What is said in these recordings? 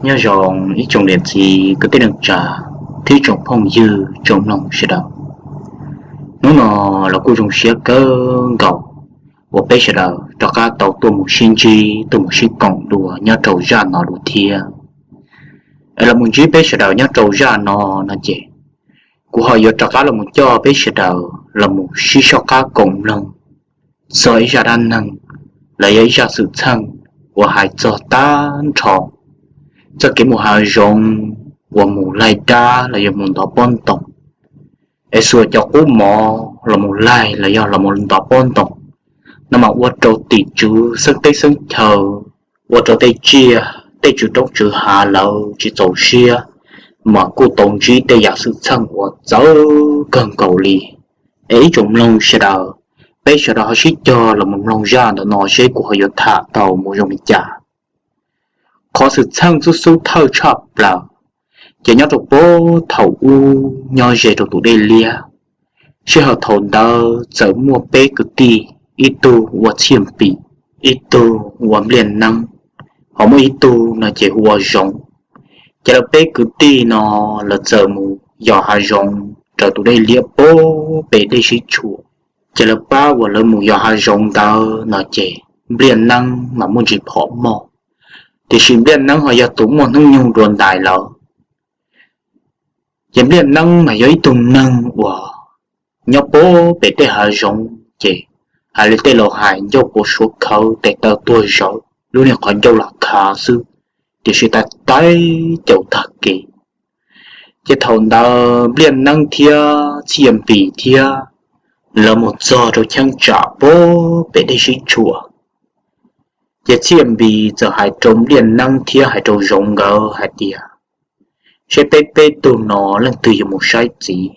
Nyob zoo ib tsoom niam txiv kwv tij neej tsa thiab tsoom phooj ywg tsoom mloog sawv daws. Hnub no los kuj zoo siab kawg nkaus uas peb sawv daws rov qab tau tuaj mus sib ntsib tuaj mus sib koom dua nyob rau zaj no dua thiab. Es los mus ntsib peb sawv daws nyob rau zaj no no ces kuv ho yuav rov qab los mus coj peb sawv daws los mus sib soj qab koom mloog txog ib zaj dab neeg los yog ib zaj xwm txheej uas hais txog tag nrho txoj kev mus hav zoov uas mus laig dab los yog mus ntov pob ntoos, es xuas cov qub mov los mus laig los yog los mus ntov pob ntoos no mas ua rau tim tswv xeeb teb xeeb chaw, ua rau tej tsiaj tej tswv roob tswv hav lawv tsis txaus siab, mas kuj tau ntsib tej yam xwm txheej uas txawv kawg nkaus li. Es ib tsoom mloog sawv daws, peb sawv daws ho sib cog los mus mloog zaj ntawm no seb kuv ho yuav tham tau mus zoo li cas. Qhov xwm txheej xub xub thawj tshaj plaws ces nyob rau puag thaum ub nyob ze rau tus dej liab, sij hawm thaum ntawd txawm muaj peb kwv tij, ib tug ua Txhiaj Npis, ib tug ua Npliaj Neeb, ho muaj ib tug no ces hu ua Zoov. Ces lawv peb kwv tij no lawv txawm mus yos hav zoov raws tus dej liab puag pem dej sib tshuam. Ces lawv pab uas lawv mus yos hav zoov ntawd no ces Npliaj Neeb mas muaj ntsis phom moj, tiam sis Npliaj Neeb ho yog tus muaj hnub nyoog dua ntais lawm. Ces Npliaj Neeb mas yog ib tug neeg uas nyob puag pem tej hav zoov ces hais li tej laus hais ncauj puas suav khawv tes taw tuag zawv, lub niag qhov ncauj los khav xwb, tiam sis tais taib caus tag kev. Ces thaum ntawd Npliaj Neeb thiab Txhiaj Npis thiab lawv mus txog rau cheeb tsam puag pem dej sib tshuam. Ces Txhiaj Npis txawm hais rau Npliaj Neeb thiab hais rau Zoov nkawd hais tias, seb peb peb tug no leej twg yuav mus saib txiv,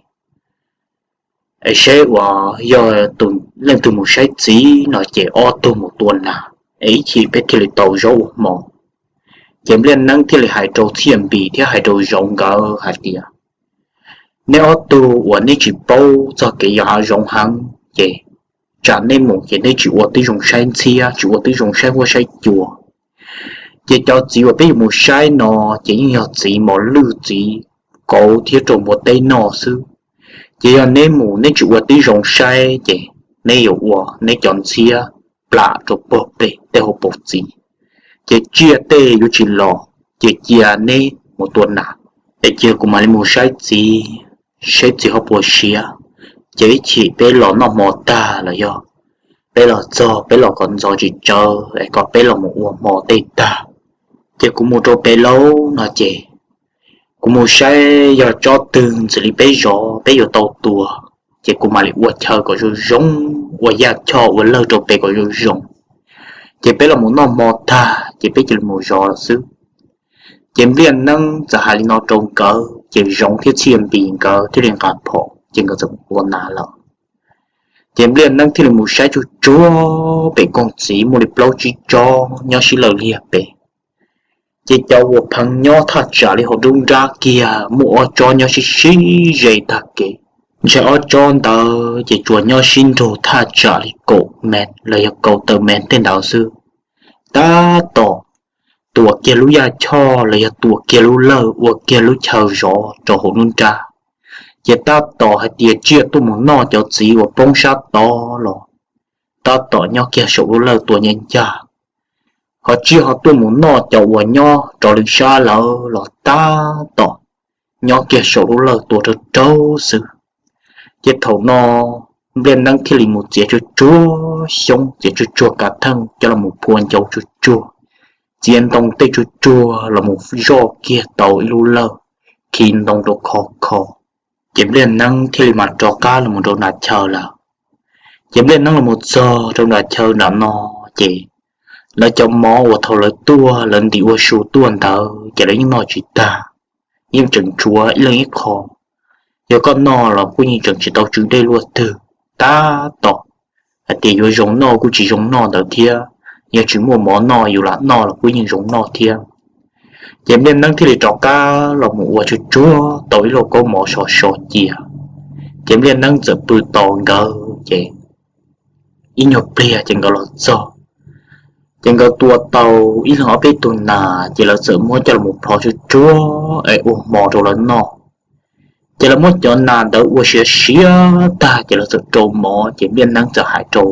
es seb uas yog leej twg mus saib txiv no ces ob tug mus tua nas, es ib chim peb thiaj li tau zaub ua hmo. Ces Npliaj Neeb thiaj li hais rau Txhiaj Npis thiab hais rau Zoov nkawd hais tias, neb ob tug uas neb tsis paub txog kev yos hav zoov heev ces tsam neb mus ces neb tsis ua tib zoo saib ntxhiab, tsis ua tib zoo saib huab saib cua. Ces cov txiv uas peb yuav mus saib no ces yeej yog txiv mos lwj txiv kauv thiab rau npua teb noj xwb. Ces yog neb mus neb tsis ua tib zoo saib ces neb yuav ua neb cov ntxhiab plam rau puag pem tej hauv paus txiv, ces tsiaj tej yuav tsis los, ces cia neb mus tua nas, es cia kuv mam li mus saib txiv, saib txiv ho puas siav, ces ib chim peb los noj hmo tag los yog peb los txog peb los kom ntxov tsis tsawv es kom peb los mus ua hmo tej tag, ces kuv mus rau pem lauj no ces kuv mus saib yog tsob twg ntxim li peb zov peb yuav tau tua, ces kuv mam li ua chaw kom zoo zoo, ua yaj choj ua lawj rau pem kom zoo zoo, ces peb los mus noj hmo tag ces peb cia li mus zov lawm xwb. Ces Npliaj Neeb txawm hais li no rau nkawd ces Zoov thiab Txhiaj Npis nkawd thiaj li nqa phom ces nkawd txawm mus tua nas lawm. Ces Npliaj Neeb thiaj li mus saib tsuag tsuag pem koog txiv muaj li plaub tsib tsob nyob sib lawj liag pem. Ces cov uas pheev nyob thaj tsam li hauv nruab nrab kiag muaj ob tsob nyob sib sib ze tag kev, ntshai ob tsob ntawd ces tsuas nyob sib nrug thaj tsam li kaum mev los yog kaum tawm mev tej ntawd xwb. Tab tom tuam kiag lub yaj choj los yog tuam kiag lub lawj ua kiag lub chaw zov rau hauv nruab nrab, ces tab tom hais tias tsiaj tuaj mus noj cov txiv uas poob sab tod los tab tom nyob kiag saum lub lawj tua ncaj ncaj, ho tsiaj ho tuaj mus noj cov uas nyob rau lwm sab lawm los tab tom nyob kiag saum lub lawj tua raug raug xwb. Ces thaum no Npliaj Neeb thiaj li mus txiav tsuag tsuag xyoob txiav tsuag tsuag kav theej coj los mus phua ncau tsuag tsuag, txiav ntoo tej tsuag tsuag los mus zoj kiag tau ib lub lawj, khi ntoo rau khov kho. Ces Npliaj Neeb thiaj li mam rov qab los mus rau nram chaw lawm. Ces Npliaj Neeb los mus txog rau nram chaw nram no, ces lawv cov mov uas thaum lawv tuaj lawv ntim ua su tuaj ntawd ces lawv yeej noj tsis tag, yeej tseem tshuav ib leeg ib qho. Yog koj noj los kuj yeej tseem tsis tau tsw dej luaj twg, tab tom hais tias yuav zoo noj kuj tsis zoo noj ntawd thiab, yog tsis muaj mov noj yus lam noj los kuj yeej zoo noj thiab. Ces Npliaj Neeb thiaj li rov qab los mus ua tsuag tsuag tau ib lauj kaub mov sov sov cia. Ces Npliaj Neeb txawm pw tos nkawd ces ib nyuag pliag ces nkawd los txog. Ces nkawd tua tau ib leeg ob peb tug nas ces lawv txawm muab coj los plhov tsuag tsuag es ua hmo rau lawv noj. Ces lawv muab cov nas ntawd ua siav siav tag ces lawv txawm rau mov ces Npliaj Neeb txawm hais rau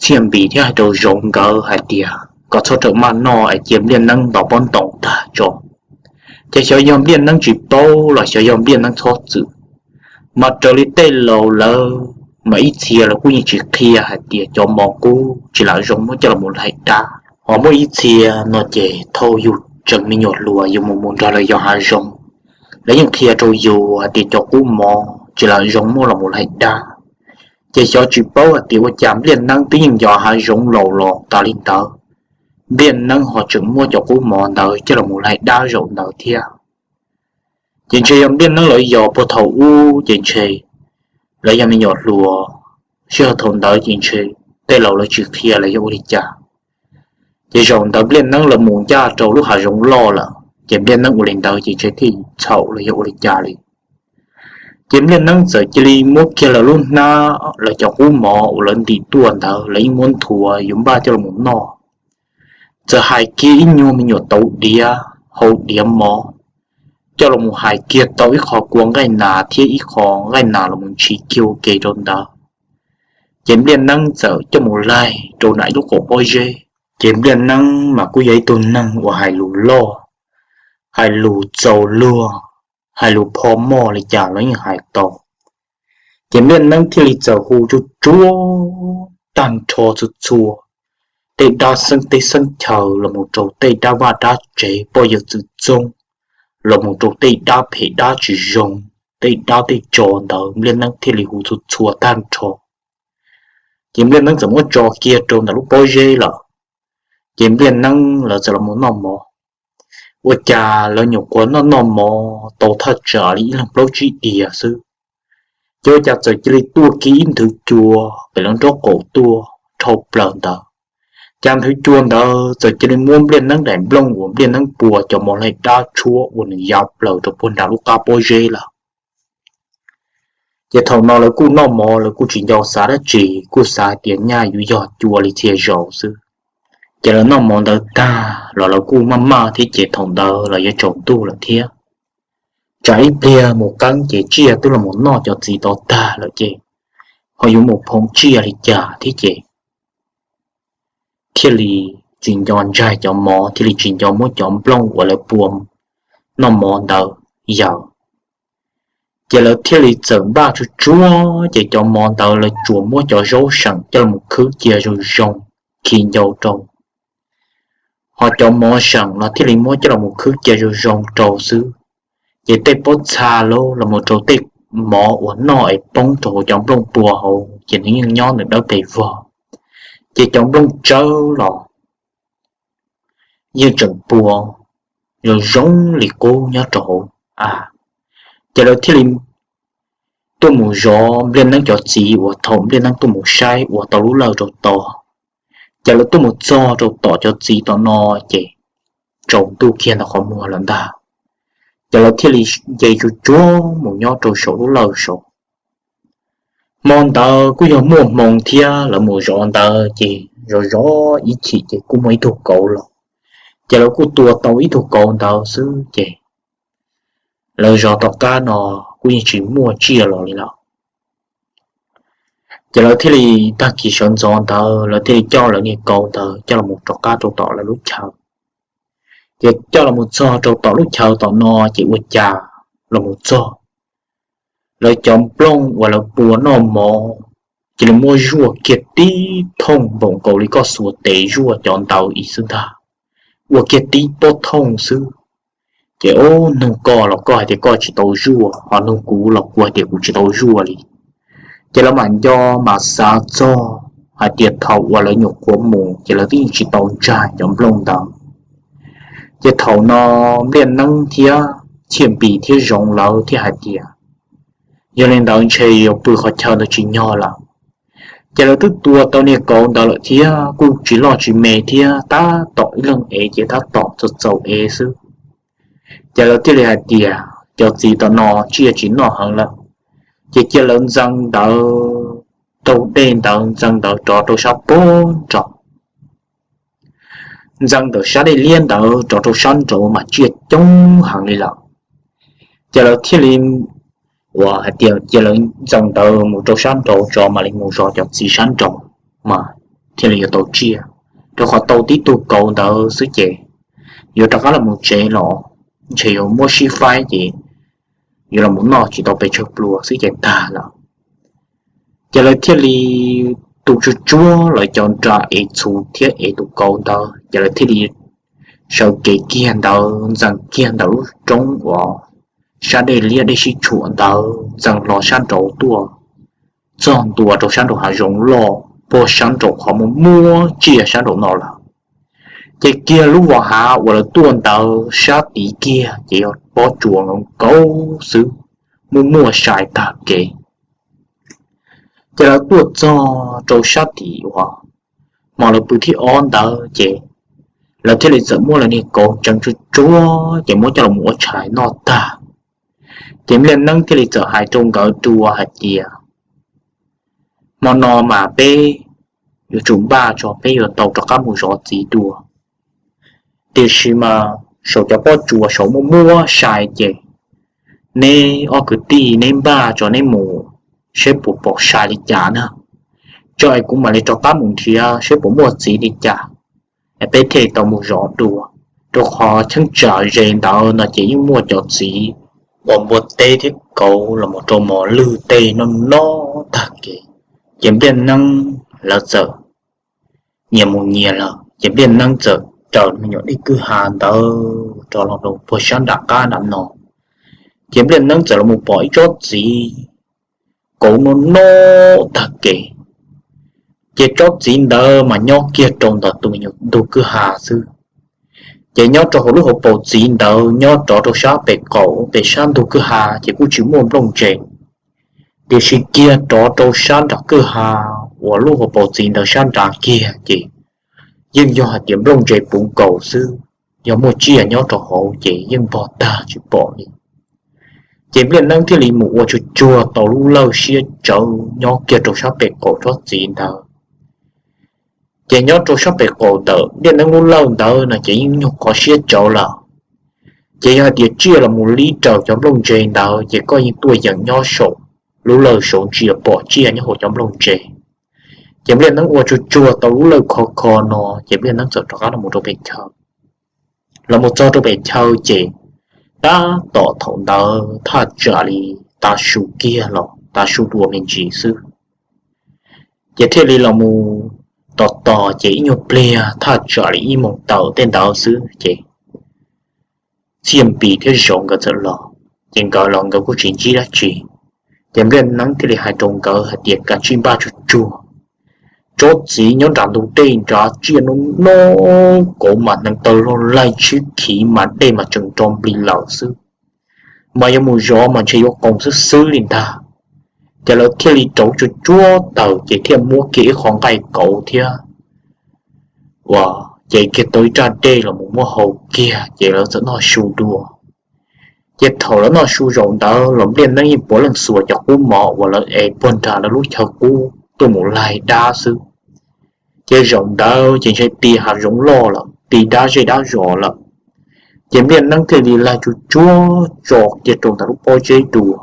Txhiaj Npis thiab hais rau Zoov nkawd hais tias kom txhob rawm maj noj es cia Npliaj Neeb ntaus pob ntoos tag tso. Ces xyov yog Npliaj Neeb tsis paub los xyov yog Npliaj Neeb txhob txwm, mas raws li tej laus lawv mas ib txhia lawv kuj yeej tsis qhia hais tias cov mov qub tsis lam zoo muab coj los mus laig dab. Ho muaj ib txhia no ces thaum yus tseem me nyuam hluas yus mus mus nrog lawv yos hav zoov, lawv yeej qhia rau yus hais tias cov qub mov tsis lam zoo muab los mus laig dab. Ces xyov tsis paub hais tias ua cas Npliaj Neeb twb yeej yos hav zoov laus los tas li ntawd, Npliaj Neeb ho tseem muab cov qub mov ntawd coj los mus laig dab zaum ntawd thiab. Ces ntshe yog Npliaj Neeb lawv yos puag thaum ub ces ntshe lawv yog me nyuam hluas, sij hawm thaum ntawd ces ntshe tej laus lawv tsis qhia los yog ua li cas. Ces zaum ntawd Npliaj Neeb lawv mus ncaj rau lub hav zoov loj lawm ces Npliaj Neeb ua li ntawd ces ntshe thiaj txhaum los yog ua li cas li. Ces Npliaj Neeb txawm cia li muab kiag lawv lub hnab, lawv cov qub mov uas lawv ntim tuaj ntawd lawv yeej muab nthuav yuav npaj coj los noj. Txawm hais kiag ib nyuag me nyuam tauv diav hau diav mov, coj los mus hais kiag tau ib qho kua nqaij nas thiab ib qho nqaij nas los mus ntshis kiag ua ke rau ntawd. Ces Npliaj Neeb txawm coj mus laig rau nram ib lub qaum pob zeb. Ces Npliaj Neeb mas kuj yog ib tug neeg uas hais lus loj, hais lus txaus luag, hais lus pho moj li cas los yeej hais tau. Ces Npliaj Neeb thiaj li txawm hu tsuag tsuag tag nrho txhua txhua tej dab xeeb teb xeeb chaw los mus rau tej dab vaj dab tsev poj yawg txwv txoob, los mus rau tej dab phem dab tsis zoo, tej dab tej tsov ntawd Npliaj Neeb thiaj li hu txhua txhua tag nrho. Ces Npliaj Neeb txawm muab tso kiag rau ntawm lub pob zeb lawm. Ces Npliaj Neeb lawv txawm los mus noj mov. Ua cas lawv nyuam qhuav noj noj mov tau thaj tsam li ib leeg plaub tsib diav xwb, ces ua cas txawm cia li tuaj kiag ib nthwv cua pem lawv nraub qaum tuaj dhau plaws ntawd. Cas nthwv cua ntawd txawm cia li muab Npliaj Neeb daim nplooj uas Npliaj Neeb pua cov mov laig dab tshuab ua nws ya plaws rau puag nram lub qab pob zeb lawm. Ces thaum no lawv kuj noj mov lawv kuj tsis nco xav dab tsi, kuj xav hais tias nyaj yuav yog cua li txhia zaus xwb. Ces lawv noj mov ntawd tag los lawv kuj maj maj thiab ces thaum ntawd los yuav tsaus ntuj lawm thiab. Tsam ib pliag mus qeeb ces tsiaj twb los mus noj cov txiv tod tag lawm ces ho yuav mus phoo tsiaj li cas thiab ces thiaj li tsis nco ntsaig cov mov thiaj li tsis nco muab cov nplooj uas lawv pua noj mov ntawd yaws. Ces lawv thiaj li txawm npaj tsuag tsuag ces cov mov ntawd lawv tsuas muab cov zaub seem coj los khwb cia zoo zoo khi ncau rau. Ho cov mov seem los thiaj li muab coj los khwb cia zoo zoo rau xwb. Ces tej pob txha los mus rau tej mov uas noj es poob rau hauv cov nplooj pua hauv ces nws yeej nyob nws dawb pes vog. Ces cov nplooj tsawb los yeej tseem pua zoo zoo li qub nyob rau hauv av. Ces lawv thiaj li tuaj mus zov Npliaj Neeb cov txiv uas thaum Npliaj Neeb tuaj mus saib ua tau lub lawj rau tod. Ces lawv tuaj mus txog rau tom cov txiv tom no ces tsaus ntuj kiag ntawm qhov muag lawm ntag. Ces lawv thiaj li nce tsuag tsuag mus nyob rau saum lub lawj saud. Hmo ntawd kuj yog muaj hmoo thiab lawv mus zov ntawd ces zov zov ib chim ces kuj muaj ib tug kauv los. Ces lawv kuj tua tau ib tug kauv ntawd xwb ces lawv zov tom qab no kuj yeej tsis muaj tsiaj los li lawm. Ces lawv thiaj li tag kis sawv ntxov ntawd lawv thiaj li coj lawv niag kauv ntawd coj los rov qab rau tom lawv lub chaw. Ces coj los txog rau tom lub chaw tom no ces ua cas los mus txog, lawv cov nplooj uas lawv pua noj mov cia li muab zuaj kiag tib thooj npaum nkaus li koj xuas tes zuaj cov ntawd ib xwb ntag. Ua kiag tib pob thooj xwb. Ces ob nug koj los koj hais tias koj tsis tau zuaj, ho nug kuv los kuv hais tias kuv tsis tau zuaj li. Ces lawv mam nco mam xav txog hais tias thaum uas lawv nyuam qhuav mus ces lawv twb yeej tsis tau ntsaig cov nplooj ntawd. Ces thaum no Npliaj Neeb thiab Txhiaj Npis thiab Zoov lawv thiaj hais tias, yog li ntawd ntshe yuav pw qhov chaw ntawd tsis nyog lawm. Ces lawv twb tua tau niag kauv ntawd lawm thiab kuj tsis loj tsis me thiab tab tom ib leeg ev ces tab tom txaus txaus ev xwb. Ces lawv thiaj li hais tias cov txiv tom no tsiaj tsis noj heev lawm, ces cia lawv ntxeev ntawd, raug dej ntawd ntxeev ntawd rov rau sab pag nrog ntxees ntawm sab dej liab ntawd rov rau sab nraud mas tsiaj coob heev li lawm. Ces lawv thiaj li uas hais tias cia lawv ntxees ntawd mus rau sab nraud tso mam li mus zov cov txiv sab nraud mas thiaj li yuav tau tsiaj, rau qhov tau tib tug kauv ntawd xwb ces yuav rov qab los mus tsev los ntshe yuav muab sib faib ces yuav los mus noj tsis tau pes tsawg pluas xwb ces tag lawm. Ces lawv thiaj li tu tsuag tsuag lawv cov nra ev txhuv thiab ev tus kauv ntawd, ces lawv thiaj li sawv kev kiag ntawd ntxees kiag ntawm lub roob uas sab dej liab dej sib tshuam ntawd ntxees los sab nraud tuaj txog ntua rau sab nraum hav zoov loj puag sab nraum qhov muaj muaj tsiaj sab nraum no lawm. Ces kiag lub vos hav uas lawv tuaj ntawd sab tid kiag ces yog pob tsuas nkaus nkaus xwb, muaj muaj sai tag kev. Ces lawv tuaj txog rau sab tim uas hmo lawv pw thib ob ntawd ces lawv thiaj li txawm muab lawv niag kauv ntseev tsuag tsuag ces muab coj los ua tshais noj tag. Ces Npliaj Neeb thiaj li txawm hais rau nkawd dua hais tias, hmo no mas peb yuav tsum npaj tso peb yuav tau rov qab mus zov txiv dua. Tiam sis mas saum cov pob tsuas saum muaj muaj sai ces neb ob kwv tij neb npaj tso neb mus seb puas pom sai li cas na, tso es kuv mam li rov qab mus nrhiav seb puas muaj txiv li cas es peb thiaj tau mus zov dua. Rau qhov cheeb tsam ze ntawd no ces yeej muaj cov txiv uas npua teb thiab kauv los mus rau mos lwj tej noj noj tag kev. Ces Npliaj Neeb lawv txawm nyias mus nyias lawm ces Npliaj Neeb txawm raws me nyuam dej kwj ha ntawd rov los rau puag sab nram qab nram no. Ces Npliaj Neeb txawm los mus pom ib tsob txiv kauv noj noj tag kev. Ces tsob txiv ntawd mas nyob kiag rau ntawm tus me nyuam ntug kwj ha xwb. Ces nyob rau hauv lub hauv paus txiv ntawd nyob rov rau sab pem qaum pem sab ntug kwj ha ces kuj tsis muaj nplooj ntse. Tiam sis kiag rov rau sab nram kwj ha uas lub hauv paus txiv ntawd sab nrad kiag ces yeej yog hais tias nplooj ntse puv nkaus xwb, yog muaj tsiaj nyob rau hauv ces yeej npog tag tsis pom li. Ces Npliaj Neeb thiaj li mus ua tsuag tsuag tau lub lawj siab tsawv nyob kiag rau sab pem qaum tsob txiv ntawd. Ces nyob rau sab pem qaum ntawm Npliaj Neeb lub lawj ntawd no ces yeej nyuag qhov siab tsawv lawm. Ces yog hais tias tsiaj los mus li raws cov nplooj ntse ntawd ces koj yeej tuaj yeem nyob saum lub lawj saud ntsia pom tsiaj nyob hauv cov nplooj ntse. Ces Npliaj Neeb ua tsuag tsuag tau lub lawj khov kho no ces Npliaj Neeb txawm rov qab los mus rau pem chaw. Los mus txog rau pem chaw ces tab tom thaum ntawd thaj tsam li tav su kiag los tav su dua me ntsis xwb. Ces thiaj li los mus tos tos ces ib nyuag pliag thaj tsam li ib moos tawm tej ntawd xwb ces Txiaj Npis thiab Zoov nkawd txawm los. Ces nkawd los nkawd kuj tsis ntsib dab tsi. Ces Npliaj Neeb thiaj li hais rau nkawd hais tias kav tsij npaj tsuag tsuag, tsob txiv nyob nram ntug dej nrad tsiaj noj noj kauv mas neev taw log laig tshib khiv mas dej mas tseem nro nplig lawm xwb, mas yuav mus zov mas ntshe yuav qoos xwb xwb li ntag. Ces lawv thiaj li rauv tsuag tsuag taws ces thiaj muab kiag ib qho nqaij kauv thiab ua ces kiag tau ib raj dej los mus muab hau kiag ces lawv txawm noj su dua. Ces thaum lawv noj su zaum ntawd los Npliaj Neeb yeej puav leej xuas cov qub mov uas lawv ev puag nram lawv lub chaw qub tuaj mus laig dab xwb. Ces zaum ntawd ces ntshe ti hav zoov loj lawm, ti dab zej dab zos lawm. Ces Npliaj Neeb thiaj li laig tsuag tsuag tso kiag rau ntawm lub pob zeb dua.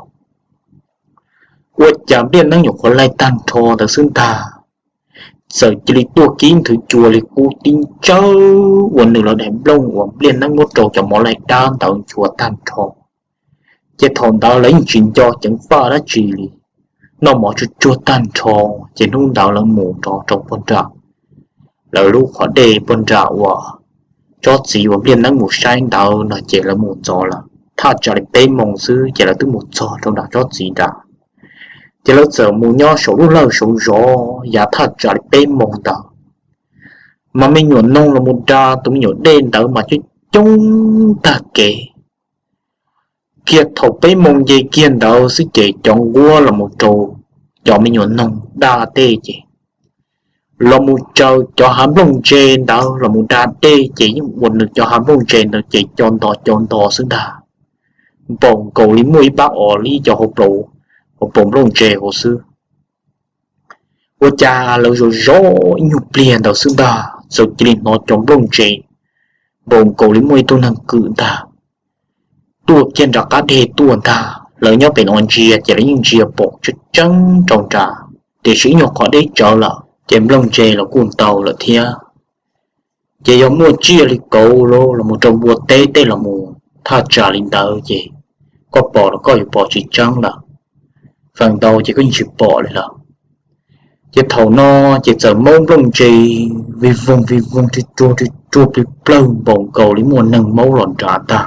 Ua cas Npliaj Neeb nyuam qhuav laig tag nrho ntawd xwb ntag, txawm cia li tuaj kib nthwv cua li qub tib ntsawj ua nws lawv daim nplooj uas Npliaj Neeb muab rau cov mov laig dab ntawd nchuav tag nrho. Ces thaum ntawd lawv yeej tsis nco ceev faj dab tsi li, noj mov tsuag tsuag tag nrho. Ces hnub ntawd lawv mus rau rau puag nram lawv lub qhov dej puag nram uas tsob txiv uas Npliaj Neeb mus saib ntawd no ces lawv mus ntxov lawm thaj tsam li peb moos xwb ces lawv twb mus txog rau nram tsob txiv nrad. Ces lawv txawm mus nyob saum lub lawj saud zov yav thaj tsam li peb moos ntawd, mas me nyuam noog los mus da tus me nyuam dej ntawd mas coob coob tag kev. Kiag thaum peb moos nce kiag ntawd xwb ces cov nquab los mus rau cov me nyuam noog da dej ces los mus raws cov hav nplooj ntse ntawd los mus da dej ces yeej ua nws cov hav nplooj ntse ntawd ces co nto co nto xwb ntag, npaum nkaus li muaj ib pab os li cov hauv paus nplooj ntse hauv xwb. Ua cas lawv zov zov ib nyuag pliag ntawd xwb ntag txawm cia li hnov cov nplooj ntse npaum nkaus li muaj ib tug neeg kwm ntag tuaj kiag nram qab deg tuaj ntag. Lawv nyob pem no ntsia ces lawv yeej ntsia pom tseeb tseeb rau nrad, tiam sis ib nyuag qhov deb tsawv lawm ces nplooj ntse los kuj ntau lawm thiab. Ces yog muaj tsiaj li kauv los mus rau npua teb tej los mus thaj tsam li ntawd ces koj pom los koj yuav pom tsis tseeb lawm, feem ntau ces koj yeej tsis pom li lawm. Ces thaum no ces txawm maub nplooj ntse vij voog vij voog ri ruag ri ruag plig plawg npaum nkaus li muaj neeg maub los nrad ntag.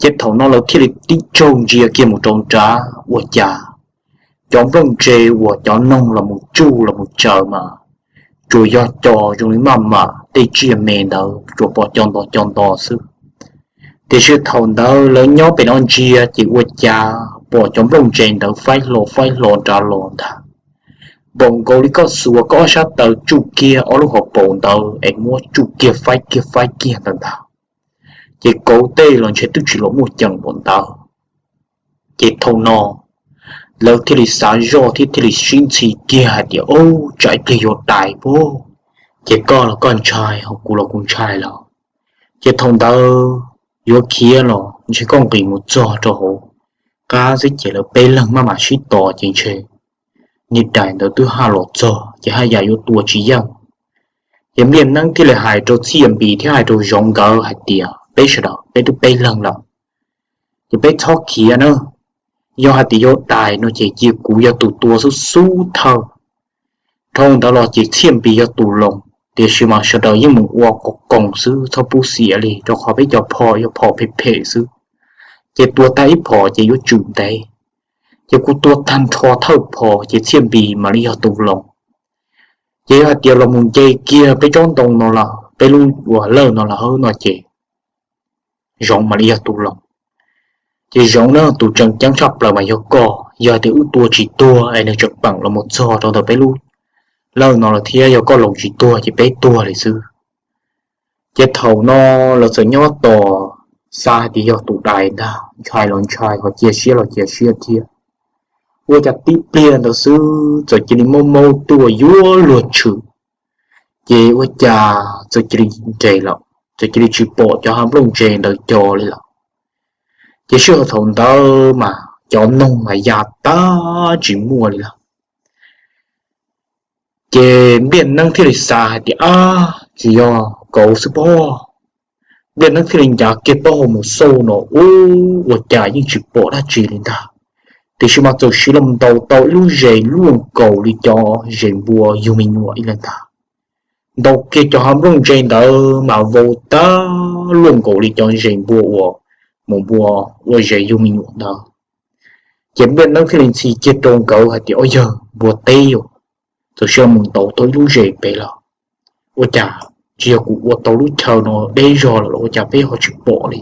Ces thaum no lawv thiaj li tib tsaug ntsia kiag mus rau nrad ua cas cov nplooj ntse uas cov noog los mus tsuj los mus tsaws mas tsuas yog co zoo li maj mam tej tsiaj me ntawd tsuas pom co nto co nto xwb. Tiam sis thaum ntawd lawv nyob pem no ntsia ces ua cas pom cov nplooj ntse ntawd faib hlo faib hlo nrad los ntag, npaum nkaus li koj xuas koj ob sab taw tsuj kiag ob lub hauv paus ntawd es muab tsuj kiag faib kiag faib kiag ntawd ntag. Ces kauv tej los ntshe twb tsis los muaj ceem npaum ntawd. Ces thaum no lawv thiaj li xav zoj thiab thiaj li sib ntxhi kiag hais tias, Ub, tsam ib pliag yuav dais pab, ces koj los koj ntshai ho kuv los kuv ntshai lawm. Ces thaum ntawd yuav khiav los ntshe koj nqis mus txog rau hauv qab xwb ces lawv peb leeg maj mam sib tos ces ntshe niag dais ntawd twb haj los txog ces haj yam yuav tua tsis yeej. Ces Npliaj Neeb thiaj li hais rau Txhiaj Npis thiab hais rau Zoov nkawd hais tias, Peb sawv daws peb twb peb leeg lawm, ces peb txhob khiav na. Yog hais tias yuav dais no ces cia kuv yog tus tua xub xub thawj. Dhau ntawd los ces Txhiaj Npis yog tus loos, tiam sis mas sawv daws yeej mus ua qos koos xwb txhob pub xiam li, rau qhov peb cov phom yog phom phem phem xwb, ces tua tag ib phom ces yuav tsum ntev. Ces kuv tua tag nrho thawj phom ces Txhiaj Npis mam li yog tus loos. Ces yog hais tias los mus nce kiag peb tsob ntoo no lawm, peb lub uas lawj no lawm hauv no ces Zoov mam li yog tus loos. Ces Zoov na, tus tseem ceeb tshaj plaws mas yog koj, yog hais tias wb tua tsis tuag es nws tseem peem los mus txog rau ntawm peb lub lawj no lawm thiab yog koj loos tsis tuag ces peb tuag li xwb. Ces thaum no lawv txawm nyob tos xav hais tias yog tus dais ntag, ntshai los ntshai ho cia siab los cia siab thiab. Ua cas tib pliag ntawd xwb txawm cia li maub maub tuaj yuav luag tshwm. Ces ua cas txawm cia li nres lawm, txawm cia li tsis pom cov hav nplooj ntse ntawd co li lawm. Ces sij hawm thaum ntawd mas cov noog mas ya tag tsis muaj li lawm. Ces Npliaj Neeb thiaj li xav hais tias, Ab, tsis yog kauv xwb pob. Npliaj Neeb thiaj li ncav kiag taub hau mus xauj no, ub, ua cas yeej tsis pom dab tsi li ntag. Tiam sis mas txawm siv los ntaus tau ib lub zes luaj nkaus li cov zes npua yug me nyuam ib leeg ntag. Ntaus kiag cov hav nplooj ntse ntawd mas vau tag luaj nkaus li cov zes npua uas mus npua ua zes yug me nyuam ntawd. Ces Npliaj Neeb thiaj li ntxhi kiag rau nkawd hais tias, Ob yawg npua teb, txawm siv los ntaus tau ib lub zes pem lawm. Ua cas tsis yog kuv ua tau lub chaw no deb zog lawm los ua cas peb ho tsis pom li?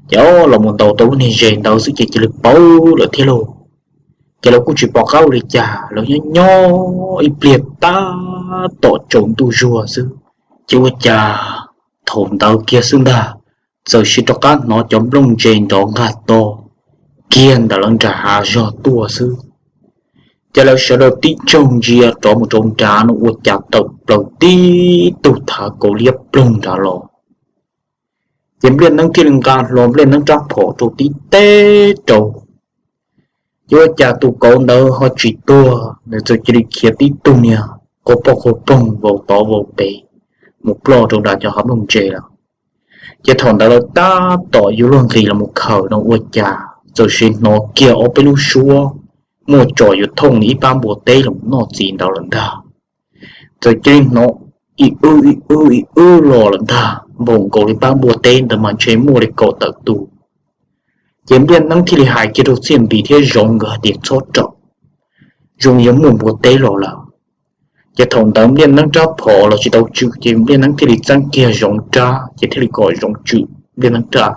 Ces los mus ntaus tau lub niag zes ntawd xwb ces cia li pauv lawm thiab lauj. Ces lawv kuj tsis pom qab ua li cas, lawv nyob nyob ib pliag tab tom tsaus ntuj zuag xwb, ces ua cas thaum ntawd kiag xwb ntag, txawm siv rov qab hnov cov nplooj ntse nrov nqag to kiag ntawm lawv nram hav zog tuaj xwb. Ces lawv sawv daws tib tsaug ntsia rov mus rau nrad no ua cas tawm plaws tib tug thav kaus liab ploog nrad los. Ces Npliaj Neeb thiaj li nqa hlo Npliaj Neeb rab phom rau tib teb rau. Ces ua cas tus kauv ntawd ho tsis tuag, nws txawm cia li khiav tib tug niag quaj poj quaj poog vau tod vau pem mus ploj rau nram cov hav nplooj ntse lawm. Ces thaum ntawd lawv tab tom yuav luag nqis los mus khawm no ua cas txawm sim hnov kiag ob peb lub suab muaj tsom yuav thooj li ib pab npua teb los noj txiv ntawd lawm ntag. Txawm cia li hnov ib wb ib wb ib wb los lawm ntag, npaum nkaus li pab npua teb ntawd mas ntshe muaj li kaum tawm tus. Ces Npliaj Neeb thiaj li hais kiag rau Txhiaj Npis thiab Zoov nkawd hais tias, Txhob rawm, zoo yog muaj npua teb los lawm. Ces thaum ntawd Npliaj Neeb rab phom los tsis tau tswm, ces Npliaj Neeb thiaj li txeeb kiag Zoov rab, ces thiaj li kom Zoov tswm Npliaj Neeb rab.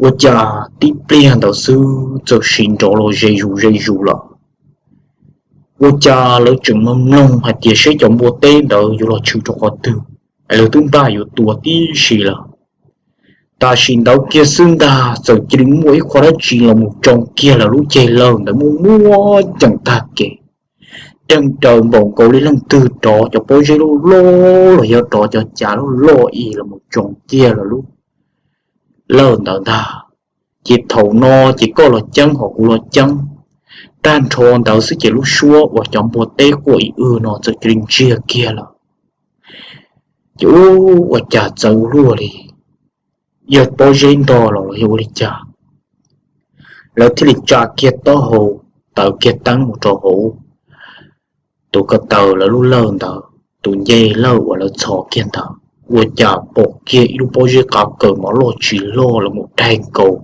Ua cas tib pliag ntawd xwb txawm sim nrov los ze zus ze zus lawm. Ua cas lawv tseem mloog mloog hais tias seb cov npua teb ntawd yuav los tshwm rau qhov twg, es lawv twb npaj yuav tua tib si lawm. Tam sim ntawd kiag xwb ntag txawm cia li muaj ib qho dab tsi los mus tsoo kiag lawv lub ceg lawj ntawd muaj muaj ceem tag kev. deeg daws npaum nkaus li leej twg rov cov pob zeb loj loj los yog rov cov cav loj loj ib los mus tsoo kiag lawv lub lawj ntawd ntag. Ces thaum no ces koj los ceeb ho kuv los ceeb, tag nrho ntawd xwb ces lub suab uas cov npua teb quaj ib w no txawm cia li ntsiag kiag lawm. Ces ua cas txawv ua luaj li, yog pob zeb ntog los los yog ua li cas? Lawv thiaj li tsa kiag taub hau, taws kiag teeb mus rau hauv tus ko taw lawv lub lawj ntawd, tus ncej lawj uas lawv txhos kiag ntawd, ua cas pom kiag ib lub pob zeb qav kaws mov loj tsis loj los mus daig nkaus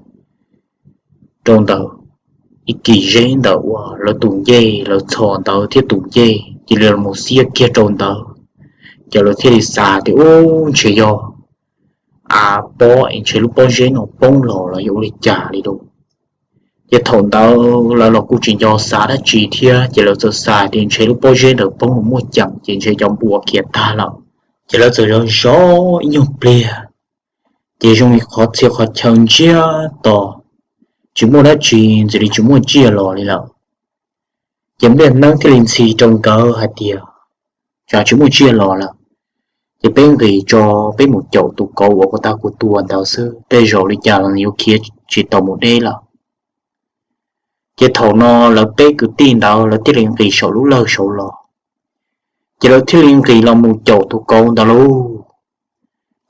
rau ntawd. Ib kis zeb ntawm uas lawv tus ncej lawv txhos ntawd thiab tus ncej cia li los mus xiab kiag rau ntawd. Ces lawv thiaj li xav tias, Ub, ntshe yog av pob es ntshe lub pob zeb no poob los los yog ua li cas li lauj. Ces thaum ntawd lawv los kuj tsis nco xav dab tsi thiab, ces lawv txawm xav tias ntshe lub pob zeb ntawd poob los muaj ceem ces ntshe cov npua khiav tag lawm. Ces lawv txawm zov zov ib nyuag pliag, ces zoo li qhov txhia qhov chaw ntsiag to, tsis muaj dab tsi, ntxim li tsis muaj tsiaj los li lawm. Ces Npliaj Neeb thiaj li ntxhi rau nkawd hais tias, Tsam tsis muaj tsiaj los lawm, ces peb nqis tso, peb mus caum tus kauv uas kuv tag kuv tua ntawd xwb, tej zaum li cas los nws yuav khiav tsis tau mus deb lawm. Ces thaum no lawv peb kwv tij ntawd lawv thiaj li nqis saum lub lawj saud los. Ces lawv thiaj li nqis los mus caum tus kauv ntawd lauj.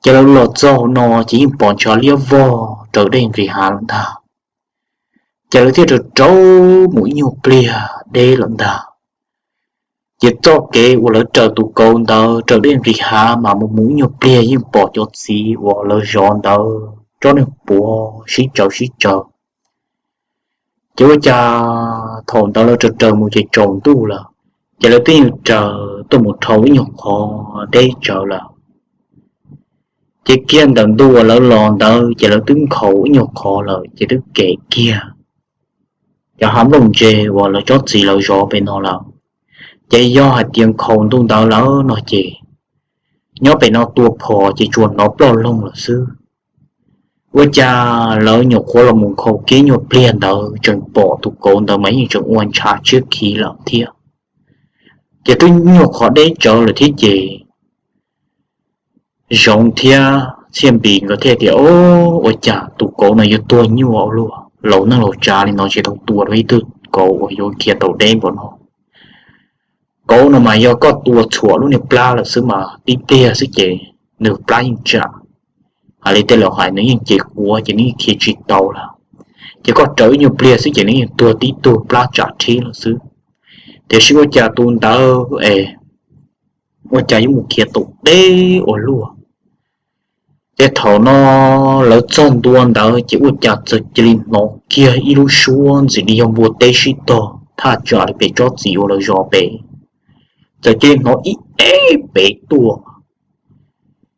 Ces lawv los txog no ces yeej pom ntshav liab vog raws dej nqis hav lawm ntag. Ces lawv thiaj raws raws mus ib nyuag pliag deb lawm ntag. Ces txoj kev uas lawv raws tus kauv ntawd raws dej nqis hav mas mus mus ib nyuag pliag yeej pom cov txiv uas lawv zov ntawd tsob neeg puav sib tsaws sib tsaws. Ces ua cas thaum ntawd lawv raws raws mus ces tsaus ntuj lawm, ces lawv twb yeej raws tuaj mus dhau ib nyuag qhov deb tsawv lawm. Ces kiag ntawm ntu uas lawv los ntawd ces lawv twb nkhaus ib nyuag qhov lawm ces twb kem kiag cov hav nplooj ntse uas lawv tsob txiv lawv zov pem no lawm. Ces yog hais tias nkhaus ntu ntawd lawm no ces nyob pem no tua phom ces tsuas hnov ploj loog lawm xwb. Ua cas lawv nyuam qhuav los mus nkhaus kiag nyuag pliag ntawd tseem pom tus kauv ntawd mas yeej tseem ua ntshav tshiab khiv lawm thiab. Ces twb nyuag qhov deb tsawv lawm thiab ces Zoov thiab Txhiaj Npis nkawd thiaj tias, Ua cas tus kauv no yuav tuag nyuaj ua luaj, laus neej laus tsav li no tsis tau tua rau ib tug kauv uas yuav khiav tau deb npaum no. Kauv no mas yog koj tua txhuam lub niag plab lawm xwb mas tib pliag xwb ces nws plab yeej tsam. Hais li tej laus hais nws yeej ces quav ces nws yeej khiav tsis tau lawm. Ces koj raws ib nyuag pliag xwb ces nws yeej tuag tib tug plab tsam rhib lawm xwb. Tiam sis ua cas tus ntawd es ua cas yuav mus khiav tau deb ua luaj. Ces thaum no lawv txog ntua ntawd ces ua cas txawm cia li hnov kiag ib lub suab ntxim li yog npua teb sib tog thaj tsam li pem tsob txiv uas lawv zov pem. Txawm cia li hnov ib eb pem tuaj.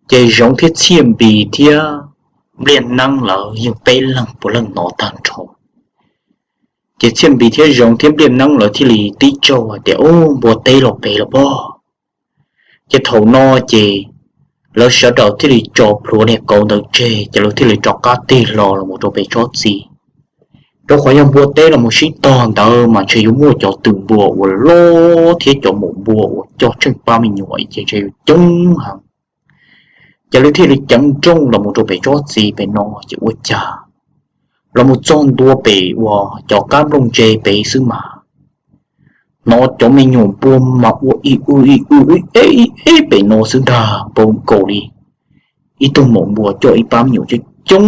Ces Zoov thiab Txhiaj Npis thiab Npliaj Neeb lawv yeej peb leeg puav leej hnov tag nrho. Ces Txhiaj Npis thiab Zoov thiab Npliaj Neeb lawv thiaj li tib tsaug hais tias, Ub, npua teb los pem los pob. Ces thaum no ces lawv sawv daws thiaj li tso plhuav niag kauv ntawd tseg ces lawv thiaj li rov qab tig hlo los mus rau pem tsob txiv. Rau qhov yog npua teb los mus sib tog ntawd mas ntshe yuav muaj cov twm npua uas loj thiab cov maum npua uas coj tsheej pab me nyuam ces ntshe yuav coob heev. Ces lawv thiaj li ceev nrooj los mus rau pem tsob txiv pem no ces ua cas los mus txog ntua pem uas cov qab nplooj ntse pem xwb mas hnov cov me nyuam npua mas ua ib w ib w ib eb ib eb pem no xwb ntag, npau nkaus li ib tug maum npua coj ib pab me nyuam coob coob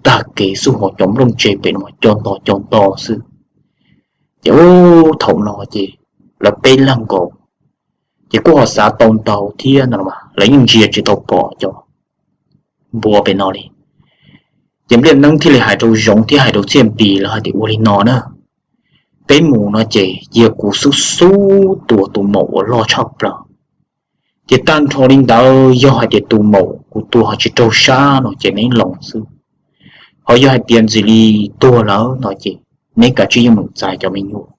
tag kev xwb, ho cov nplooj ntse pem no mas co nto co nto xwb. Ces ub, thaum no ces lawv peb leeg nkaus ces kuj ho xav tau ntau thiab no mas lawv yeej ntsia tsis tau pom cov npua pem no li. Ces Npliaj Neeb thiaj li hais rau Zoov thiab hais rau Txhiaj Npis lawv hais tias, Ua li no na, peb mus no ces cia kuv xub xub tua tus maum uas loj tshaj plaws. Ces tag nrho li ntawd yog hais tias tus maum kuv tua ho tsis raug sab no ces neb los xwb. Ho yog hais tias ntxim li tuag lawm no ces neb kav tsij yeej meem txais cov me nyuam.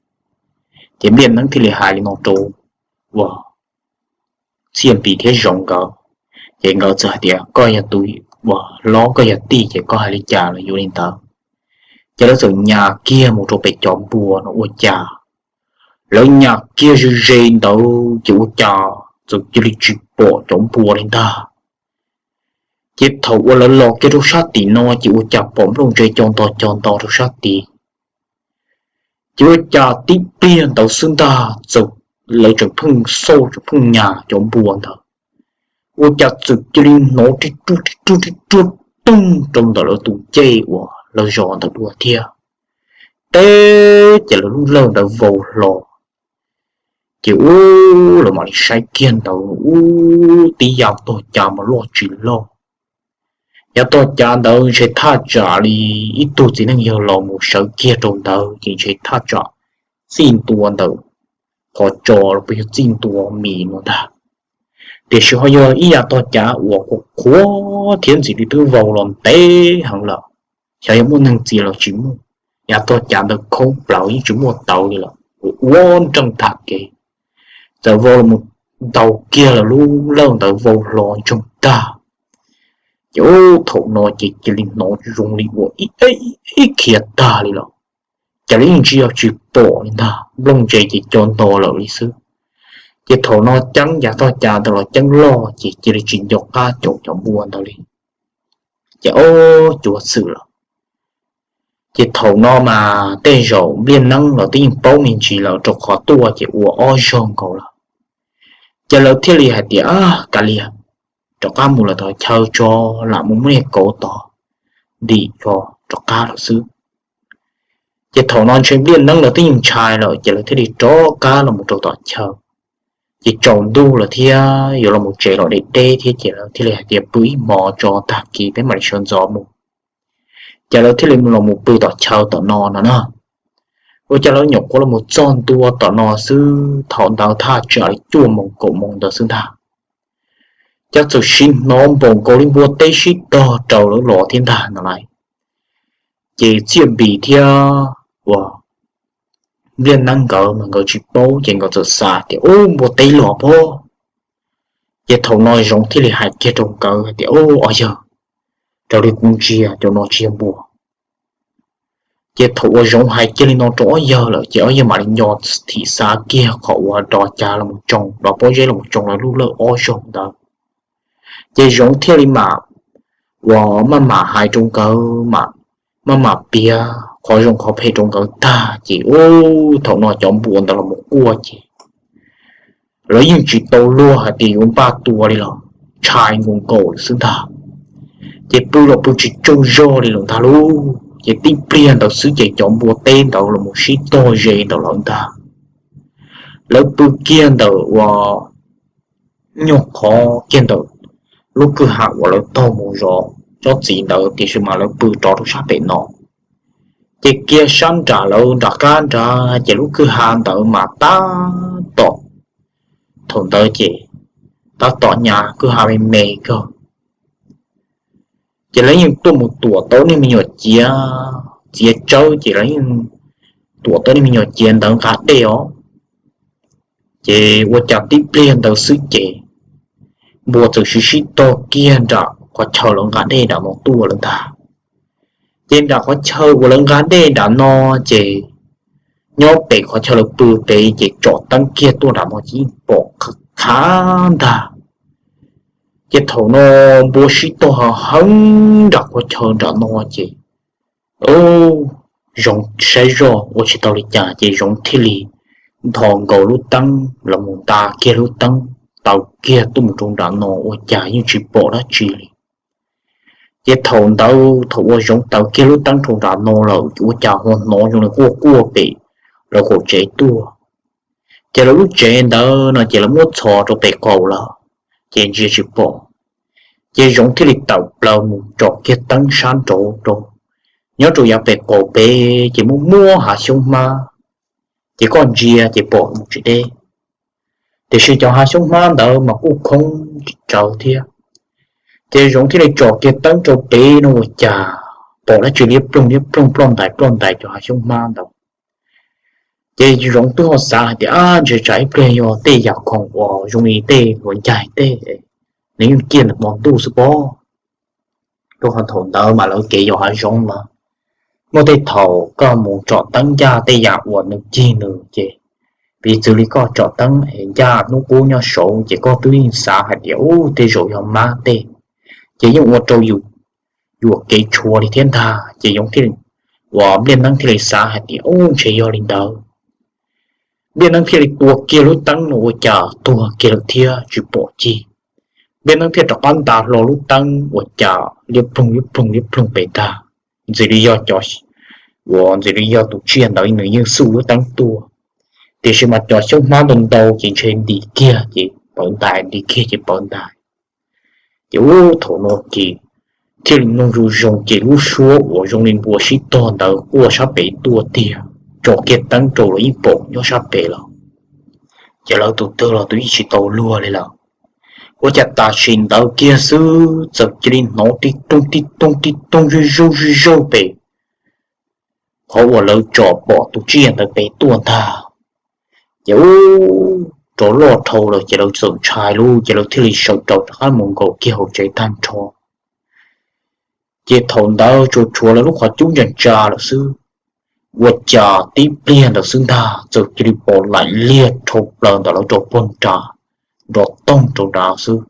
Ces Npliaj Neeb thiaj li hais li no rau uas Txhiaj Npis thiab Zoov nkawd. Ces nkawd txawm hais tias, Koj yog tus uas hlob, koj yog tij ces koj hais li cas los yuav li ntawd. Ces lawv txawm nyas kiag mus rau pem cov npua no ua cas Lawv nyas kiag ze ze ntawd ces ua cas txawm cia li tsis pom cov npua li ntag. Ces thaum uas lawv los kiag rau sab tim no ces ua cas pom nplooj ntse co nto co nto rau sab tid. Ces ua cas tib pliag ntawd xwb ntag txawm, lawv tseem pheej xauj tseem pheej nyas cov npua ntawd, ua cas txawm cia li hnov ri ruj ri ruj ri ruj toog rau ntawm lawv tus cej uas lawv zov ntawd dua thiab. Teb ces lawv lub lawj ntawd vau hlo. Ces ub, lawv mam li saib kiag ntawd ub, tib yav tog cav mas loj tsis loj. Yav tog cav ntawd ntshe thaj tsam li ib tug txiv neej yawg los mus sawv kiag rau ntawd ces ntshe thaj tsam txij ntua ntawm qhov tso los puas yog txij ntua mis no ntag. Tiam sis ho yog ib yav tog cav uas qhuav qhuav thiab ntxim li twb vau los ntev heev lawm, xyov yog muaj neeg txiav los tsis muaj. Yav tog cav ntawd khoob plaws yeej tsis muaj tawv li lawm, ua ua nreej tag kev, txawm vau los mus ntaus kiag lawv lub lawj ntawd vau hlo ntsoog tag. Ces ub, thaum no ces cia li hnov zoo li uas ib khiav tag li lawm, cas li yeej ntsia tsis pom li ntag, nplooj ntse ces co nto lawm li xwb. Ces thaum no ceeb yav tog cav ntawd los ceeb loj ces cia li tsis nco qab caum cov npua ntawd li. Ces ob cuav xwm lawm. Ces thaum no mas tej zaum npliaj neeb los twb yeej paub me ntsis lawm rau qhov tuaj ces ua ob zaug nkaus lawm. Ces lawv thiaj li hais tias, kav liam, rov qab mus lawm tom chaw tso, lam mus muab niag kauv tod ntim tso rov qab lawm xwb. Ces thaum no ntshe npliaj neeb los twb yeej ntshai lawm ces lawv thiaj li rov qab los mus rau tom chaw. Ces tsaus ntuj lawm thiab yuav los mus tsev los deb deb thiab ces lawv thiaj li hais tias pw ib hmos tso, tag kis peb mam li sawv ntxov mus. Ces lawv thiaj li los mus pw tom chaw tom no no na. Ua cas lawv nyuam qhuav los mus txog ntua tom no xwb, thaum ntawd thaj tsam li cuaj moos kaum moos ntawd xwb ntag, cas txawm sim hnov npaum nkaus li npua teb sib tog raws lawv los thiab ntag no lauj. Ces Txiaj Npis thiab uas npliaj neeb nkawd mas nkawd tsis paub ces nkawd txawm xav tias ub, npua teb los pob. Ces thaum no Zoov thiaj li hais kiag rau nkawd hais tias, ob yawg, raws li kuv ntsia cov no tsis yog npua. Ces thaum uas Zoov hais kiag li no rau ob yawg lawm ces ob yawg mam li nco thim xav kiag qhov uas dov cav los mus tsoo, dov pob zeb los mus tsoo lawv lub lawj ob zaug ntawd. Ces Zoov thiaj li mam uas maj mam hais rau nkawd, maj mam piav qhov zoo qhov phem rau nkawd tag ces ub, thaum no cov npua ntawd los mus quaj ces lawv yeej tsis tau luag hais tias yuav npaj tua li los, ntshai nkaus nkaus lawm xwb ntag. Ces pw los pw tsis tsaug zog li lawm ntag lauj. Ces tib pliag ntawd xwb ces cov npua teb ntawd los mus sib tog ze ntawm lawv ntag. Lawv pw kiag ntawm uas nyuag qhov kiag ntawm lub kwj ha uas lawv taug mus zov tsob txiv ntawd tiam sis mas lawv pw rov rau sab pem no. Ces kiag sab nram lawv nram qab nrad ces lub kwj ha ntawd mas tab tom, thaum ntawd ces tab tom nyas kwj ha me me kawg. Ces lawv yeej tuaj mus tuam tau niag me nyuam ciav, txiav tsawb ces lawv yeej tuam tau niag me nyuam ciav ntawd nqa dej os. Ces ua cas tib pliag ntawd xwb ces npua txawm sib sib tog kiag nram qhov chaw lawv nqa dej nram no tuaj lawm ntag. Ces nram qhov chaw uas lawv nqa dej nram no ces nyob pem qhov chaw lawv pw pem ces tsom teeb kiag tuaj nram no ces yeej pom qhov qhav ntag. Ces thaum no npua sib tog heev nram qhov chaw nram no ces Zoov saib zoj ua tsis tau li cas ces Zoov thiaj li nthos nkaus lub teeb los mus nta kiag lub teeb, taws kiag tuaj mus rau nram no ua cas yeej tsis pom dab tsi li. Ces thaum ntawd thaum uas Zoov taws kiag lub teeb rau nram no lawm ua cas ho hnov zoo li quaj quaj pem lawv qaum tsev tuaj. Ces lawv lub tsev ntawd no ces lawv muab txhos rau pem qaum lawm, ces ntsia tsis pom. Ces Zoov thiaj li tawm plaws mus tsom kiag teeb sab nraud rau, nyob rau yav pem qaum pem ces muaj muaj hav xyoob hmab, ces koj ntsia ces pom mus tsis deb. Tiam sis cov hav xyoob hmab ntawd mas kuj khoob tsis tsawv thiab. Ces Zoov thiaj li tsom kiag teeb rau pem no ua cas pom dab tsi liab ploog liab ploog ploj ntais ploj ntais cov hav xyoob hmab ntawd. Ces Zoov twb ho xav hais tias, ab, ntshe tsam ib pliag yog tej yam khoom uas zoo li tej hluav ncaig tej, nws yeej ciaj ntawm hmo ntuj xwb pob. Rau qhov thaum ntawd mas lawv kev yos hav zoov mas muaj tej thaum koj mus tsom teeb ncaj tej yam uas nws cig nws ces Piv txwv li koj tsom teeb ncaj hnub qub nyob saud ces koj twb yeej xav hais tias ub tej zaum yog mab tej, ces yeej ua rau yus yuam kev tshuav li thiab ntag. Ces yoov thiaj, uas Npliaj Neeb thiaj li xav hais tias ub ntshe yog li ntawd. Npliaj Neeb thiaj li tua kiag lub teeb no ua cas tuag kiag lawm thiab tsis pom cig. Npliaj Neeb thiaj rov qab nta hlo lub teeb ua cas liab ploog liab ploog liab ploog pem ntag. Ntxim li yog cov, uas ntxim li yog tus tsiaj ntawd nws yeej xuj lub teeb tuaj, tiam sis mas cov xyoob hmab ntau ntau ces ntshe ntim kiag ces pawv ntais, ntim kiag ces pawv ntais. Ces ub thaum no ces thiaj li mloog zoo zoo ces lub suab uas zoo li npua sib tog ntawd quaj sab pem tuaj tiag, tsom kiag teeb rau los yeej pom nyob sab pem lawm. Ces lawv tus twg los tus yeej tsis tau luag li lawm. Ua cas tam sim ntawd kiag xwb txawm cia li hnov tib toog tib toog tib toog zuj zuj zuj zuj pem qhov uas lawv tsom pom tus tsiaj ntawd pem tuaj ntag. Ces ub rov loj dhau lawm ces lawv txawm ntshai lawm ces lawv thiaj li sawv rov qab mus nkaum kiag hauv tsev tag nrho. Ces thaum ntawd tsuas tshuav lawv lub qhov cub ntsa ntsa lawm xwb. Ua cas tib pliag ntawd xwb ntag txawm cia li pom laim liag dhau plaws ntawm lawv rau puag nrad, nrov toog rau nrad xwb.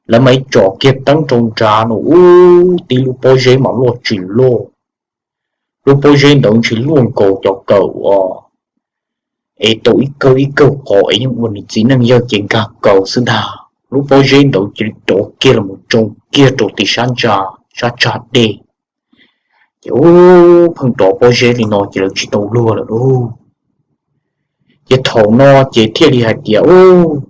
Lawv mam li tsom kiag teeb rau nrad no ub tib lub pob zeb mas luaj tsis luaj. Lub pob zeb ntawd ntshe luaj nkaus cov kawm uas es tau ib kawg ib kawg qos es yeej ua nws txiv neej yawg ces nkag kaus xwb ntag. Lub pob zeb ntawd cia li rov kiag los tsoo kiag rau tim sab ntsa, sab tsag dej. Ces ub pheej rov pob zeb li no ces lawv tsis tau luag lawm lauj. Ces thaum no ces thiaj li hais tias ub,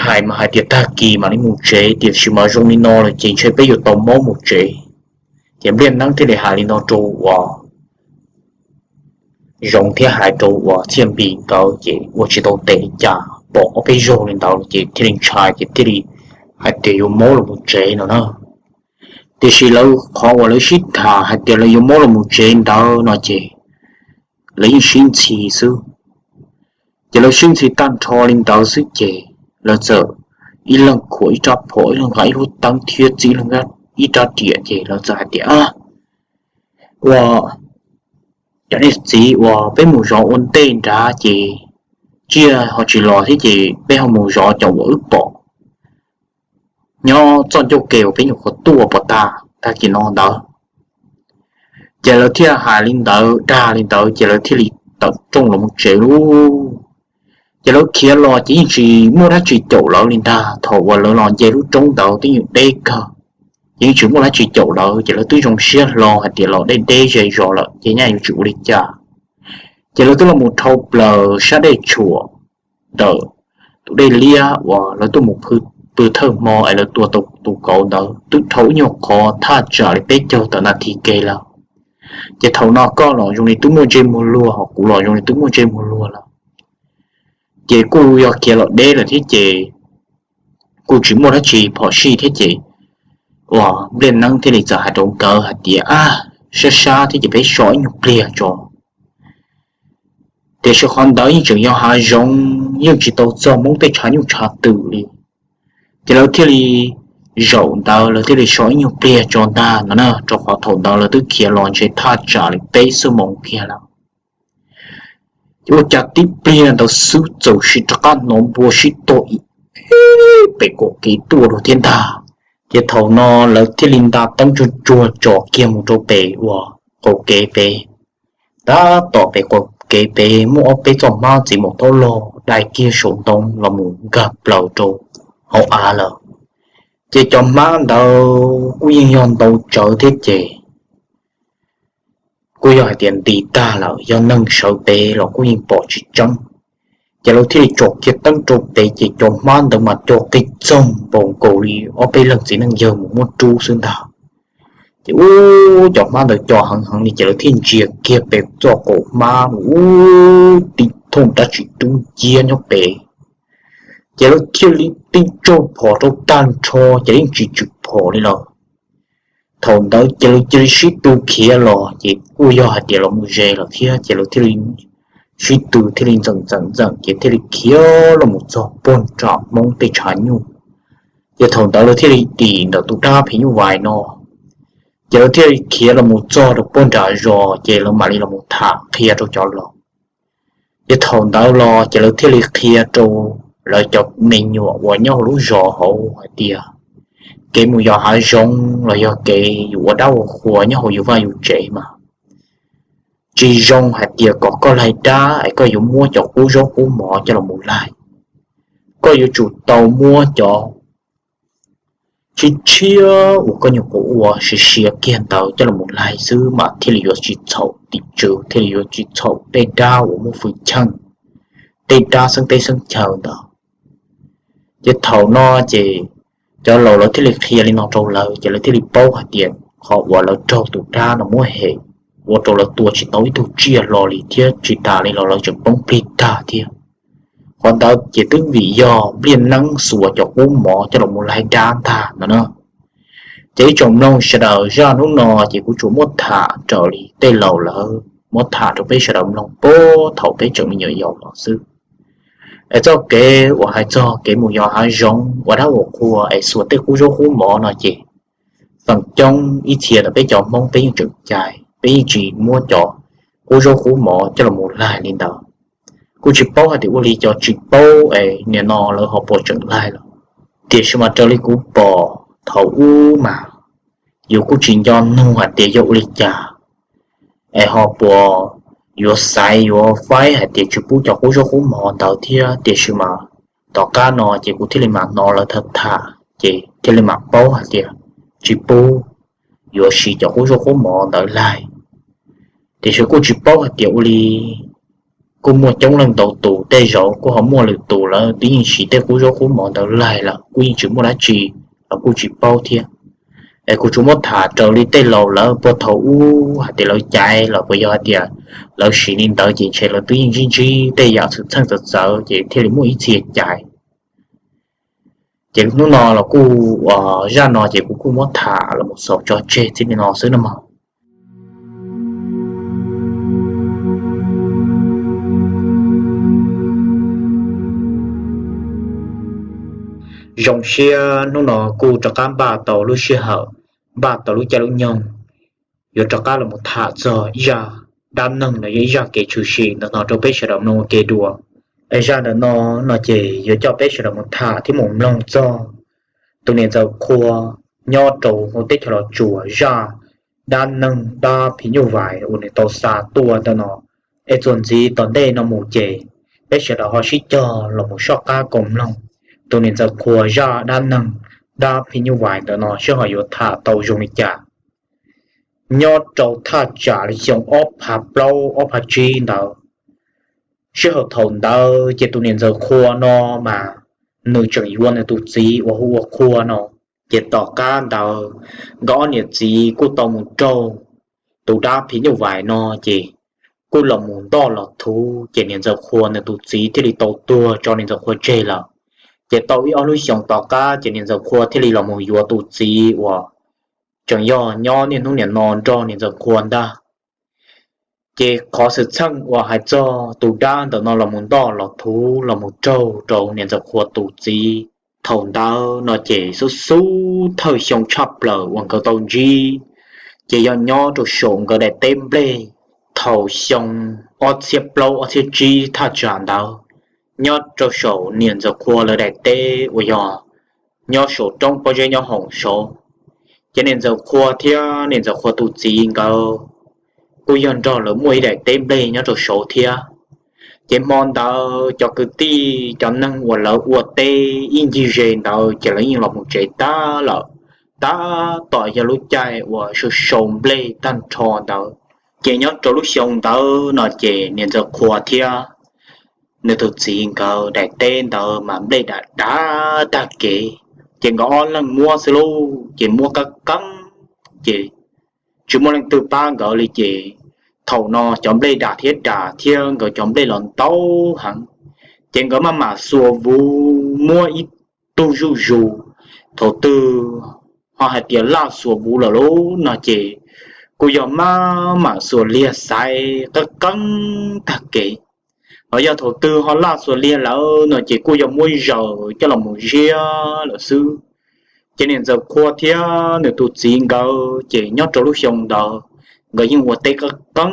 hais mas hais tias tag kis mam li mus tsev tiam sis mas zoo li no lawm ces ntshe peb yuav tau maub mus tsev. Ces Npliaj Neeb thiaj li hais li no rau uas Zoov thiab hais rau uas Txhiaj Npis nkawd ces ua tsis tau tes li cas pom ob peb zaug li ntawd ces thiaj li ntshai ces thiaj li hais tias yuav maub los mus tsev no na. Tiam sis lawv qhov uas lawv sib tham hais tias lawv yuav maub los mus tsev ntawd no ces lawv yeej sib ntxhi xwb. Ces lawv sib ntxhi tag nrho li ntawd xwb ces lawv txawm ib leeg khuam ib rab phom, ib leeg nqa ib lub teeb thiab txib ib leeg ib rab riam ces lawv txawm hais tias ua cov niam txiv uas peb mus zov ua ntej nrad ces tsiaj ho tsis los thiab ces peb ho mus zov cov uas wb pom nyob txoj ncauj ke uas peb nyuam qhuav tuaj pov tag tag kis no ntawd. Ces lawv thiaj hais li ntawd dag li ntawd ces lawv thiaj li tawm rooj los mus tsev lauj. Ces lawv khiav los ces yeej tsis muaj dab tsi caum lawv li ntag. Thaum uas lawv los nce lub roob ntawd twb yog deb kawg, ces yeej tsis muaj dab tsi caum lawv ces lawv twb zoo siab hlo hais tias los deb deb ze zos lawm ces nyaj yuav tsis ua li cas. Ces lawv twb los mus dhau plaws sab dej tshuam ntawm tus dej liab uas lawv tuaj mus pw thawj hmo es lawv tua tau tus kauv ntawd twb dhau ib nyuag qhov thaj tsam li peb caug tawm nas this ke lawm. Ces thaum no koj los zoo li twb muaj ntsej muag luag, ho kuv los zoo li twb muaj ntsej muag luag lawm. Ces kuj yog khiav los deb lawm thiab ces kuj tsis muaj dab tsi phom sij thiab ces uas Npliaj Neeb thiaj li txawm hais rau nkawd hais tias ab, sab sab thiab ces peb so ib nyuag pliag tso. Tiam sis qhov ntawd yeej tseem yog hav zoov, yeej tsis tau txog Hmoob tej tshav nyuj tshav twm li. Ces lawv thiaj li zaum ntawd lawv thiaj li so ib nyuag pliag tso ntag no na, rau qhov thaum ntawd lawv twb khiav los ntshe thaj tsam li peb xuab moos kiag lawm. Ces ua cas tib pliag ntawd xwb txawm sim rov qab hnov npua sib tog ib pem qaum kev tuaj dua thiab ntag. Ces thaum no lawv thiaj li nta teeb tsuag tsuag tsom kiag mus rau pem uas qaum kev pem. Tab tom pem qaum kev pem muaj ob peb txoj hmab txiv maum taub log dai kiag saum ntoo los mus nkag plaws rau hauv av lawm. Ces cov hmab ntawd kuj yeej yog ntau tsawv thiab ces kuj yog hais tias nti tag lawm, yog neeg sawv pem los kuj yeej pom tsis tseeb. Ces lawv thiaj li tsom kiag teeb rau pem ces cov hmab ntawd mas co qig txoog npaum nkaus li ob peb leeg txiv neej yawg mus muab rub xwb ntag. Ces ub cov hmab ntawd co heev heev li ces lawv thiaj ntsia kiag pem txoj qaum hmab mus ub tib thooj dab tsi dub nciab nyob pem. Ces lawv thiaj li tib tsaug phom rau tag nrho ces yeej tsis tswm phom li lawm. Thaum ntawd ces lawv cia li sib tw khiav los ces kuj yog hais tias los mus ze lawm thiab ces lawv thiaj li sib tw thiaj li ntxeem ntxeem ntxeem ces thiaj li khiav los mus txog puag nram Hmoob tej tshav nyuj. Ces thaum ntawd lawv thiaj li dim ntawm tus dab phim nyuj vais no, ces lawv thiaj li khiav los mus txog rau puag nram zos ces lawv mam li los mus tham qhia rau cov laus. Ces thaum ntawd los ces lawv thiaj li qhia rau lawv cov me nyuam uas nyob hauv lub zos hauv hais tias kev mus yos hav zoov los yog kev yus ua dab ua qhua nyob hauv yus vaj yus tsev mas tsis zoo hais tias kom koj laig dab es koj yuav muab cov qub zaub qub mov coj los mus laig. Koj yuav tsum tau muab cov tshiab tshiab uas koj nyuam qhuav ua siav siav kiag ntawd coj los mus laig xwb mas thiaj li yuav tsis txhaum tim tswv, thiaj li yuav tsis txhaum tej dab uas muaj hwj chim, tej dab xeeb teb xeeb chaw ntawd. Ces thaum no ces cov laus lawv thiaj li qhia li no rau lawv ces lawv thiaj li paub hais tias qhov uas lawv raug tus dab no muab hem ua rau lawv tua tsis tau ib tug tsiaj hlo li thiab tsis tas li los lawv tseem poob plig tag thiab. Qhov ntawd ces twb vim yog nplij neeb xuas cov qub mov coj los mus laig dab ntag no na. Ces ib tsoom mloog sawv daws, zaj hnub no ces kuv tsuas muab tham raws li tej laus lawv muab tham rau peb sawv daws mloog puag thaum peb tseem me nyuam yaus los xwb. Es txoj kev uas hais txog kev mus yos hav zoov ua dab ua qhua es xuas tej qub zaub qub mov no ces feem coob ib txhia ntawm peb cov Hmoob peb yeej tseem cais, peb yeej tsis muab cov qub zaub qub mov coj los mus laig li ntawd. Kuj tsis paub hais tias ua li cov tsis paub es nim no lawv ho puas tseem laig lawm. Tiam sis mas raws li kuv pom thaum ub mas yus kuj tsis nco nug hais tias yog ua li cas es ho puas yuav xaiv yuav faib hais tias tsis pub cov qub zaub qub mov ntawd thiab. Tiam sis mas tom qab no ces kuv thiaj li mam hnov lawv tham tham ces thiaj li mam paub hais tias tsis pub, yuav siv cov qub zaub qub mov ntawd laig. Tiam sis kuj tsis paub hais tias ua li, kuj muaj coob leej ntau tus, tej zaum kuj ho muaj lwm tus lawv twb yeej siv tej qub zaub qub mov ntawd laig lawm kuj yeej tsis muaj dab tsi, los kuj tsis paub thiab. Es kuv tsuas muab tham raws li tej laus lawv puag thaum ub hais tias lawv caiv los puas yog hais tias lawv siv li ntawd ces ntshe lawv twb yeej ntsib ntsib tej yam xwm txheej txawv txawv ces thiaj li muaj ib txhia caiv. Ces hnub no los kuj, zaj no ces kuv kuj muab tham los mus xaus tso tseg txij li no xwb nawb mog. Zoo siab hnub no kuj rov qab npaj tau lub sij hawm, npaj tau lub caij lub nyoog, yuav rov qab los mus tham txog ib zaj dab neeg los yog ib zaj kev tshwm sim ntawm no rau peb sawv daws mloog ua ke dua. Es zaj ntawm no, no ces yuav coj peb sawv daws mus tham thiab mus mloog txog tus niam ntxawm Qhua nyob rau hauv teb chaws Los Tsuas zaj dab neeg dab phim nyuj vais uas nws tau xa tuaj ntawm no. Es txuas ntxiv tom ntej no mus ces peb sawv daws ho sib cog los mus soj qab koom mloog tus niam ntxawm Qhua zaj dab neeg dab phim nyuj vais ntawm no seb ho yuav tham tau zoo li cas. Nyob rau thaj tsam li xyoo ob phav plaub ob phav tsib ntawd, sij hawm thaum ntawd ces tus niam ntxawm Qhua no mas nws tseem yuav nws tus txiv uas hu ua Qhua no. Ces tom qab ntawd nkawd ob niam txiv kuj tau mus raug tus dab phim nyuj vais no ces kuj los mus ntoj los thuv ces niam ntxawm Qhua nws tus txiv thiaj li tau tuag tso niam ntxawm Qhua tseg lawm. Ces tau ib ob lub xyoos tom qab ces niam ntxawm Qhua thiaj li los mus yuav tus txiv uas tseem yog nyob niaj hnub nim no nrog niam ntxawm Qhua ntag. Ces qhov xwm txheej uas hais txog tus dab ntawm no los mus ntoj los thuv los mus raug rau niam ntxawm Qhua tus txiv thaum ntawd no ces xub xub thawj xyoo tshaj plaws uas nkawd tau ntsib ces yog nyob rau saum nkawd daim teb nplej thaum xyoo ob txhiab plaub ob txhiab tsib thaj tsam ntawd, nyob rau saum niam ntxawm Qhua lawv daim teb uas yog nyob saum roob pob zeb nyob hoom saud. Ces niam ntxawm Qhua thiab niam ntxawm Qhua tus txiv nkawd kuj yog nrog lawv muaj ib daim teb nplej nyob rau saud thiab. Ces hmo ntawd cov kwv tij cov neeg uas lawv ua teb ib ncig ze ntawd ces lawv yeej los mus tsev tag lawm, tab tom yog lub caij uas sau sau nplej tag nrho ntawd. Ces nyob rau lub xyoo ntawd no ces niam ntxawm Qhua thiab nws tus txiv nkawd daim teb ntawd mas nplej dav dav tag kev, ces nkawd ob leeg muab xwb lauj, ces muab qab qeeb, ces tsis muaj leej twg pab nkawd li ces thaum no cov nplej dav thiab dav thiab nkawd cov nplej los ntau heev, ces nkawd maj mam xuas vuv muab ib tug zuj zus. Thaum twg ho hais tias laj xuas vuv lawm lauj no ces kuj yog maj mam xuas liag xaiv qab qeeb tag kev. Ho yog thaum twg ho laj xuas liag lawm no ces kuj yog muab zaws coj los mus ziab lawm xwb. Ces niam ntxawm Qhua thiab nws tus txiv nkawd ces nyob rau lub xyoo ntawd nkawd yeej ua teb qab qeeb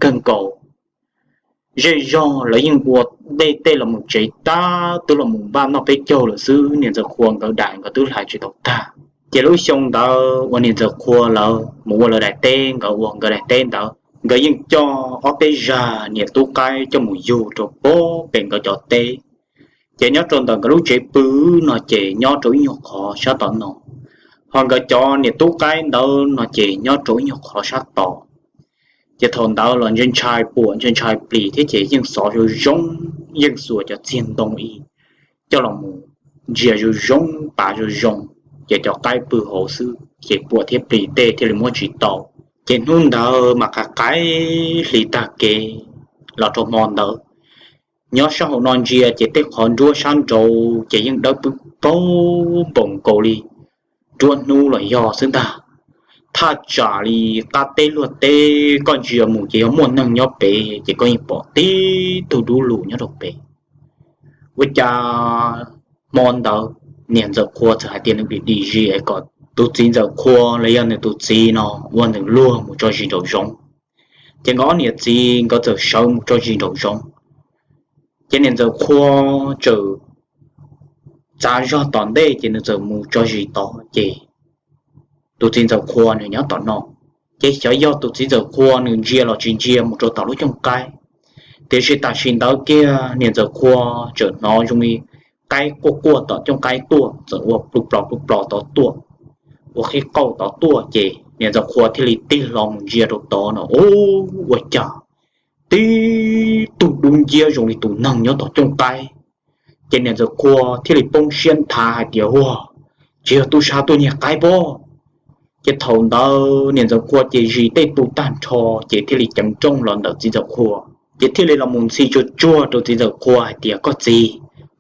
kawg nkaus. zej zog lawv yeej ua dej tej los mus tsev tag, twb los mus npaj noj peb caug lawm xwb, niam ntxawm Qhua nkawd daim nkawd twb hlais tsis tau tag. Ces lub xyoo ntawd uas niam ntxawm Qhua lawv mus ua lawv daim teb, nkawd ua nkawd daim teb ntawd, nkawd yeej coj ob peb zag niam tub qaib coj mus yug rau pem nkawd cov teb. Ces nyob rau ntawm nkawd lub tsev pw no ces nyob rau ib nyuag qhov sab tom no, ho nkawd cov niam tub qaib ntawd no ces nyob rau ib nyuag qhov sab tod. Ces thaum ntawd los ntshai ntshai puam ntshai ntshai plis thiab ces yeej xov zoo zoo, yeej xuas cov txiag ntoo ib coj los mus ntsia zoo zoo, pav zoo zoo, ces cov qaib pw hauv xwb ces puam thiab plis tej thiaj li muab tsis tau. Ces hnub ntawd mas qav qaib hli tag kev los rau hmo ntawd, nyob sab hauv no ntsia ces tej qhov nruab sab nraud ces yeej dawb pwb paug npaum nkaus li nruab hnub los yog xwb ntag. Thaj tsam li qab teb luag teb koj ntsia mus ces yog muaj neeg nyob pem ces koj yeej pom tib tug dub lug nyob rau pem. Ua cas hmo ntawd niam ntxawm Qhua txawm hais tias nws dim dim zis es kom tus txiv ntxawm Qhua los yog nws tus txiv no ua nws luag mus tso zis nraum zoov. Ces nkawd ob niam txiv nkawd txawm sawv mus tso zis nraum zoov. Ces niam ntxawm Qhua txawm txav zog tom ntej ces nws txawm mus tso zis tod ces tus txiv ntxawm Qhua nws nyob tom no. Ces xyov yog tus txiv ntxawm Qhua nws ntsia los tsis ntsia mus rau tom lub cooj qaib, tiam sis tam sim ntawd kiag niam ntxawm Qhua txawm hnov zoo li qaib quaj quaj tom cooj qaib tuaj, txawm ua plub plos plub plos tod tuaj, ua qhib qauj tod tuaj ces niam ntxawm Qhua thiaj li tig hlo mus ntsia rau tod no, ua cas tib tug dub nciab zoo li tus neeg nyob tom cooj qaib. Ces niam ntxawm Qhua thiaj li poob siab nthav hais tias, Ua, tsis yog tub sab tuaj nyiag qaib pob? Ces thaum ntawd niam ntxawm Qhua ces zis tej tu tag nrho ces thiaj li ceev nrooj los ntawm txiv ntxawm Qhua, ces thiaj li los mus ntxhi tsuag tsuag rau txiv ntxawm Qhua hais tias, Koj txiv,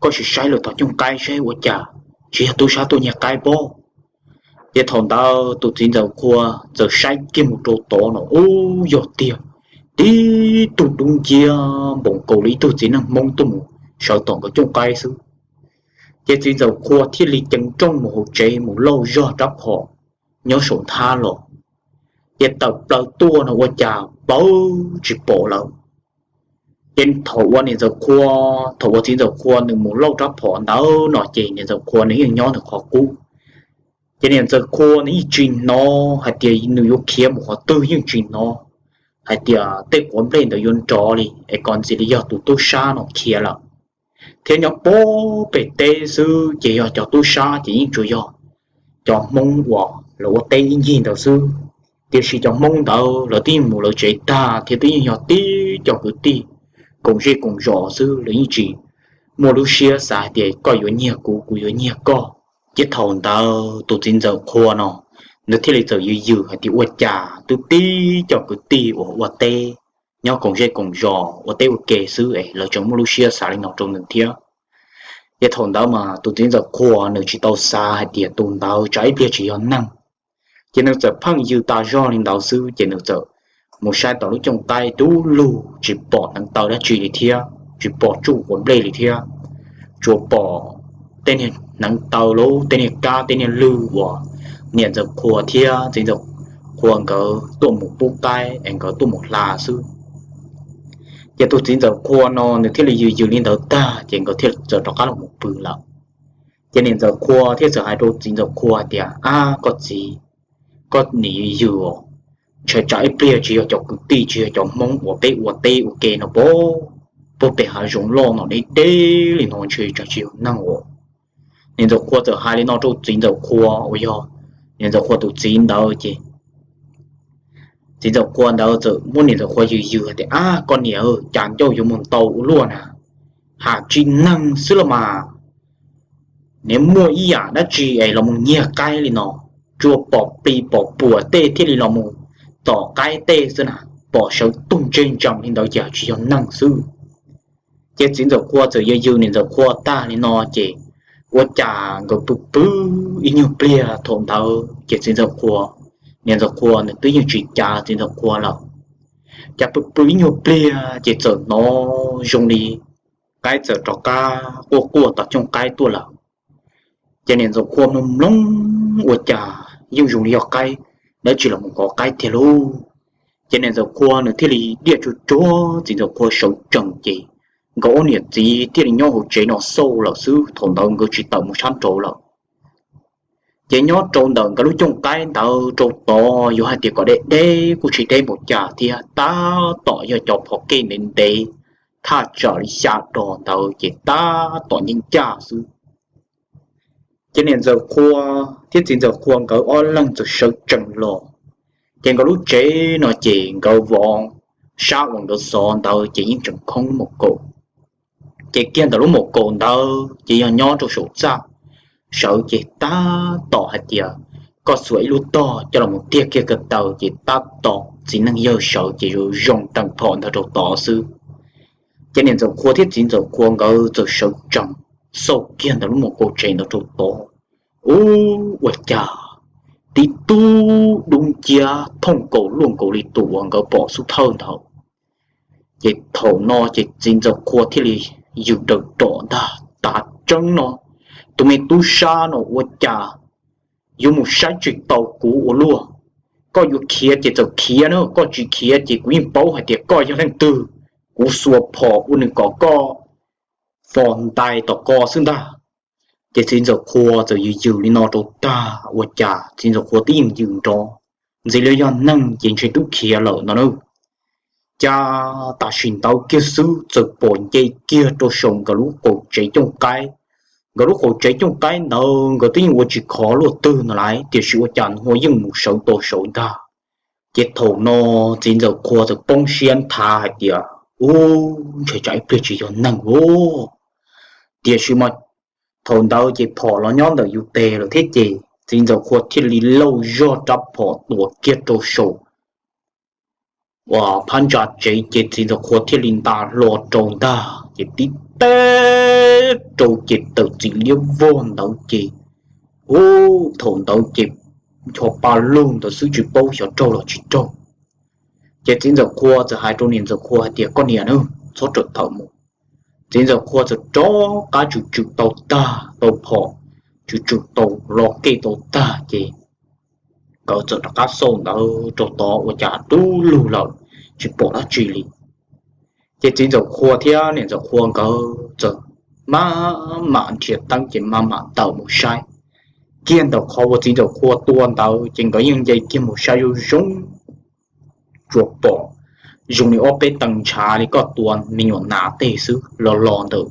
koj sim saib lawm tom cooj qaib saib ua cas tsis yog tub sab tuaj nyiag qaib pob? Ces thaum ntawd tus txiv ntxawm Qhua txawm saib kiag mus rau tod no, ub, yog tiag, tib tug dub nciab npaum nkaus li ib tug txiv neej Hmoob tuaj mus sawv tom nkawd cooj qaib xwb. Ces txiv ntxawm Qhua thiaj li ceev nrooj mus hauv tsev mus lauj zog rab phom nyob saum nthab los, ces tawm plaws tuaj no ua cas plawv tsis pom lawm. Ces thaum uas niam ntxawm Qhua, thaum uas txiv ntxawm Qhua nws mus lauj rab phom ntawd no ces niam ntxawm Qhua nws yeej nyob nws qhov qub. Ces niam ntxawm Qhua nws yeej tsis hnov hais tias nws yuav khiav mus qhov twg, yeej tsis hnov hais tias tej quav nplej ntawd yuav nrov li es kom ntxiv li yog tus tub sab no khiav lawm. Thiab nyob puag pem teb xwb ces yog cov tub sab ces yeej tsuas yog cov Hmoob uas lawv ua teb ib ncig ntawd xwb. Tiam sis cov Hmoob ntawd lawv twb yeej mus lawv tsev tag thiab twb yeej yog tib co kwv tij koom zej koom zos xwb, lawv yeej tsis muaj lub siab xav hais tias koj yuav nyiag kuv, kuv yuav nyiag koj. Ces thaum ntawd tus txiv ntxawm Qhua no nws thiaj li txawm yws yws hais tias ua cas twb tib co kwv tij uas ua teb nyob koom zej koom zos ua teb ua ke xwb es lawv tseem muaj lub siab xav li no rau nws thiab. Ces thaum ntawd mas tus txiv ntxawm Qhua nws tsis tau xav hais tias tus ntawd tsam ib pliag tsis yog neeg. Ces nws txawm pheej yws tas zog li ntawd xwb ces nws txawm mus saib tom lub cooj qaib dub lug tsis pom hneev taw dab tsi li thiab, tsis pom tsuj quav nplej li thiab, tsuas pom tej niag hneev taw lub tej niag kab tej niag lwj uas niam ntxawm Qhua thiab txiv ntxawm Qhua nkawd tuaj mus pub qaib es nkawd tuaj mus hla xwb. Ces tus txiv ntxawm Qhua no nws thiaj li yws yws li ntawd tag ces nkawd thiaj txawm rov qab los mus pw lawm. Ces niam ntxawm Qhua thiaj txawm hais rau txiv ntxawm Qhua tias, Ab, koj txiv, koj nim yws yws os, ntshai tsam ib pliag tsis yog cov kwv tij tsis yog cov Hmoob uas peb ua teb ua ke no puag pem hav zoov loj no deb deb li no ntshai tsam tsis yog neeg os. Niam ntxawm Qhua txawm hais li no rau txiv ntxawm Qhua uas yog niam ntxawm Qhua tus txiv ntawd ces txiv ntxawm Qhua ntawd txawm muab niam ntxawm Qhua yws yws tias, Ab, koj niam, cas ncauj yuav mus ntau ua luaj na, ham tsis neeg xwb los mas, nws muaj ib yam dab tsi es los mus nyiag qaib li no, tsuas pom plis pom puam tej thiaj li los mus tom qaib tej xwb na, pom sawv tug ntseg ntsees li ntawd ces tsis yog neeg xwb. Ces txiv ntxawm Qhua txawm yws yws niam ntxawm Qhua tag li no ces ua cas nkawd pw pw ib nyuag pliag thaum ntawd ces txiv ntxawm Qhua, niam ntxawm Qhua nws twb yeej tsis cav txiv ntxawm Qhua lawm. Cas pw pw ib nyuag pliag ces txawm hnov zoo li qaib txawm rov qab quaj quaj tom cooj qaib tuaj lawm. Ces niam ntxawm Qhua mloog mloog ua cas yeej zoo li yog qaib dab tsi los mus kov qaib tiag lauj. Ces niam ntxawm Qhua nws thiaj li diaj tsuag tsuag txiv ntxawm Qhua sawv tsees ces nkawd ob niam txiv thiaj li nyob hauv tsev no xauj lawm xwb, thaum ntawd nkawd tsis tawm mus sab nraud lawm. Ces nyob rau ntawm nkawd lub cooj qaib ntawd rau tod yuav hais tias kom deb deb kuj tsis deb npaum cas thiab, tab tom yog cov phom kej ntev ntev, thaj tsam li xya dos ntawd ces tab tom nyeej ncaj xwb. Ces niam ntxawm Qhua thiab txiv ntxawm Qhua nkawd ob leeg txawm sawv tsees los. Ces nkawd lub tsev no ces nkawd vov sab uas nkawd xov ntawd ces yeej tseem khoob mus kaum. Ces kiag ntawm lub mus kaum ntawd ces yog nyob rau saum txaj, sawv ces tab tom hais tias koj xuas ib lub tog coj los tiag kiag ko taw ces tab tom txiv neej yawg sawv ces zoo zoo teem phom ntawd rau tod xwb. Ces niam ntxawm Qhua thiab txiv ntxawm Qhua nkawd txawm sawv tsees xauj kiag ntawm lub mus kaum tsev ntawd rau tod. Ub, ua cas tib tug dub nciab thooj nkaus luaj nkaus li tus uas nkawd pom xub thawj ntawd. Ces thaum no ces txiv ntxawm Qhua thiaj li yws daws rom ntag, tav tseeb no tus me tub sab no ua cas yuav mus saib tsis taus kuv ua luaj. Koj yuav khiav ces txawm khiav na, koj tsis khiav ces kuv yeej paub hais tias koj yog leej twg. Kuv xuas phom ua nws kom koj fos ntais tom ko xwb ntag. Ces txiv ntxawm Qhua txawm yws yws li no rau tag ua cas txiv ntxawm Qhua twb yeej yws nrov, ntxiv li yog neeg ces ntshe twb khiav lawm no na. Cas tam sim ntawd kiag xwb txawm pom nce kiag rau saum nkawd lub qaum tsev cooj qaib. Nkawd lub qaum tsev cooj qaib ntawd nkawd twb yeej ua tsis khov luaj twg no lawm tiam sis ua cas nws yeej mus sawv tau saud ntag. Ces thaum no txiv ntxawm Qhua txawm poob siab nthav hais tias, ub, ntshai tsam ib pliag tsis yog neeg ua. Tiam sis mas thaum ntawd ces phom los nyob ntawm yus tes lawm thiab ces txiv ntxawm Qhua thiaj li lauj zog rab phom tua kiag rau saum uas phab ntsa tsev ces txiv ntxawm Qhua thiaj li nta hlo rau ntag ces tib teg rau ces tawm txim liab vog ntawd ces, ub, thaum ntawd ces ncho pa lug ntawd xwb tsis paub xyov raug los tsis raug. Ces txiv ntxawm Qhua txawm hais rau niam ntxawm Qhua hais tias, koj niam na, txhob rawm thawm mus. Txiv ntxawm Qhua txawm rov qab tswm tswm tau tag tau phom, tswm tswm tau lo kej tau tag ces nkawd txawm rov qab xauj ntawd rau tod ua cas dub lug lawm, tsis pom dab tsi li. Ces txiv ntxawm Qhua thiab niam ntxawm Qhua nkawd txawm maj mam nrhiav teeb ces maj mam tawm mus saib. Kiag ntawm qhov uas txiv ntxawm Qhua tua ntawd ces nkawd yeej nce kiag mus saib zoo zoo, tsuas pom zoo li ob peb tee ntshav li koj tua me nyuam nas tej xwb los los ntawm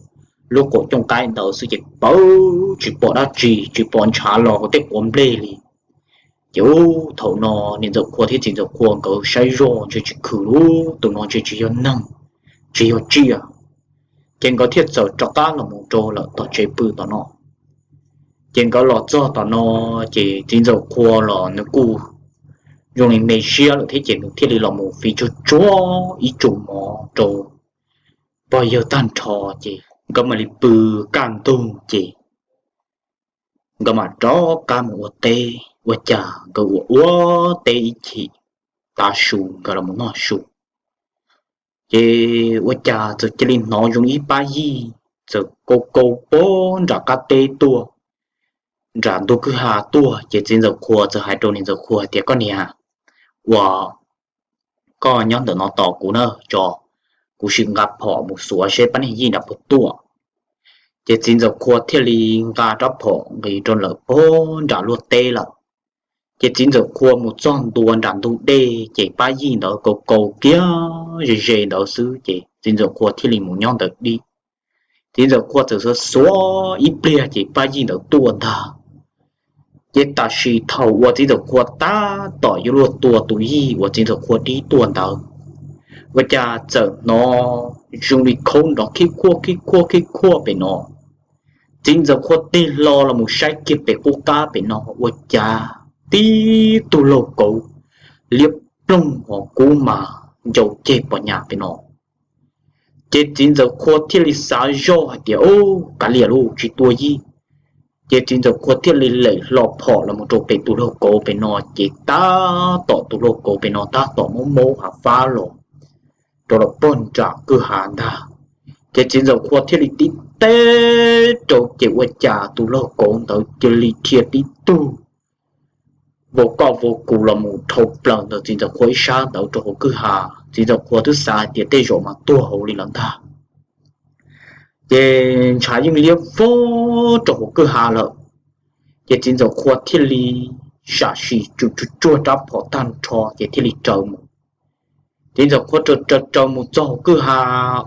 lub qaum cooj qaib ntawd xwb ces pawv tsis pom dab tsi, tsis pom ntshav los hauv tej quav nplej li. Ces ub, thaum no niam ntxawm Qhua thiab txiv ntxawm Qhua nkawd saib zoj ntshe tsis khwv lub tus no ntshe tsis yog neeg, tsis yog tsiaj. Ces nkawd thiaj txawm rov qab los mus rau lawm tom tsev pw tom no. Ces nkawd los txog tom no ces txiv ntxawm Qhua los nws kuj zoo li me siab lawm thiab ces nws thiaj li los mus fiv tsuag tsuag ib tsum mov rau pog yawg tag nrho ces nkawd mam li pw kaj ntug ces nkawd mam rov qab mus ua teb. Ua cas nkawd ua ua teb ib chim tav su nkawd los mus noj su, ces ua cas txawm cia li hnov zoo ib pab yij txawm kau kau pog nram qab teb tuaj, nram ntug kwj ha tuaj. Ces txiv ntxawm Qhua txawm hais rau niam ntxawm Qhua hais tias, koj niam, ua koj nyob ntawm no tos kuv na tso, kuv sim nqa phom mus xuav seb pab niag yij nram puag tuaj. Ces txiv ntxawm Qhua thiaj li nqa rab phom nqis rau lawm pog nram luag teb lawm. Ces txiv ntxawm Qhua mus txog ntua nram ntug dej ces pab yij ntawd kau kau kiag ze ze ntawd xwb ces txiv ntxawm Qhua thiaj li mus nyob ntawd dib. Txiv ntxawm Qhua txawm xuav xuav ib pliag ces pab yij ntawd tuaj ntag. Ces tam sim thaum uas txiv ntxawm Qhua tab tom yuav luag tua tus yij uas txiv ntxawm Qhua dib tuaj ntawd, ua cas txawm hnov zoo li khaub nrov khib khuab khib khuab khib khuab pem no. Txiv ntxawm Qhua tig hlo los mus saib kiag pem qub qab pem no ua cas tib tug laug kauv liab ploog hos kub mas ncau ceg pos nyas pem no. Ces txiv ntxawm Qhua thiaj li xav zoj hais tias, ub, kav liam lauj, tsis tua yij. Ces txiv ntxawm Qhua thiaj li lem hlo phom los mus rau pem tus laug kauv pem no ces tab tom tus laug kauv pem no tab tom maub maub hav fab los rau lawm pog nram kwj ha ntag. Ces txiv ntxawm Qhua thiaj li tib teg rau ces ua cas tus laug kauv ntawd cia li dhia tib tug vau koj vau kuv los mus dhau plaws ntawm txiv ntxawm Qhua ib sab ntawd rau hauv kwj ha. Txiv ntxawm Qhua twb xav hais tias tej zaum mas tuag hauv li lawm ntag. Ces ntshav yeej liab vog rau hauv kwj ha lawm. Ces txiv ntxawm Qhua thiaj li sam sim tsuj tsuag rab phom tag nrho ces thiaj li raws mus. Txiv ntxawm Qhua raws raws raws mus txog hauv kwj ha,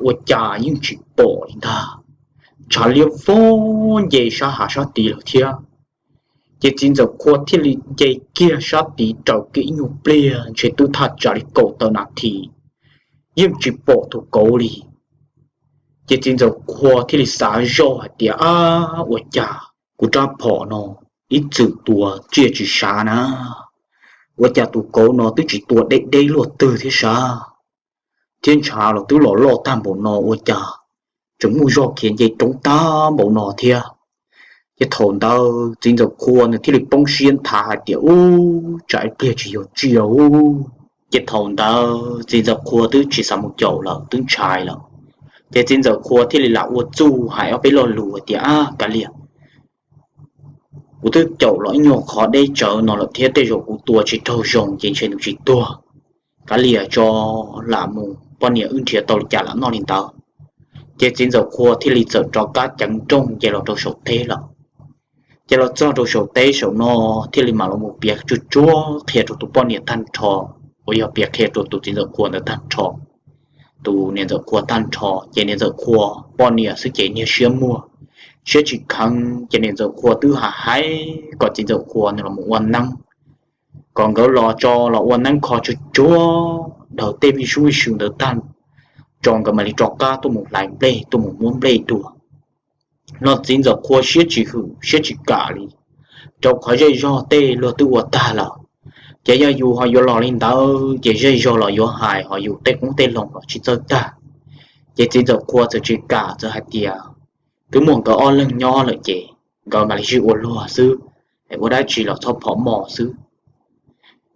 ua cas yeej tsis pom li ntag. Ntshav liab vog nce sab hav sab tid lawm thiab. Ces txiv ntxawm Qhua thiaj li nce kiag sab tid raws kiag ib nyuag pliag ntshe twb thaj tsam li kaum tawm nas this, yeej tsis pom tus kauv li. Ces txiv ntxawm Qhua thiaj li xav zoj hais tias, ab, ua cas kuv rab phom no ib txwm tua tsiaj tsis sav na, ua cas tus kauv no twb tsis tua deb deb luaj twg thiab sav, thiab ntshav los twb los loj tag npaum no ua cas tseem muaj zog khiav nce roob tag npaum no thiab. Ces thaum ntawd txiv ntxawm Qhua nws thiaj li poob siab nthav hais tias, ub, tsam ib pliag tsis yog tsiaj ub. Ces thaum ntawd txiv ntxawm Qhua twb tsis xav mus caum lawm, twb ntshai lawm. Ces txiv ntxawm Qhua thiaj li lam ua txuj hais ob peb lo lus tias, ab, kav liam, kuv twb caum los ib nyuag qhov deb tsawv no lawm thiab tej zaum kuv tua tsis raug zoo ces ntshe nws tsis tuag. Kav liam tso, lam mus, poj niam wb nrhiav tau li cas lam noj li ntawd. Ces txiv ntxawm Qhua thiaj li txawm rov qab ceev nrooj nce los rau saum teb lawm. Ces los txog rau saum teb saum no thiaj li mam los mus piav tsuag tsuag qhia rau tus poj niam tag nrho, uas yog piav qhia rau tus txiv ntxawm Qhua ntawd tag nrho. Tus niam ntxawm Qhua tag nrho ces niam ntxawm Qhua poj niam xwb ces niag siab muag, siab tsis kheev, ces niam ntxawm Qhua twb hais kom txiv ntxawm Qhua nws los mus ua neeb, kom nkawd los tso los ua neeb kho tsuag tsuag dhau tej vij sub vij sw ntawd tag, tso nkawd mam li rov qab tuaj mus hlais nplej, tuaj mus muab nplej dua. Los txiv ntxawm Qhua siab tsis hwm siab tsis kam li, rau qhov zej zog tej luag twb ua tag lawm. Ces yog yus ho yuav los li ntawd ces zej zog los yuav hais, ho yus tej qoob tej loo los tsis txawj tag. Ces txiv ntxawm Qhua txawm tsis kam, txawm hais tias, twb muaj nkawd ob leeg nyob lawm ces nkawd mam li sib ua luag xwb, es ua dab tsi los txhob phom mos xwb.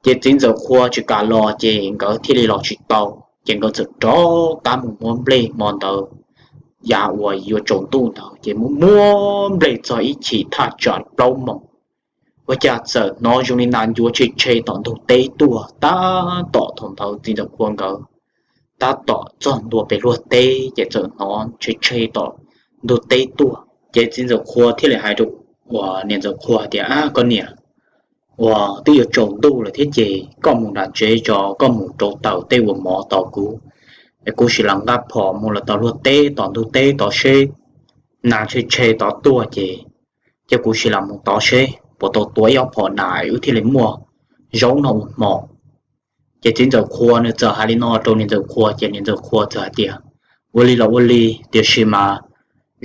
Ces txiv ntxawm Qhua tsis kam los ces nkawd thiaj li los tsis tau. Ces nkawd txawm rov qab mus muab nplej hmo ntawd, yav uas yuav tsaus ntuj ntawd ces muab muab nplej txog ib chim thaj tsam plaub moos, ua cas txawm hnov zoo li nas ncuav tshe tshe tom ntug teb tuaj. Tab tom thaum ntawd txiv ntxawm Qhua nkawd tab tom txog ntua pem luag teb ces txawm hnov tshe tshe tom ntug teb tuaj. Ces txiv ntxawm Qhua thiaj li hais rau uas niam ntxawm Qhua tias, ab, koj niam, uas twb yuav tsaus ntuj lawm thiab ces koj mus nram tsev tso, koj mus rauv taws tej uas mov tos kuv, es kuv sim los nqa phom mus lawm tom luag teb tom ntug teb tod seb, nas tshe tshe tod tuaj ces, ces kuv sim los mus tod seb puas tau tua ib ob phom nas wb thiaj li muaj zaub noj ua hmo. Ces txiv ntxawm Qhua nws txawm hais li no rau niam ntxawm Qhua ces niam ntxawm Qhua txawm hais tias, ua li los ua li, tiam sis mas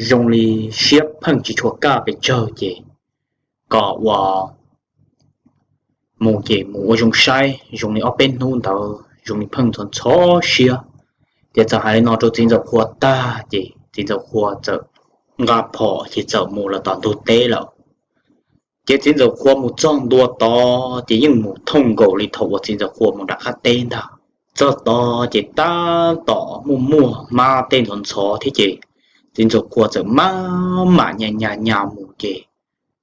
zoo li siab pheej tsis tshua kaj pes tsawg ces kom ua mus ces mus ua zoo saib, zoo li ob peb hnub ntawd zoo li pheej ntxhov ntxhov siab. Ces txawm hais li no rau txiv ntxawm Qhua tag ces txiv ntxawm Qhua txawm nqa phom ces txawm mus lawm tom ntug teb lawm. Ces txiv ntxawm Qhua mus txog ntua tod ces yeej mus thooj nkaus li thaum uas txiv ntxawm Qhua mus nram qab teb ntag. Txog tod ces tab tom muaj muaj hmab tej ntxhov ntxhov thiab ces txiv ntxawm Qhua txawm maj mam nyas nyas nyas mus ces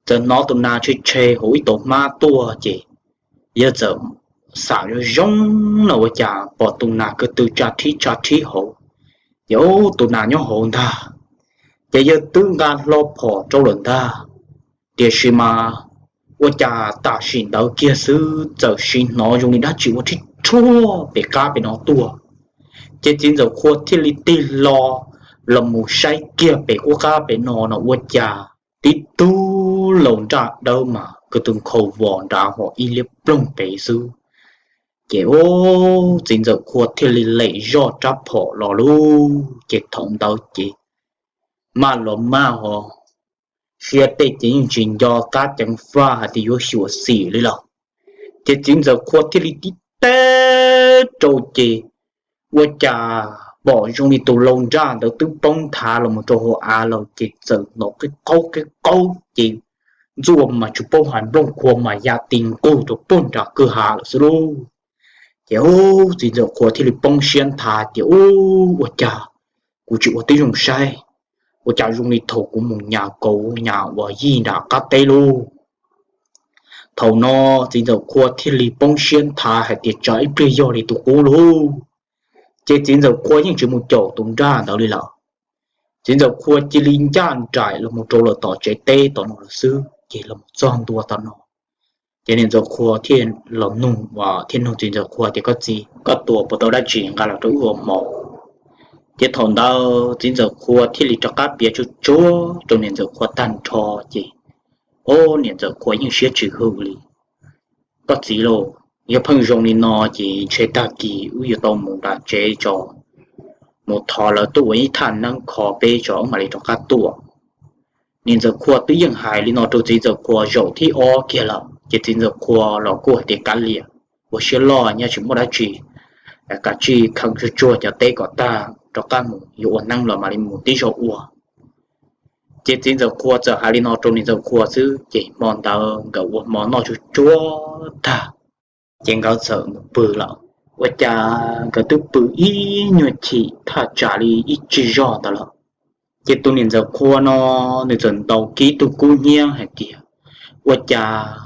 txawm hnov tus nas tshe tshe hauv ib tau hmab tuaj ces yawg txawm xam zoo zoo no ua cas pom tus nas ko tw tsa rhib tsa rhib hauv. Ces ub, tus nas nyob hauv ntag. Ces yawg twb nqa hlo phom rau lawm ntag, tiam sis mas ua cas tam sim ntawd kiag xwb txawm sim hnov zoo li dab tsi ua rhib rhuaj pem qab pem no tuaj. Ces txiv ntxawm Qhua thiaj li tig hlo los mus saib kiag pem qub qab pem no no ua cas tib tug laus nraj dawb mas ko tw nkhaus vos nrad hos ib liab ploog pem xwb. Ces ub, txiv ntxawm Qhua thiaj li lem zoj rab phom los lub ces thaum ntawd ces maj los maj hos siab tej ces yeej tsis nco qab ceev faj hais tias yuav xyuam xim li lawm. Ces txiv ntxawm Qhua thiaj li tib teb rau ces ua cas pom zoo li tus laus nraj ntawd twb poob nthav los mus rau hauv av lawm ces txawm hnov qib qaub qib qaub ces ntxuaj mas tsis paub hais nplooj qhuav mas ya ti nqug rau puag nram kwj ha lawm xwb lauj. Ces ub, txiv ntxawm Qhua thiaj li poob siab nthav tias ub, ua cas kuv tsis ua tib zoo saib, ua cas zoo li thaum kuv mus nyas kauv nyas uas yij nram qab teb lauj. Thaum no txiv ntxawm Khua thiaj li poob siab nthav hais tias tsam ib pliag yog li tus qub lauj. Ces txiv ntxawm Khua yeej tsis mus caum tus nraj ntawd li lawm. Txiv ntxawm Khua cia li ncaj nraim los mus rau lawm tom tsev teb tom no lawm xwb, ces los txog ntua tom no, ces niam ntxawm Khua thiaj los nug, thiaj nug txiv ntxawm Khua tias, Koj txiv, koj tua puas tau dab tsi nqa los rau wb ua hmo? Ces thaum ntawd txiv ntxawm Khua thiaj li rov qab piav tsuag tsuag rau niam ntxawm Khua tag nrho, ces o, niam ntxawm Khua yeej siab tsis hwm li. Koj txiv lauj, yog pheej zoo li no ces ntshe tag kis wb yuav tau mus nram tsev tso, mus thov lawv tuaj ua ib thaj neeb kho peb tso wb mam li rov qab tuaj. Niam ntxawm Khua twb yeej hais li no rau txiv ntxawm Khua zaum thib ob kiag lawm, ces txiv ntxawm Khua los kuj hais tias, Kav liam, ua siab loj, nyob tsis muaj dab tsi, kav tsij kheev tsuag tsuag cov teb kom tag rov qab mus, yuav ua neeb los mam li mus tib zaug ua. Ces txiv ntxawm Khua txawm hais li no rau niam ntxawm Khua xwb, ces hmo ntawd nkawd ua hmo noj tsuag tsuag tag, ces nkawd txawm mus pw lawm. Ua cas nkawd twb pw ib nyuag chim thaj tsam li ib tsig zog ntawd lawm, ces tus niam ntxawm Khua no nws txawm ntaus kiag tus kub hnyiab hais tias, Ua cas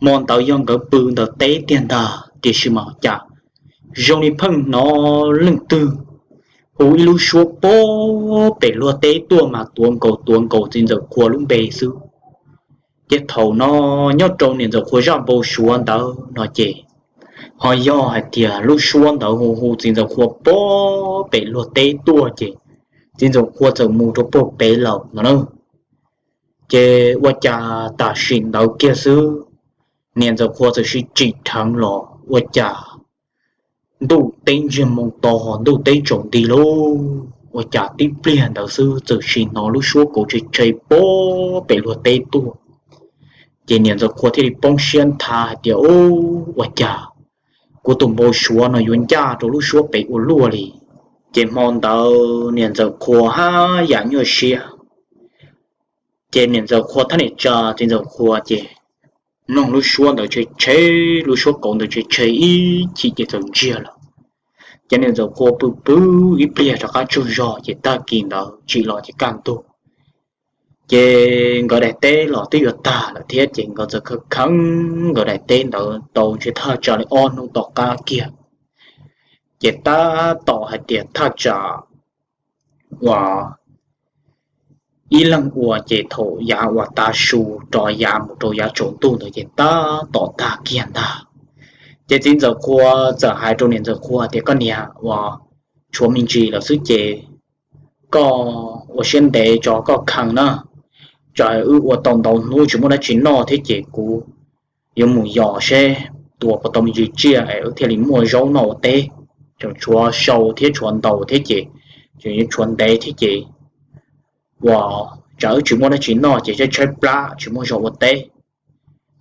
hmo ntawd yog nkawd pw ntawm teb tiag ntag, tiam sis mas cas zoo li pheej hnov leej twg hu ib lub suab pem luag teb tuaj mas tuav nkaus tuav nkaus txiv ntxawm Khua lub npe xwb. Ces thaum no nyob rau niam ntxawm Khua zaj npau suav ntawd no ces ho yog hais tias lub suab ntawd hu hu txiv ntxawm Khua pem luag teb tuaj, ces txiv ntxawm Khua txawm mus rau puag pem lawm no na. Ces ua cas tam sim ntawd kiag xwb, niam ntxawm Khua txawm sib tsim dheev los ua cas ntuj teb ntsiag moo to, ntuj teb tsaus nti lauj. Ua cas tib pliag ntawd xwb txawm sim hnov lub suab kauv tshe tshe pem luag teb tuaj. Ces niam ntxawm Khua thiaj li poob siab nthav hais tias, Ub, ua cas kuv tus npau suav no yuav ncaj rau lub suab pem ua luaj li. Ces hmo ntawd niam ntxawm Khua haj yam nyuaj siab. Ces niam ntxawm Khua thaj niam tsa txiv ntxawm Khua ces mloog lub suab ntawd tshe tshe, lub suab kauv ntawd tshe tshe ib chim ces txawm ntsiag lawm. Ces niam ntxawm Khua pw pw ib pliag rov qab tsaug zog, ces tag kis ntawd tsim los ces kaj ntug. Ces nkawd daim teb los twb yuav tag lawm thiab, ces nkawd txawm khav kheev nkawd daim teb ntawd tau ntshe thaj tsam li ob hnub tom qab kiag. Ces tab tom hais tias thaj tsam uas ib leeg ua ces thaum yav uas tav su rov yav mus rau yav tsaus ntuj ntawd ces tab tom tag kiag ntag. Ces txiv ntxawm Khua txawm hais rau niam ntxawm Khua tias, Koj niam, uas tshuav me ntsis lawm xwb ces koj ua siab ntev tso koj kheev na. Tsam wb ua tau ntau hnub tsis muaj dab tsi noj thiab ces kuv yuav mus yos seb tua puas tau me ntsis tsiaj es wb thiaj li muaj zaub noj ua teb. Tseem tshuav sau thiab tshuav ntaus thiab ces, tseem yuav tshuav ntev thiab ces, uas tsam wb tsis muaj dab tsi noj ces tshaib tshaib plab tsis muaj zog ua teb.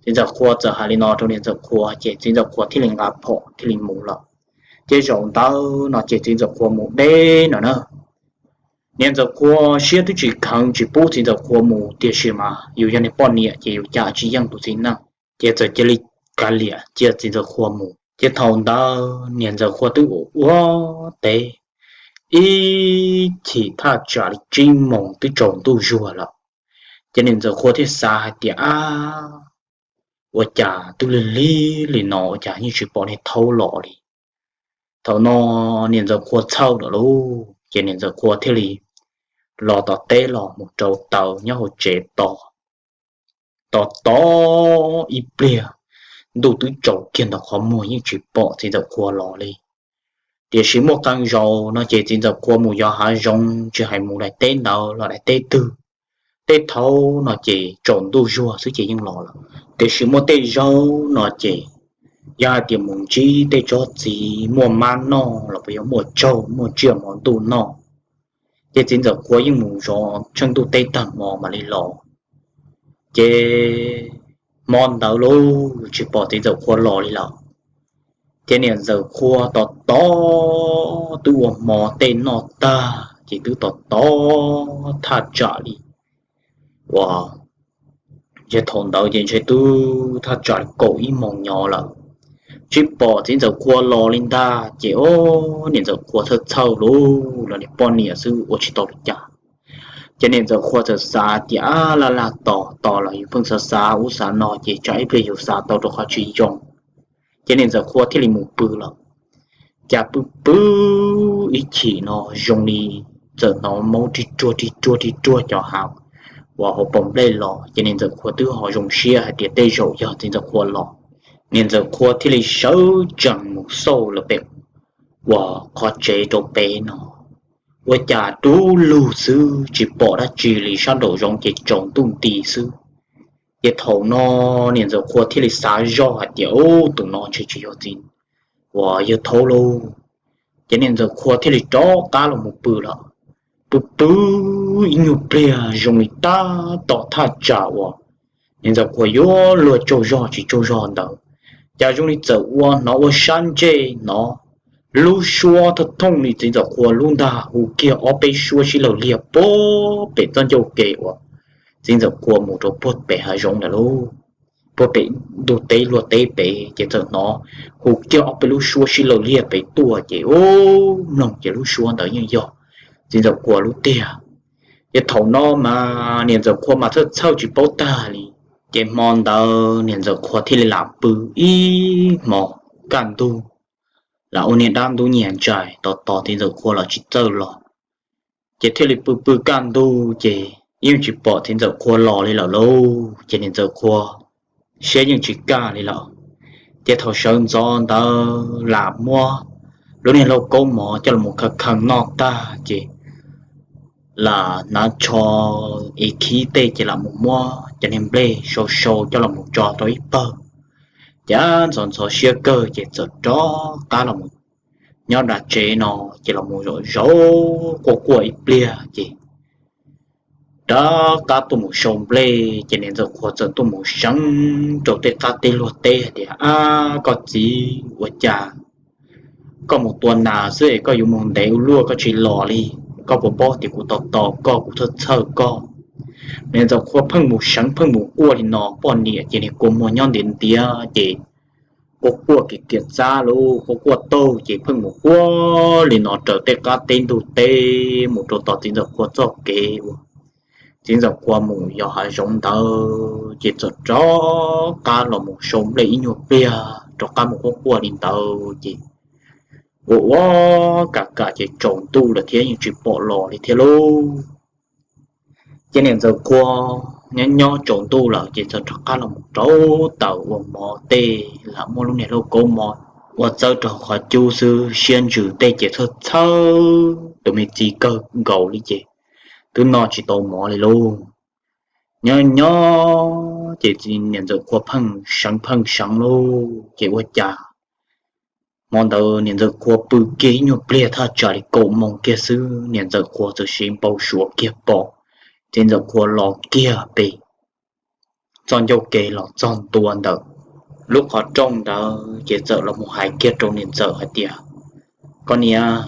Txiv ntxawm Khua txawm hais li no rau niam ntxawm Khua ces txiv ntxawm Khua thiaj li nqa phom thiaj li mus lawm. Ces zaum ntawd no ces txiv ntxawm Khua mus deb no na. Niam ntxawm Khua siab twb tsis kheev tsis pub txiv ntxawm Khua mus, tiam sis mas yus yog niag poj niam ces yus cas tsis yeej tus txiv neej, ces txawm cia li kav liam cia txiv ntxawm Khua mus. Ces thaum ntawd niam ntxawm Khua twb ua ua teb ib chim thaj tsam li tsib moos twb tsaus ntuj zuag lawm. Ces niam ntxawm Khua thiaj xav hais tias, Ab, ua cas twb lig lig li no ua cas yeej tsis pom niag thaub los li. Thaum no niam ntxawm Khua txhawj lawm lauj, ces niam ntxawm Khua thiaj li los tom teb los mus rau taws nyob hauv tsev tos. Tos tos ib pliag, ntuj twb tsaus kiag ntawm qhov muag yeej tsis pom txiv ntxawm Khua los li. Tiam sis muaj qee zaus no ces txiv ntxawm Khua mus yos hav zoov tsis hais mus daim teb ntawd los daim teb twg, tej thaum no ces tsaus ntuj zuag xwb ces yeej los lawm. Tiam sis muaj tej zaum no ces yog hais tias mus ntsib tej tsob txiv muaj mab noj los puas yog muaj tsaug muaj tsiaj hmo ntuj noj, ces txiv ntxawm Khua yeej mus zov tsheej ntuj teb tag hmo mam li los. Ces hmo ntawd lauj tsis pom txiv ntxawm Khua los li lawm. Ces niam ntxawm Khua tos tos twb ua hmo tej noj tag ces twb tos tos thaj tsam li uas, ces thaum ntawd ces ntshe twb thaj tsam li kaum ib moos nyob lawm, tsis pom txiv ntxawm Khua los li ntag. Ces o, niam ntxawm Khua txhawj txhawj lauj, los niag poj niam xwb ua tsis tau li cas. Ces niam ntxawm Qhua txawm xav tias, Ab, laj laj tos tos los yus pheej xav xav ub xav no ces tsam ib pliag yus xav tau rau qhov tsis zoo. Ces niam ntxawm Qhua thiaj li mus pw lawm. Cas pw pw ib chim no zoo li txawm hnov maub rig ruag rig ruag rig ruag cov hav uas hauv paus nplej los, ces niam ntxawm Qhua twb ho zoo siab hais tias tej zaum yog txiv ntxawm Qhua los. Niam ntxawm Qhua thiaj li sawv tsees mus xauj lawm pem uas qhov tsev rau pem no, ua cas dub lug xwb tsis pom dab tsi li, sab nraum zoov ces tsaus ntuj nti xwb. Ces thaum no niam ntxawm Qhua thiaj li xav zoj hais tias, Ub, tus no ntshe tsis yog txiv uas yawg thaub lauj. Ces niam ntxawm Qhua thiaj li rov qab los mus pw lawm. Pw pw ib nyuag pliag zoo li tab tom thaj tsam uas niam ntxawm Qhua yuav luag tsaug zog tsis tsaug zog ntawd, cas zoo li txawm ua hnov ua sab ntsej hnov lub suab thooj thooj li txiv ntxawm Qhua lub ntag, hu kiag ob peb suab sib law liag puag pem txoj ncauj ke uas txiv ntxawm Qhua mus rau puag pem hav zoov ntawd lauj. Puag pem ntug teb luag teb pem ces txawm hnov hu kiag ob peb lub suab sib law liag pem tuaj ces ub, mloog ces lub suab ntawd yeej yog txiv ntxawm Qhua lub tiag. Ces thaum no mas niam ntxawm Qhua mas txhawj txhawj tsis paub tag li. Ces hmo ntawd niam ntxawm Qhua thiaj li lam pw ib hmo kaj ntug, lam ua niag dab ntub nyiag ntsais tos tos txiv ntxawm Qhua los tsis txawj los. Ces thiaj li pw pw kaj ntug ces yeej tsis pom txiv ntxawm Qhua los li lawm lauj. Ces niam ntxawm Qhua siab yeej tsis kaj li lawm. Ces thaum sawv ntxov ntawd lam muab lub niag lauj kaub mov coj los khaws khaws noj tag ces lam hnav tsho es khib tej ces lam mus muab cov niag nplej sau sau coj los tso rau ib pawg. Ces ntxhov ntxhov siab kawg ces txawm rov qab los nyob nram tsev no, ces los mus zaum zaum quaj quaj ib pliag ces rov qab tuaj mus sau nplej. Ces niam ntxawm Qhua txawm tuaj mus seev rau tej qab teb luag teb hais tias, Ab, koj txiv, ua cas koj mus tua nas xwb es koj yuav mus ntev ua luaj koj tsis los li? Koj puas paub tias kuv tos tos koj, kuv txhawj txhawj koj? Niam ntxawm Qhua pheej mus seev pheej mus quaj li no, poj niam ces niag kua muag nyob ntiav ntiav ces quaj quaj kiam kiam txab lauj, quaj quaj taug ces pheej mus quaj li no raws tej qab teb ntug teb mus rau tom txiv ntxawm Qhua txoj kev uas txiv ntxawm Qhua mus yos hav zoov ntawd. Ces txawm rov qab los mus sau nplej ib nyuag pliag rov qab mus quaj quaj li ntawd ces ua ua kam kam ces tsaus ntuj lawm thiab yeej tsis pom los li thiab lauj. Ces niam ntxawm Qhua nyob nyob tsaus ntuj lawm ces txawm rov qab los mus rau taws ua mov tej, lam muab lub niag lauj kaub mov ua txawb rau qhov cub xwb, siab ntsws tej ces txhawj txhawj tus me txiv kawg nkaus li ces twb noj tsis tau mov li lauj. Nyob nyob ces niam ntxawm Qhua pheej seev pheej seev lauj, ces ua cas hmo ntawd niam ntxawm Qhua pw kiag ib nyuag pliag thaj tsam li kaum moos kiag xwb, niam ntxawm Qhua txawm siv npau suav kiag pom txiv ntxawm Qhua los kiag pem txoj ncauj ke los txog ntua ntawm lub qhov rooj ntawd ces txawm los mus hais kiag rau niam ntxawm hais tias, Koj niam,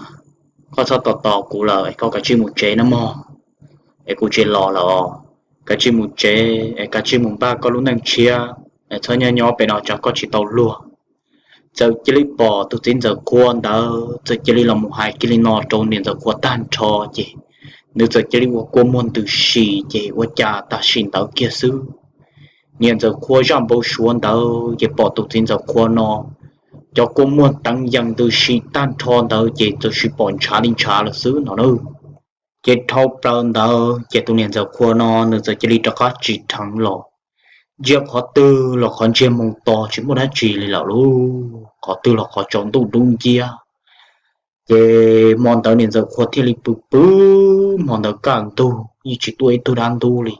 koj txhob tos tos kuv lawm es koj kav tsij mus tsev nawb mog, es kuv tsis los lawm os. Kav tsij mus tsev es kav tsij mus npaj koj lub neej tshiab, es txhob nyob nyob pem no tsam koj tsis tau luag. Txawm cia li pom tus txiv ntxawm Qhua ntawd txawm cia li los mus hais kiag li no rau niam ntxawm Qhua tag nrho ces nws txawm cia li ua kua muag ntws si ces ua cas tam sim ntawd kiag xwb, niam ntxawm Qhua zaj npau suav ntawd ces pom tus txiv ntxawm Qhua no cov kua muag teev yees ntws si tag nrho ntawd ces txawm sis pom ntshav li ntshav lawm xwb no na. Ces dhau plaws ntawd ces tus niam ntxawm Qhua no nws txawm cia li rov qab tsim dheev los, ntsia qhov twg los qhov ntsiag moos to tsis muaj dab tsi li lawm lauj, qhov twg los qhov tsaus ntuj dub nciab. Ces hmo ntawd niam ntxawm Qhua thiaj li pw pw, hmo ntawd kaj ntug yeej tsis tuaj ib tug dab ntub li,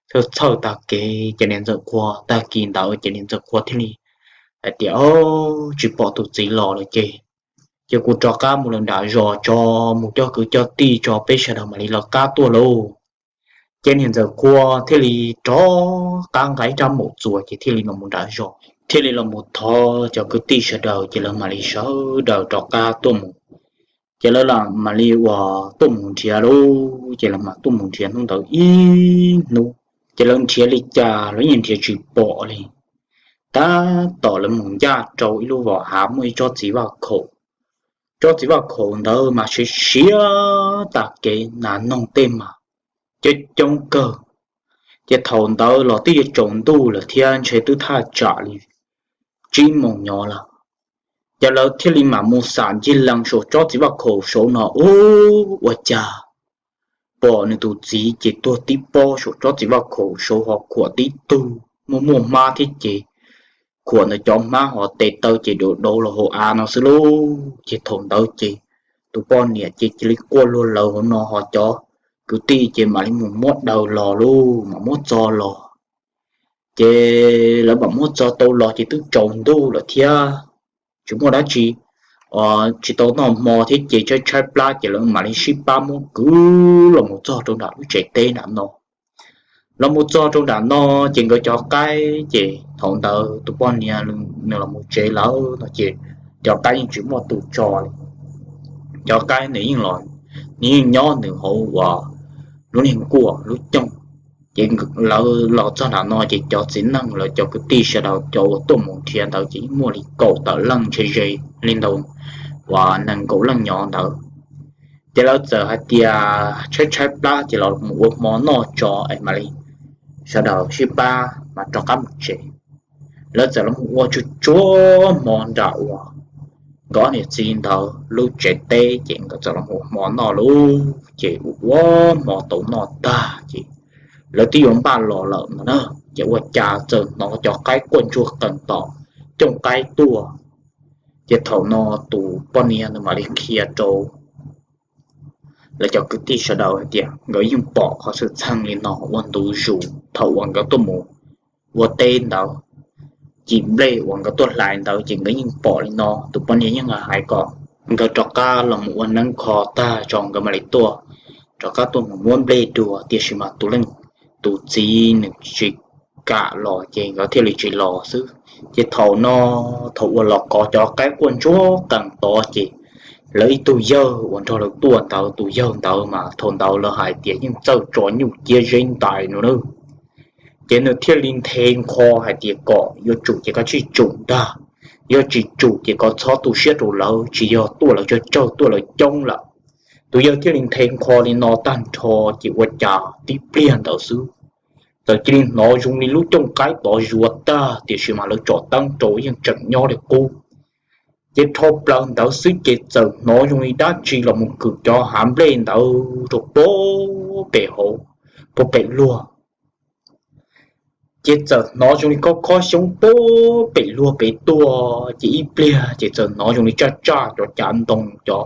txhawj txhawj tag kev ces niam ntxawm Qhua tag kis ntawd ces niam ntxawm Qhua thiaj li hais tias, Tsis pom tus txiv los lawm ces, ces kuv rov qab mus lawm nram zos tso, mus coj kwv coj tij tso peb sawv daws mam li lawv qab tuaj lauj. Ces niam ntxawm Qhua thiaj li rov qab nqa ib rab maum txuas ces thiaj li los mus nram zos, thiaj li los mus thov cov kwv tij sawv daws ces lawv mam li sawv daws rov qab tuaj mus. Ces lawv mam li uas tuaj mus nrhiav lauj, ces lawv mam tuaj mus nrhiav hnub ntawd ib hnub. Ces lawv nrhiav li cas los yeej nrhiav tsis pom li. Tab tom lawv mus ncaj rau ib lub vos hav muaj ib tsob txiv vaj khaum. Tsob txiv vaj khaum ntawd mas siav siav tag kev, nas noog tej mas coob coob kawg. Ces thaum ntawd los twb yuav tsaus ntuj lawm thiab, ntshe twb thaj tsam li tsib moos nyob lawm. Ces lawv thiaj li mam mus xam ncig lees saum tsob txiv vaj khaum saud no, ub, ua cas pom nws tus txiv ces tuag tib pob saum tsob txiv vaj khaum saud, ho khuam tib tug muaj muaj hmab thiab ces khuam ntawd cov hmab ho tes taw ces dau dau los hauv av no xwb lauj. Ces thaum ntawd ces tus poj niam ces cia li quaj luag lawv hauv no, ho cov kwv tij ces mam li mus muab daws los lauj, mam muab txo los. Ces lawv mam muab txo tau los ces twb tsaus ntuj lawm thiab, tsis muaj dab tsi, tsis tau noj hmo thiab ces tshaib tshaib plab ces lawv mam li sib pab muab kwv los mus txog rau nram lub tsev teb nram no. Los mus txog rau nram no ces nkawd cov qaib ces thaum ntawd tus poj niam nws los mus tsev lawm no ces cov qaib yeej tsis muaj tus tso li. Cov qaib nws yeej los, nws yeej nyob nws hauv uas lub niag nkuaj lub cooj. Ces lawv los txog nram no ces cov txiv neej lawv cov kwv tij sawv daws cov uas tuaj mus nrhiav ntawd ces yeej muaj li kaum tawm leej ntshe ze li ntawd, uas nees nkaum leej nyob ntawd. Ces lawv txawm hais tias tshaib tshaib plab ces los mus ua hmo noj tso es mam li sawv daws sib pab mas rov qab mus tsev. Lawv txawm los mus ua tsuag tsuag hmo nram uas nkawd ob niam txiv ntawd lub tsev teb ces nkawd txawm los mus ua hmo noj lauj. Ces ua hmo tau noj tag ces lawv twb yuav npaj los lawm no na, ces ua cas txawm hnov cov qaib quaj ntsuag qees tom cooj qaib tuaj. Ces thaum no tus poj niam nws mam li qhia rau lawv cov kwv tij sawv daws hais tias nkawd yeej pom qhov xwm txheej li no ua ntu zus thaum uas nkawd tuaj mus ua teb ntawd, ci nplej uas nkawd tuaj hlais ntawd ces nkawd yeej pom li no. Tus poj niam yeej hais kom nkawd rov qab los mus ua neeb kho tag tso nkawd mam li tuaj, rov qab tuaj mus muab nplej dua, tiam sis mas tus leej, tus txiv nws tsis kam los ces nkawd thiaj li tsis los xwb. Ces thaum no, thaum uas los kov cov qaib quaj ntsuag qees tod ces lawv ib tug yawg uas nrog lawv tuaj ntawd, tus yawg ntawd mas thaum ntawd lawv hais tias yeej txawj tso nyuj ciab zeb ntais no na. Ces nws thiaj li nthe nqho hais tias kom yuav tsum ces koj tsij tsum ntag, yog tsis tsum ces koj txhob tu siab rau lawv, tsis yog tuaj lawv tsawg tsawg, tuaj lawv coob lawm. Tus yawg thiaj li nthe nqho li no tag nrho ces ua cas tib pliag ntawd xwb txawm cia li hnov zoo li lub cooj qaib tod zuav tag, tiam sis mas lawv tsom teeb rau yeej tseem nyob li qub. Ces dhau plaws ntawd xwb ces txawm hnov zoo li dab tsi los mus kwm cov hav nplej ntawd rau pem hauv, puag pem luag. Ces txawm hnov zoo li khob khob xyoob puag pem luag pem tuaj, ces ib pliag ces txawm hnov zoo li tsaj tsaj cov cav ntoo, cov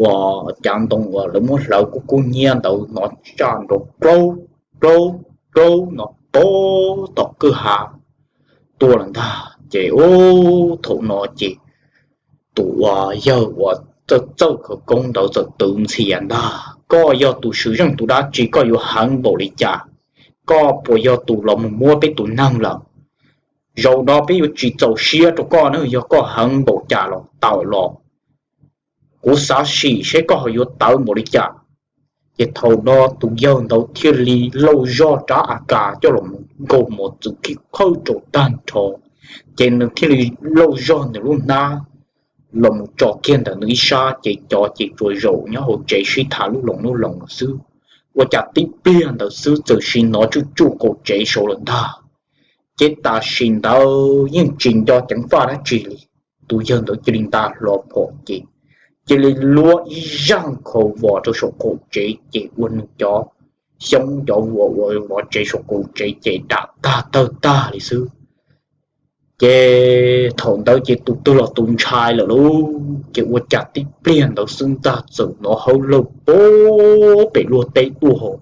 uas cav ntoo uas lawv muab hlawv kub kub hnyiab ntawd hnov tsaj nrov plaub plaub plaub no puag tom kwj ha tuaj lawm ntag. Ces ub, thaum no ces tus uas yawg uas txawj txawj khawv koob ntawd txawm twv ntxhias ntag, koj yog tus swm zeej tus dab tsi koj yuav heev npaum li cas? Koj puas yog tus los mus muab peb tus neeg lawm? Zaum no peb yuav tsis txaus siab rau koj na, yog koj heev npaum cas los tawm los, kuv xav sim seb koj ho yuav tawv npaum li cas. Ces thaum no tus yawg ntawd thiaj li lauj zog rab a kas coj los nkaug mos txwv khib khawj rau tag nrho, ces nws thiaj li lauj zog nws lub hnab los mus tso kiag ntawm nws ib sab, ces cov ces tsuas zaum nyob hauv tsev sib tham lub loos lub loos xwb. Ua cas tib pliag ntawd xwb txawm sim hnov tsuj tsuj kaum tsev saud lawm ntag. Ces tam sim ntawd yeej tsis nco ceev faj dab tsi li, tus yawg ntawd cia li nta hlo phom ces cia li luab ib zaj khaus vos rau saum qaum tsev ces ua nws cov xyoob cov vuas uas vov tsev saum qaum tsev ces dam tag tawg tag li xwb. Ces thaum ntawd ces tus twg los tus ntshai lawm lauj, ces ua cas tib pliag ntawd xwb ntag txawm hnov hawb lawg puag pem luag teb tuaj hos,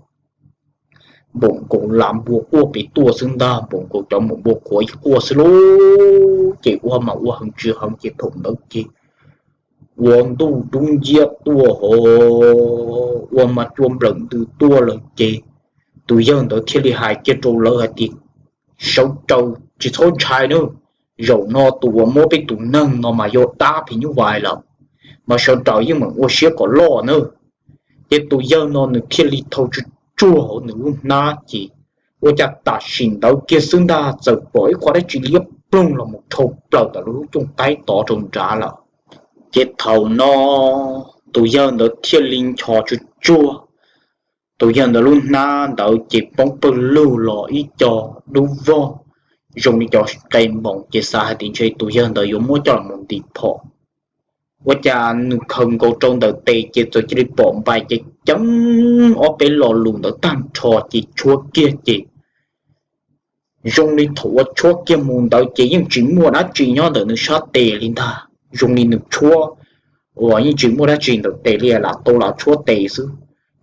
npaum nkaus las npua quaj pem tuaj xwb ntag, npaum nkaus cov maum npua qhuav ib quaj xwb lauj. Ces ua mas ua heev tsis heev ces thaum ntawd ces ua ntuj dub nciab tuaj hos, ua mas cua nplawm ntws tuaj lawm ces tus yawg ntawd thiaj li hais kiag rau lawv hais tias, sawv daws tsis txhob ntshai nawb, zaum no tus uas muab peb tus neeg no mas yog dab phim nyuj vais lawm, mas sawv daws yeej meem ua siab kom loj nawb. Ces tus yawg no nws thiaj li thau tsuj tsuag hauv nws lub hnab ces ua cas tam sim ntawd kiag xwb ntag txawm pom ib qho dab tsi liab ploog los mus dhau plaws ntawm lub cooj qaib tod rau nrad lawm. Ces thaum no tus yawg ntawd thiaj li nchos tsuj tsuag tus yawg ntawd lub hnab ntawd ces poob pawg lug los ib co dub vog zoo li cov qe npoos, ces xav hais tias ntshe tus yawg ntawd yuav muab coj los ntim phom. Ua cas nws khaws nkaus rau ntawm tes ces txawm cia li pom npais ces ceeb ob peb lo lus ntawd tag nrho ces tshuab kiag ces zoo li thaum uas tshuab kiag mus ntawd ces yeej tsis muaj dab tsi nyob ntawm nws sab tes li ntag, zoo li nws tshuab uas yeej tsis muaj dab tsi ntawm tes li, lam tau lam tshuab tes xwb.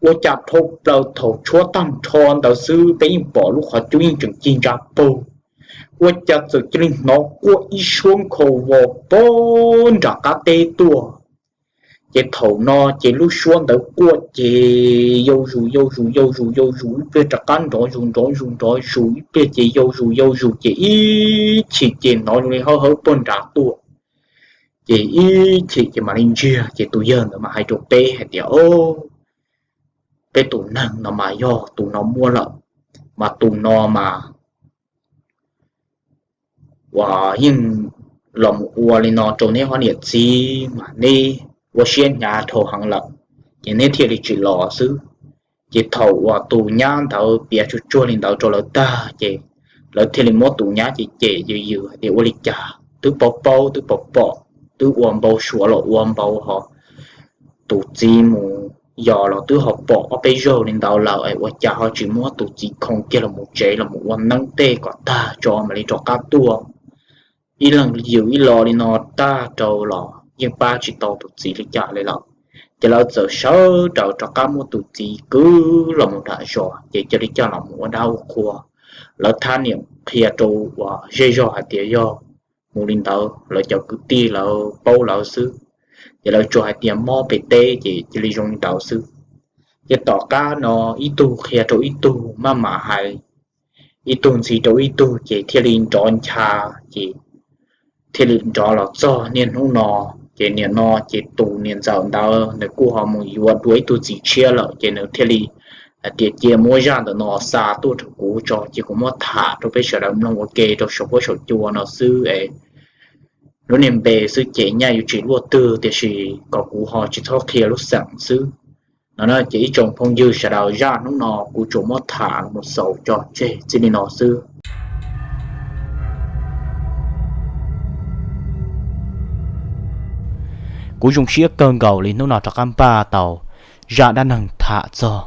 Ua cas dhau plaws thaum tshuab tag nrho ntawd xwb peb yeej pom lub qhov cub yeej tseem cig ntsa paug, ua cas txawm cia li hnov quaj ib suab nkhaus vos poob nram qab teb tuaj. Ces thaum no ces lub suab ntawd quaj ces yau zus yau zus yau zus yau zus ib pliag rov qab nrov zus nrov zus nrov zus ib pliag ces yau zus yau zus ces ib chim ces hnov zoo li hawb hawb pog nrad tuaj. Ces ib chim ces mam li ntsiag ces tus yawg ntawd mas hais rau peb hais tias, peb tus neeg no mas yog tus no muab lawm, mas tus no mas uas yeej los mus ua li no rau neb ob niam txiv mas neb ua siab hnyav dhau heev lawm, ces neb thiaj li tsis los xwb. Ces thaum uas tus nyab ntawd piav tsuag tsuag li ntawd rau lawv tag ces lawv thiaj li muab tus nyab ces cem yws yws hais tias ua li cas twb paub paub twb pom pom, twb ua npau suav los ua npau hos tus txiv mus yos los twb ho pom ob peb zaug li ntawd lawm es ua cas ho tsis muab tus txiv khoo kiag los mus tsev los mus ua neeb tej kom tag tso mam li rov qab tuaj. Ib leeg yws ib lo li no tag rau los yeej pab tsis tau tus txiv li cas li lawm. Ces lawv txawm sawv daws rov qab muab tus txiv kwv los mus nram zos ces cia li coj los mus ua dab ua qhua. Lawv thab niam qhia rau uas zej zog hais tias yog mus li ntawd lawv cov kwv tij lawv paub lawv xwb, ces lawv tsuas hais tias mob pem teb ces cia li zoo li ntawd xwb. Ces tom qab no ib tug qhia rau ib tug maj mam hais, ib tug ntxiv rau ib tug ces thiaj li nrov ncha, ces thiaj li nrov los txog niaj hnub no. Ces nim no ces tus niam ntxawm ntawd nws kuj ho mus yuav dua ib tug txiv tshiab lawm ces nws thiaj li hais tias cia muab zaj ntawm no xa tuaj rau kuv tso ces kuv muab tham rau peb sawv daws mloog ua ke rau saum huab saum cua no xwb es lub niag npe xwb ces nyaj yuav tsis luaj twg tiam sis kom kuv ho tsis txhob qhia lub xeem xwb no na. Ces ib tsoom phooj ywg sawv daws zaj hnub no kuv tsuas muab tham mus xaus tso tseg txij li no xwb. Kuv zoo siab kawg nkaus li hnub no rov qab npaj tau zaj dab neeg tham txog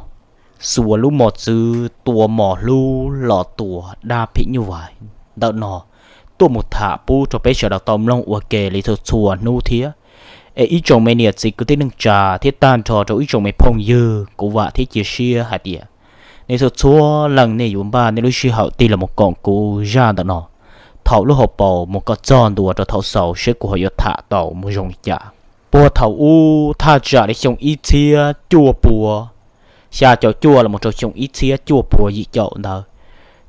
xuas lub mos txwv tua mos hlub los tua dab phim nyuj vais ntawm no tuaj mus tham pub rau peb sawv daws tau mloog ua ke li txhua txhua hnub thiab. Es ib tsoom me niam txiv kwv tij neej tsa thiab tag nrho rau ib tsoom me phooj ywg, kuv vam thiab cia siab hais tias nej txhua txhua leej nej yuav npaj nej lub sij hawm tig los mus koom kuv zaj ntawm no thaum lub hauv paus mus kom txog ntua rau thaum xaus seb kuv ho yuav tham tau mus zoo li cas. Puag thaum ub thaj tsam li xyoo ib txhiab cuaj puas xya caum cuaj los mus rau xyoo ib txhiab cuaj puas yim caum ntawd,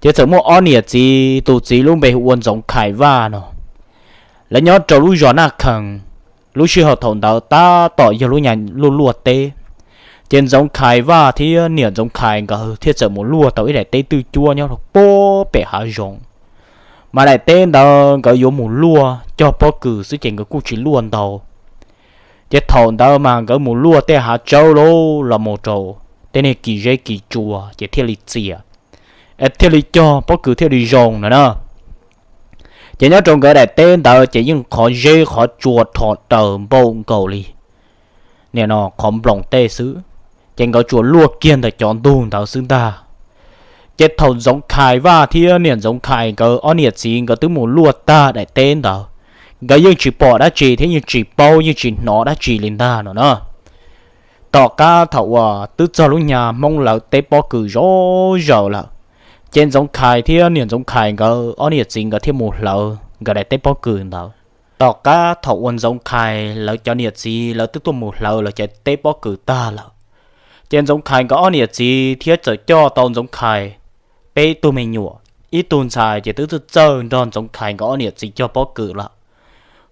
ces txawm muaj ob niam txiv, tus txiv lub npe hu ua Ntxoov Khais Vaj no. Lawv nyob rau lub zos Naj Khees, lub sij hawm thaum ntawd tab tom yog lub nyuag luaj luaj teb. Ces Ntxoov Khais Vaj thiab niam Ntxoov Khais nkawd thiaj txawm mus luaj tau ib daim teb twj cuab nyob rau puag pem hav zoov. Mas daim teb ntawd nkawd yuav mus luaj cog pob kws xwb ces nkawd kuj tsis luaj ntau. Ces thaum ntawd mas nkawd mus luaj tej hav tsawb los mus rau tej niag kis zeb kis tsua ces thiaj li txias, es thiaj li cog pob kws thiaj li zoo no na. Ces nyob rau nkawd daim teb ntawd ces yeej qhov zeb qhov tsua rho raws npaum nkaus li nim no qhov nploos tej xwb, ces nkawd tsuas luaj kiag ntawm cov ntug ntawd xwb ntag. Ces thaum Ntxoov Khais Vaj thiab niam Ntxoov Khais nkawd ob niam txiv nkawd twb mus luaj tag daim teb ntawd, nkawd yeej tsis pom dab tsi thiab yeej tsis paub yeej tsis hnov dab tsi li ntag no na. Tom qab thaum uas twb txog lub nyuag Hmoob lawv teb pob kws zov zaws lawm, ces Ntxoov Khais thiab niam Ntxoov Khais nkawd ob niam txiv nkawd thiaj mus hlawv nkawd daim teb pob kws ntawd. Tom qab thaum uas Ntxoov Khais lawv cov niam txiv lawv twb tuaj mus hlawv lawv cov teb pob kws tag lawm, ces Ntxoov Khais nkawd ob niam txiv thiaj txawm coj tau Ntxoov Khais peb tug me nyuam. Ib tug ntxhais ces twb txawj txawj nrog Ntxoov Khais nkawd ob niam txiv cog pob kws lawm,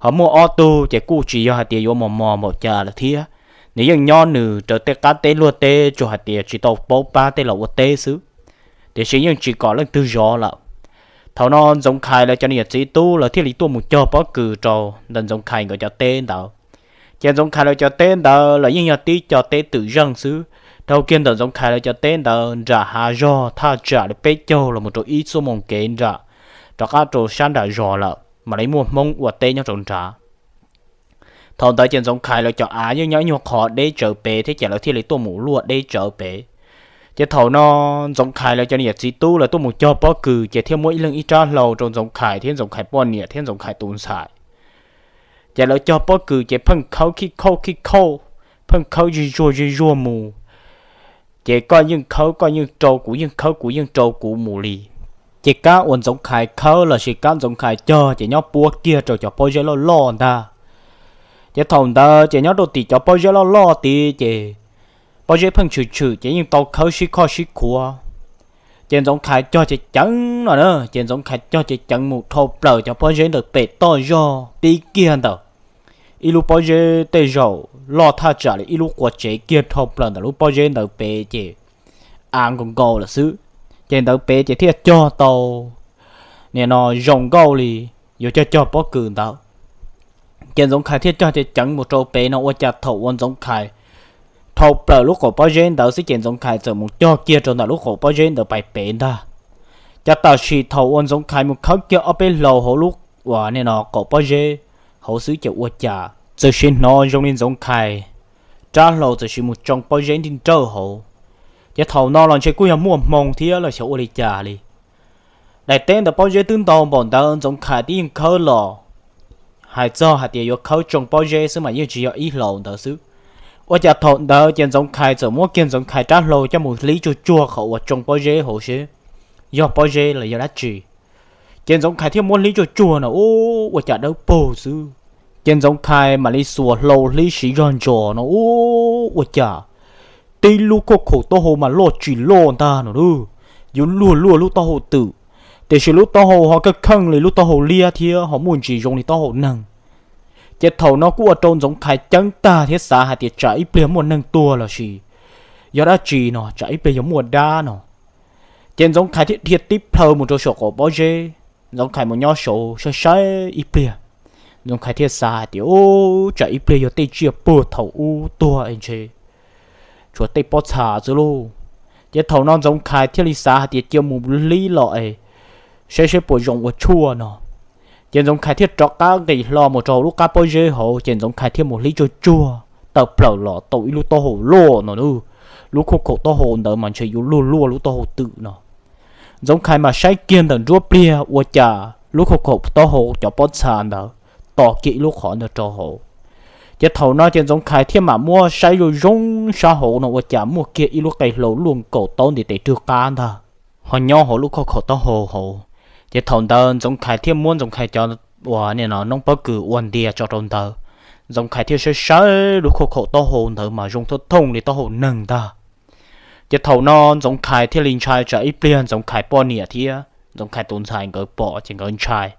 ho muaj ob tug ces kuj tsis yog hais tias yuav mos mos npaum cas lawm thiab. Nws yeej nyob nws raws tej qab teb luaj teb tsuas hais tias tsis tau paub pab tej los ua teb xwb, tiam sis yeej tsis kom leej twg zov lawm. Thaum no Ntxoov Khais lawv cov niam txiv tub lawv thiaj li tuaj mus cog pob kws rau ntawm Ntxoov Khais nkawd cov teb ntawd. Ces Ntxoov Khais lawv cov teb ntawd los yeej yog tib co teb twm zeej xwb, Dhau kiag ntawm Ntxoov Khais lawv cov teb ntawd nram hav zog thaj tsam li peb caug los mus rau ib xuab moos kev nram, rov qab rau sab nram zos lawm mam li muaj Hmoob ua teb nyob rau nrad. Thaum ntawd ces Ntxoov Khais lawv cov av yeej nyob ib nyuag qhov deb tsawv pem thiab ces lawv thiaj li tuaj mus luaj deb tsawv pem. Ces thaum no Ntxoov Khais lawv cov niam txiv tub lawv tuaj mus cog pob kws ces thiaj muab ib leeg ib rab hlau rau Ntxoov Khais thiab Ntxoov Khais poj niam thiab Ntxoov Khais tus ntxhais. Ces lawv cog pob kws ces pheej khawb khib khauj khib khauj, pheej khawb zig zuag zig zuag mus. Ces koj yeej khawb koj yeej rau, kuv yeej khawb kuv yeej rau kuv mus li. Ces kab uas Ntxoov Khais khawb lossis kab Ntxoov Khais cog ces nyob puab kiag rau cov pob zeb loj loj ntag. Ces thaum ntawd ces nyob rau tim cov pob zeb loj loj tid ces pob zeb pheej tshwm tshwm ces yeej tau khawb sib khoj sib khuav. Ces Ntxoov Khais cog ceev ceev no na, ces Ntxoov Khais cog ceev ceev mus dhau plaws cov pob zeb ntawd pem toj zog tib kiag ntawm ib lub pob zeb tej zaum loj thaj tsam li ib lub quav tsev kiag dhau plaws ntawm lub pob zeb ntawd pem ces av nkaus nkaus lawm xwb. Ces ntawd pem ces thiaj cog tau nim no zoo nkauj li yuav cog cog pob kws ntawd. Ces Ntxoov Khais thiaj cog ceev ceev mus rau pem no ua cas thaum uas Ntxoov Khais dhau plaws lub qaum pob zeb ntawd xwb ces Ntxoov Khais txawm mus cog kiag rau ntawm lub qaum pob zeb ntawd pais pem ntag. Ces tam sim thaum uas Ntxoov Khais mus khawb kiag ob peb hlau hauv lub uas nim no qaum pob zeb hauv xwb ces ua cas txawm sim hnov zoo li Ntxoov Khais rab hlau txawm sim mus tsoo pob zeb nrij nrawj hauv. Ces thaum no los ntshe kuj yog muaj hmoo thiab los xyov ua li cas li. Daim teb ntawd pob zeb twb ntau npaum ntawd Ntxoov Khais twb yeej khawb los hais txog hais tias yuav khawb tsoo pob zeb xwb mas yeej tsis yog ib hlau ntawd xwb. Ua cas thaum ntawd ces Ntxoov Khais txawm muab kiag Ntxoov Khais rab hlau coj mus hlib tsuag tsuag qhov uas tsoo pob zeb hauv seb yog pob zeb los yog dab tsi. Ces Ntxoov Khais thiaj muab hlib tsuag tsuag no ua cas dawb paug xwb. Ces Ntxoov Khais mam li xuas hlau hlib siv zog ntsos no ua cas tib lub khuj khaum taub hau mas loj tsis loj ntag no, yuav luag luaj lub taub hau twm, tiam sis lub taub hau ho kaj kheej li lub taub hau liab thiab ho muaj ntsis zoo li taub hau neeg. Ces thaum no kuj ua rau Ntxoov Khais ceeb tag thiab xav hais tias tsam ib pliag muaj neeg tuag lossis yog dab tsi no, tsam ib pliag yog muaj dab no. Ces Ntxoov Khais thiaj dhia tib plhaw mus rau saum qaum pob zeb. Ntxoov Khais mus nyob saud saib saib ib pliag, Ntxoov Khais thiaj xav hais tias, u, tsam ib pliag yog tej tsiaj puag thaum ub tuag es ntshe tshuav tej pob txha xwb lauj. Ces thaum no Ntxoov Khais thiaj li xav hais tias cia mus hlib los es saib saib puas zoo ua tshuaj no. Ces Ntxoov Khais thiaj rov qab nqis hlo mus rau hauv lub qab pob zeb hauv ces Ntxoov Khais thiaj mus hlib tsuag tsuag tawm plaws los tau ib lub taub hau loj no, lub khuj khaum taub hau ntawd mas ntshe yuav luag luaj lub taub hau twm no. Ntxoov Khais mas saib kiag ntawm nruab pliag ua cas lub khuj khaum taub hau cov pob txha ntawd tos kiag ib lub qhov ntawd rau hauv. Ces thaum no ces Ntxoov Khais thiaj mam muab saib zoo zoo sab hauv no ua cas muaj kiag ib lub qe hlau luaj nkaus taub ntiv tes rwg qab ntag, ho nyob hauv lub khuj khaum taub hau hauv. Ces thaum ntawd Ntxoov Khais thiaj muab Ntxoov Khais cov uas nim no noob pob kws ua ntias tso rau ntawd. Ntxoov Khais thiaj saib saib lub khuj khaum taub hau ntawd mas zoo thooj thooj li taub hau neeg ntag. Ces thaum no Ntxoov Khais thiaj li ntshai tsam ib pliag Ntxoov Khais poj niam thiab Ntxoov Khais tus ntxhais nkawd pom ces nkawd ntshai.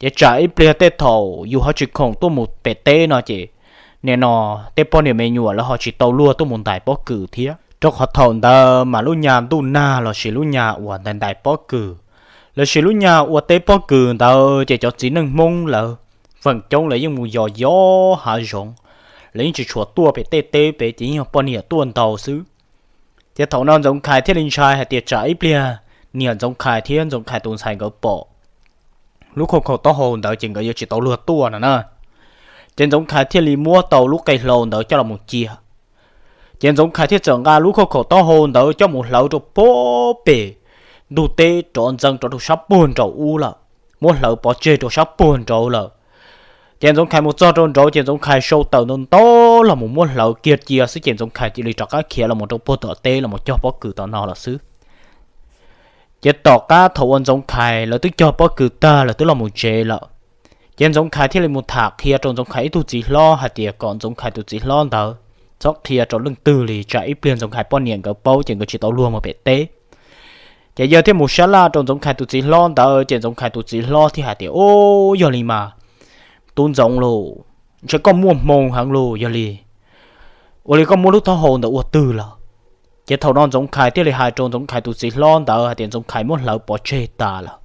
Ces tsam ib pliag tej thaum yus ho tsis khoom tuaj mus pem teb no ces nim no tej poj niam me nyuam lawv ho tsis tau luag tuaj mus ntais pob kws thiab, rau qhov thaum ntawd mas lub nyas ntuj nag lossis lub nyas uas ntais ntais pob kws lossis lub nyas ua teb pob kws ntawd ces cov txiv neej Hmoob lawv feem coob lawv yeej mus yos yos hav zoov, lawv yeej tsis tshua tuaj pem tej teb pem ces yeej yog poj niam tuaj ntau xwb. Ces thaum no Ntxoov Khais thiaj li ntshai hais tias tsam ib pliag niam Ntxoov Khais thiab Ntxoov Khais tus ntxhais nkawd pom lub khuj khaum taub hau ntawd ces nkawd yuav tsis tau luag tuaj no na. Ces Ntxoov Khais thiaj li muab tau lub qe hlau ntawd coj los mus cia. Ces Ntxoov Khais thiaj txawm nqa lub khuj khaum taub hau ntawd coj mus hlawv rau puag pem ntug teb rov ntxeev rov rau sab puag nraud ub lawm, muab hlawv pov tseg rau sab puag nraud lawm. Ces Ntxoov Khais mus txog rau nraud ces Ntxoov Khais sau taws ntau ntau los mus muab hlawv kiag cia xwb ces Ntxoov Khais cia li rov qab khiav los mus rau puag tom teb los mus cog pob kws tom no lawm xwb. Ces tom qab thaum uas Ntxoov Khais lawv twb cog pob kws tag lawv twb los mus tsev lawm, ces Ntxoov Khais thiaj li mus tham qhia rau Ntxoov Khais ib tug txiv hlob hais tias kom Ntxoov Khais tus txiv hlob ntawd txhob qhia rau leej twg li tsam ib pliag Ntxoov Khais poj niam nkawd paub ces nkawd tsis tau luag mus pem teb. Ces yawg thiaj mus sab laj rau Ntxoov Khais tus txiv hlob ntawd ces Ntxoov Khais tus txiv hlob thiaj hais tias, u, yog li mas tub Ntxoov lauj, ntshe koj muaj hmoo heev lauj, yog li ua li koj muab lub taub hau ntawd ua twg lawm? Ces thaum no Ntxoov Khais thiaj li hais rau Ntxoov Khais tus txiv hlob ntawd hais tias Ntxoov Khais muab hlawv pov tseg tas lawm.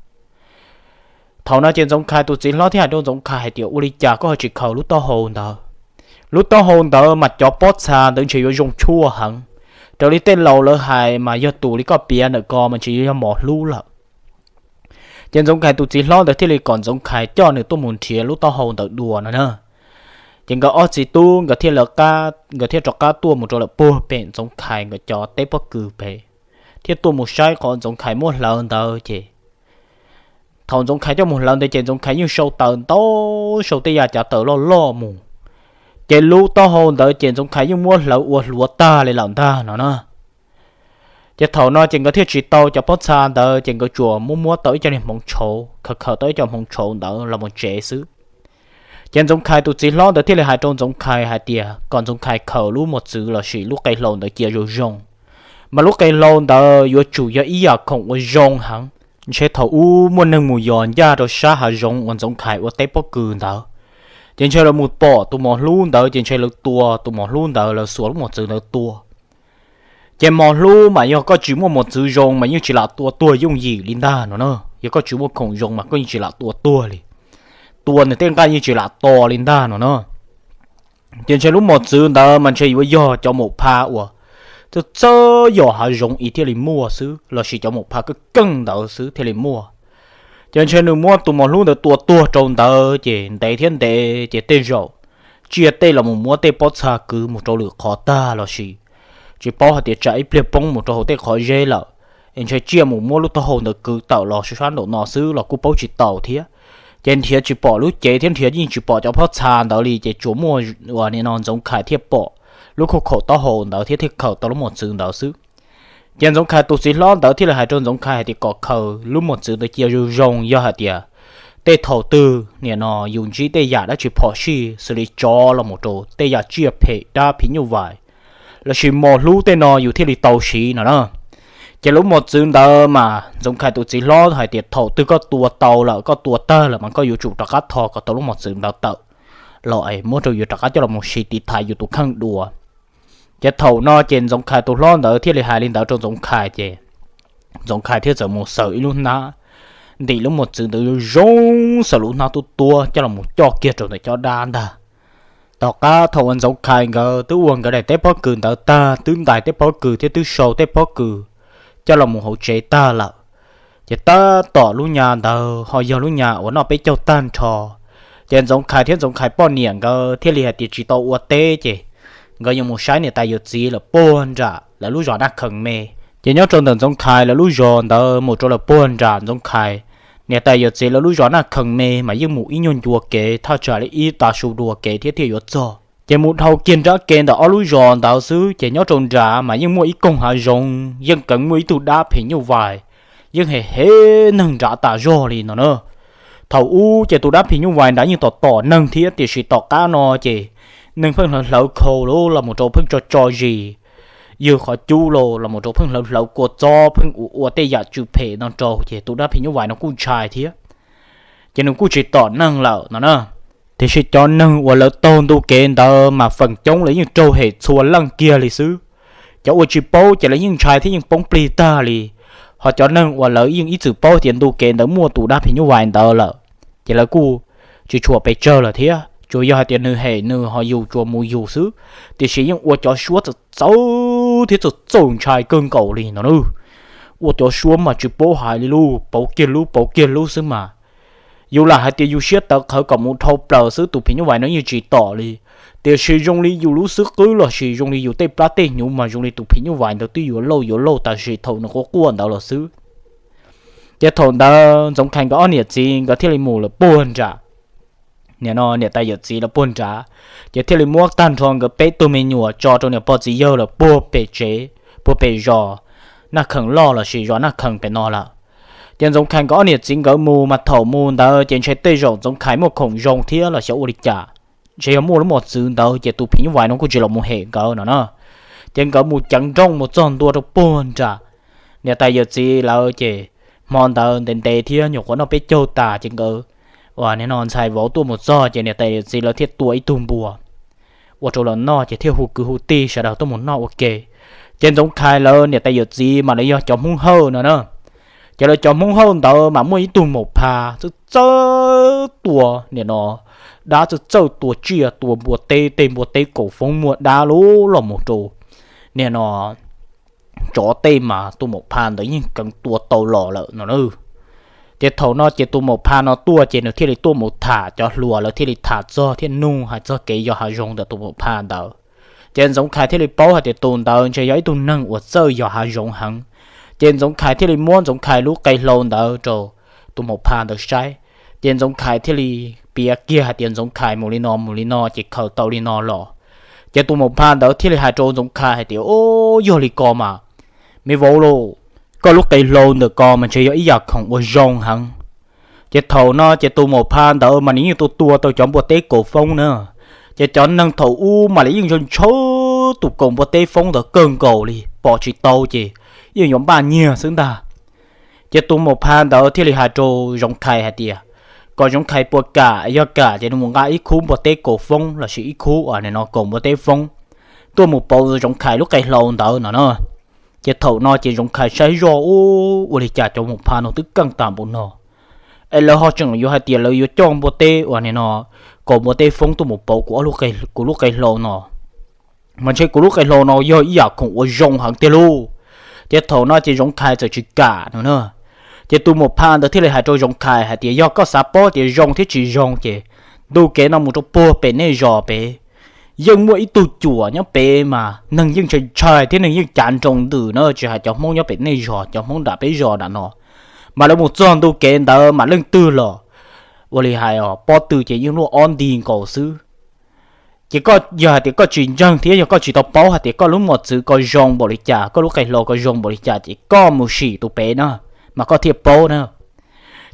Thaum no ces Ntxoov Khais tus txiv hlob thiaj hais rau Ntxoov Khais hais tias, ua li cas koj ho tsis khaws lub taub hau ntawd? Lub taub hau ntawd mas cov pob txha ntawd ntshe yuav zoo tshuaj heev, Raws li tej laus lawv hais mas yog tus li koj piav ntawm ko mas ntshe yuav yog mos hlub lawm. Ces Ntxoov Khais tus txiv hlob ntawd thiaj li kom Ntxoov Khais coj nws tuaj mus nrhiav lub taub hau ntawd dua no na. Ces nkawd ob txiv tub nkawd thiaj lawv qab, nkawd thiaj rov qab tuaj mus rau lawm puag pem Ntxoov Khais nkawd cov teb pob kws pem, thiab tuaj mus saib qhov Ntxoov Khais muab hlawv ntawd ces thaum Ntxoov Khais coj mus hlawv ntawd ces Ntxoov Khais yeej sau taws ntau, sau tej yam cav taws loj loj mus, ces lub taub hau ntawd ces Ntxoov Khais yeej muab hlawv ua hluav tag li lawm ntag no na. Ces thaum no ces nkawd thiaj tsis tau cov pob txha ntawd, ces nkawd tsuas muab muab tau ib co niag hmoov tshauv, khaws khaws tau ib co hmoov tshauv ntawd los mus tsev xwb. Ces Ntxoov Khais tus txiv hlob ntawd thiaj li hais rau Ntxoov Khais hais tias kom Ntxoov Khais khaws lub mos txwv lossis lub qe hlau ntawd cia zoo zoo, mas lub qe hlau ntawd yuav tsum yog ib yam khoom uas zoo heev. Ntshe thaum ub muaj neeg mus yos ncaj rau sab hav zoov uas Ntxoov Khais ua teb pob kws ntawd, ces ntshe lawv mus pom tus mos hlub ntawd ces ntshe lawv tua tus mos hlub ntawd, lawv xuas lub mos txwv ntawd tua. Ces mos hlub mas yog koj tsis muaj mos txwv zoo mas yeej tsis lam tua tuag yooj yim li ntag no na. Yog koj tsis muaj khoom zoo mas koj yeej tsis lam tua tuag li, tua nws tej nqaij yeej tsis lam to li ntag no na. Ces ntshe lub mos txwv ntawd mas ntshe yuav yog cov maum pha uas txawj txawj yos hav zoov ib thiaj li muaj xwb, lossis cov maum pha keej keej ntawd xwb thiaj li muaj. Ces ntshe nws muab tus mos hlub ntawd tua tuag rau ntawd ces ntev thiab ntev ces tej zaum tsiaj tej los mus muab tej pob txha kwv mus rau lwm qhov tag lossis tsis paub hais tias tsam ib pliag poob mus rau hauv tej qhov zeb lawm, es ntshe tsiaj mus muab lub taub hau ntawd kwv tawm los sab nraum no xwb los kuj paub tsis tau thiab. Ces nrhiav tsis pom lub cev thiab nrhiav yeej tsis pom cov pob txha ntawd li, ces tsuas muaj uas nim no Ntxoov Khais thiaj pom lub khauj khaum taub hau ntawd thiab thiaj khaws tau lub mos txwv ntawd xwb. Ces Ntxoov Khais tus txiv hlob ntawd thiaj li hais rau Ntxoov Khais hais tias kom khaws lub mos txwv ntawd cia zoo zoo, yog hais tias tej thaum twg nim no yus ntsib tej yam dab tsi phom sij xws li tsov los mus rau tej yam tsiaj phem dab phim nyuj vais lossis mos hlub tej no yus thiaj li tau siv no na. Ces lub mos txwv ntawd mas Ntxoov Khais tus txiv hlob hais tias thaum twg koj tua tau lawm, koj tua tag lawm mas koj yuav tsum rov qab tho kom tau lub mos txwv ntawd tawm los es muab rau yus rov qab coj los mus siv tiv thaiv yus tus kheej dua. Ces thaum no ces Ntxoov Khais tus hlob ntawd thiaj li hais li ntawd rau Ntxoov Khais ces Ntxoov Khais thiaj txawm mus xaws ib lub hnab, ntim lub mos txwv ntawd zoo, xaws lub hnab tuab tuab coj los mus coj kiag rau ntawm cov dab ntag. Tom qab thaum uas Ntxoov Khais nkawd twb ua nkawd daim teb pob kws ntawd tag, twb ntais teb pob kws thiab twb sau teb pob kws coj los mus hauv tsev tag lawm, ces tab tom lub nyab ntawd ho yog lub nyab uas noj peb caug tag nrho. Ces Ntxoov Khais thiab Ntxoov Khais poj niam nkawd thiaj li hais tias tsis tau ua teb ces nkawd yuav mus saib niam tais yawm txiv lawm puag nram lawv lub zos Naj Khees me. Ces nyob rau ntawm Ntxoov Khais lawv lub zos ntawd mus rau lawm puag nram Ntxoov Khais niam tais yawm txiv lawv lub zos Naj Khees me mas yeej mus ib nyuag ncua kev thaj tsam li ib tav su dua kev thiab thiaj yuav txog. Ces mus dhau kiag nrab kev ntawm ob lub zos ntawd xwb ces nyob rau nrad mas yeej muaj ib koog hav zoov, yeej keev muaj ib tug dab phim nyuj vais yeej hem hem neeg nrad tas zog li no na. Thaum ub ces tus dab phim nyuj vais nrad yeej tom tom neeg thiab, tiam sis tom qab no ces neeg pheej hlawv hlawv khau los mus rau pheej tso tso zis, ywg qhov cub los los mus rau pheej hlawv hlawv kua txob, pheej ua ua tej yam tsw phem no rau ces tus dab phim nyuj vais no kuj ntshai thiab, ces nws kuj tsis tom neeg lawm no na. Tiam sis cov neeg uas lawv taug ntu kev ntawd mas feem coob lawv yeej raug hem txhua leej kiag li xwb. Cov uas tsis paub ces lawv yeej ntshai thiab yeej poob plig tag li. Ho cov neeg uas lawv yeej ib txwm paub tias ntu kev ntawd muaj tus dab phim nyuj vais ntawd lawm, ces lawv kuj tsis tshua pes tsawg lawm thiab. Tsuas yog hais tias nws hem nws ho yus tsuas mus yus xwb, tiam sis yeej ua cov suab txawv txawv thiab txawv txaus ntshai kawg nkaus li no na. Ua cov suab mas tsis paub hais li lub pauv kiag lub pauv kiag lub xwb mas. Yus lam hais tias yus siab tawv qhawv kom mus dhau plaws xwb tus phim nyuj vais no yeej tsis tom li. Tiam sis zoo li yus lub xwb qwb lossis zoo li yus tej plab tej hnyuv mas zoo li tus phim nyuj vais ntawd twb yuav lauj yuav lauj tam sim thaum nws quaj quaj ntawd los xwb. Ces thaum ntawd Ntxoov Khais nkawd ob niam txiv nkawd thiaj li mus lawm puag nram, nim no niam tais yawm txiv lawm puag nrad, ces thiaj li muab tag nrho nkawd peb tug me nyuam tso rau niam pog txiv yawg lawm puag pem tsev, puag pem zos Naj Khees loj lossis zos Naj Khees pem no lawm. Ces Ntxoov Khais nkawd ob niam txiv nkawd mus mas thaum mus ntawd ces ntshe tej zaum Ntxoov Khais muaj khoom zoo thiab los xyov ua li cas, ntshe yog muaj lub mos txwv ntawd ces tus phim nyuj vais no kuj tsis los mus hem nkawd no na. Ces nkawd mus ceev nrooj mus txog ntua rau puag nram niam tais yawm txiv lawv ces hmo ntawd ntev ntev thiab nyuam qhuav noj peb caug tas ces nkawd uas nim no ntxhais vauv tuaj mus txog ces niam tais yawm txiv lawv thiaj tua ib tug npua ua rau lawv noj ces thiaj hu kwv hu tij sawv daws tuaj mus noj ua ke. Ces Ntxoov Khais lawv niam tais yawm txiv mas lawv yog cov Hmoob Hawj no na. Ces lawv cov Hmoob Hawj ntawd mas muaj ib tug maum pha txawj txawj tua nim no dab, txawj txawj tua tsiaj tua npua teb, tej npua teb kaum foob muaj dab lub los mus rau nim no tsov tej mas tus maum pha ntawd yeej keev tua tau los lawm no na. Ces thaum no ces tus maum pha no tuaj ces nws thiaj li tuaj mus tham cov hluas, lawv thiaj li tham txog thiab nug hais txog kev yos hav zoov ntawm tus maum pha ntawd. Ces Ntxoov Khais thiaj li paub hais tias tus ntawd ntshe yog ib tug neeg uas txawj yos hav zoov heev. Ces Ntxoov Khais thiaj li muab Ntxoov Khais lub qe hlau ntawd rau tus maum pha ntawd saib. Ces Ntxoov Khais thiaj li piav kiag hais tias Ntxoov Khais mus li no mus li no ces khaws tau li no los. Ces tus maum pha ntawd thiaj li hais rau Ntxoov Khais hais tias, Au, yog li ko mas, me vauv lauj, koj lub qe hlau ntawm ko mas ntshe yog ib yam khoom uas zoo heev. Ces thaum no ces tus maum pha ntawd mas nws yeej tua tua tau cov npua teb kaus foob na. Ces cov neeg thaum ub mas lawv yeej ntshaw ntshaw tus kaus npua teb foob ntawd kawg nkaus li, pom tsis tau ces yeej yuav npaj nyiag xwb ntag. Ces tus maum pha ntawd thiaj li hais rau Zoov Khais hais tias kom Zoov Khais puas kam, yog kam ces nws mus nqa ib khub npua teb kaus foob lossis ib khub uas nim no kaus npua teb foob tuaj mus pauv Zoov Khais lub qe hlau ntawd no na. Ces thaum no ces Zoov Khais saib zoj, Ua li cas cov maum pha no twb keej tas npaum no, es lawv ho tseem yuav hais tias lawv yuav coj npua teb uas nim no kaus npua teb foob tuaj mus pauv kuv lub qe hlau no, mas ntshe kuv lub qe hlau no yog ib yam khoom uas zoo heev tiag lauj. Ces thaum no ces Zoov Khais txawm tsis kam no na. Ces tus maum pha ntawd thiaj li hais rau Zoov Khais hais tias, Yog koj xav paub tias zoo thiab tsis zoo ces ntu kev no mus rau puag pem nej zos pem, yeej muaj ib tug cuam nyob pem mas neeg yeej ntshai ntshai thiab neeg yeej cav nroo ntws na, tsis hais cov Hmoob nyob pem nej zos, cov Hmoob nram peb zos nram no, mas lawv mus txog ntu kev ntawd mas leej twg los ua li hais os, pob tw ces yeej luaj ob nti nkaus xwb. Ces koj yog hais tias koj tsis ntseeg thiab yog koj tsis tau paub hais tias koj lub mos txwv ko zoo npaum li cas, koj lub qe hlau ko zoo npaum li cas ces koj mus sim tus pem na, mas koj thiaj paub na.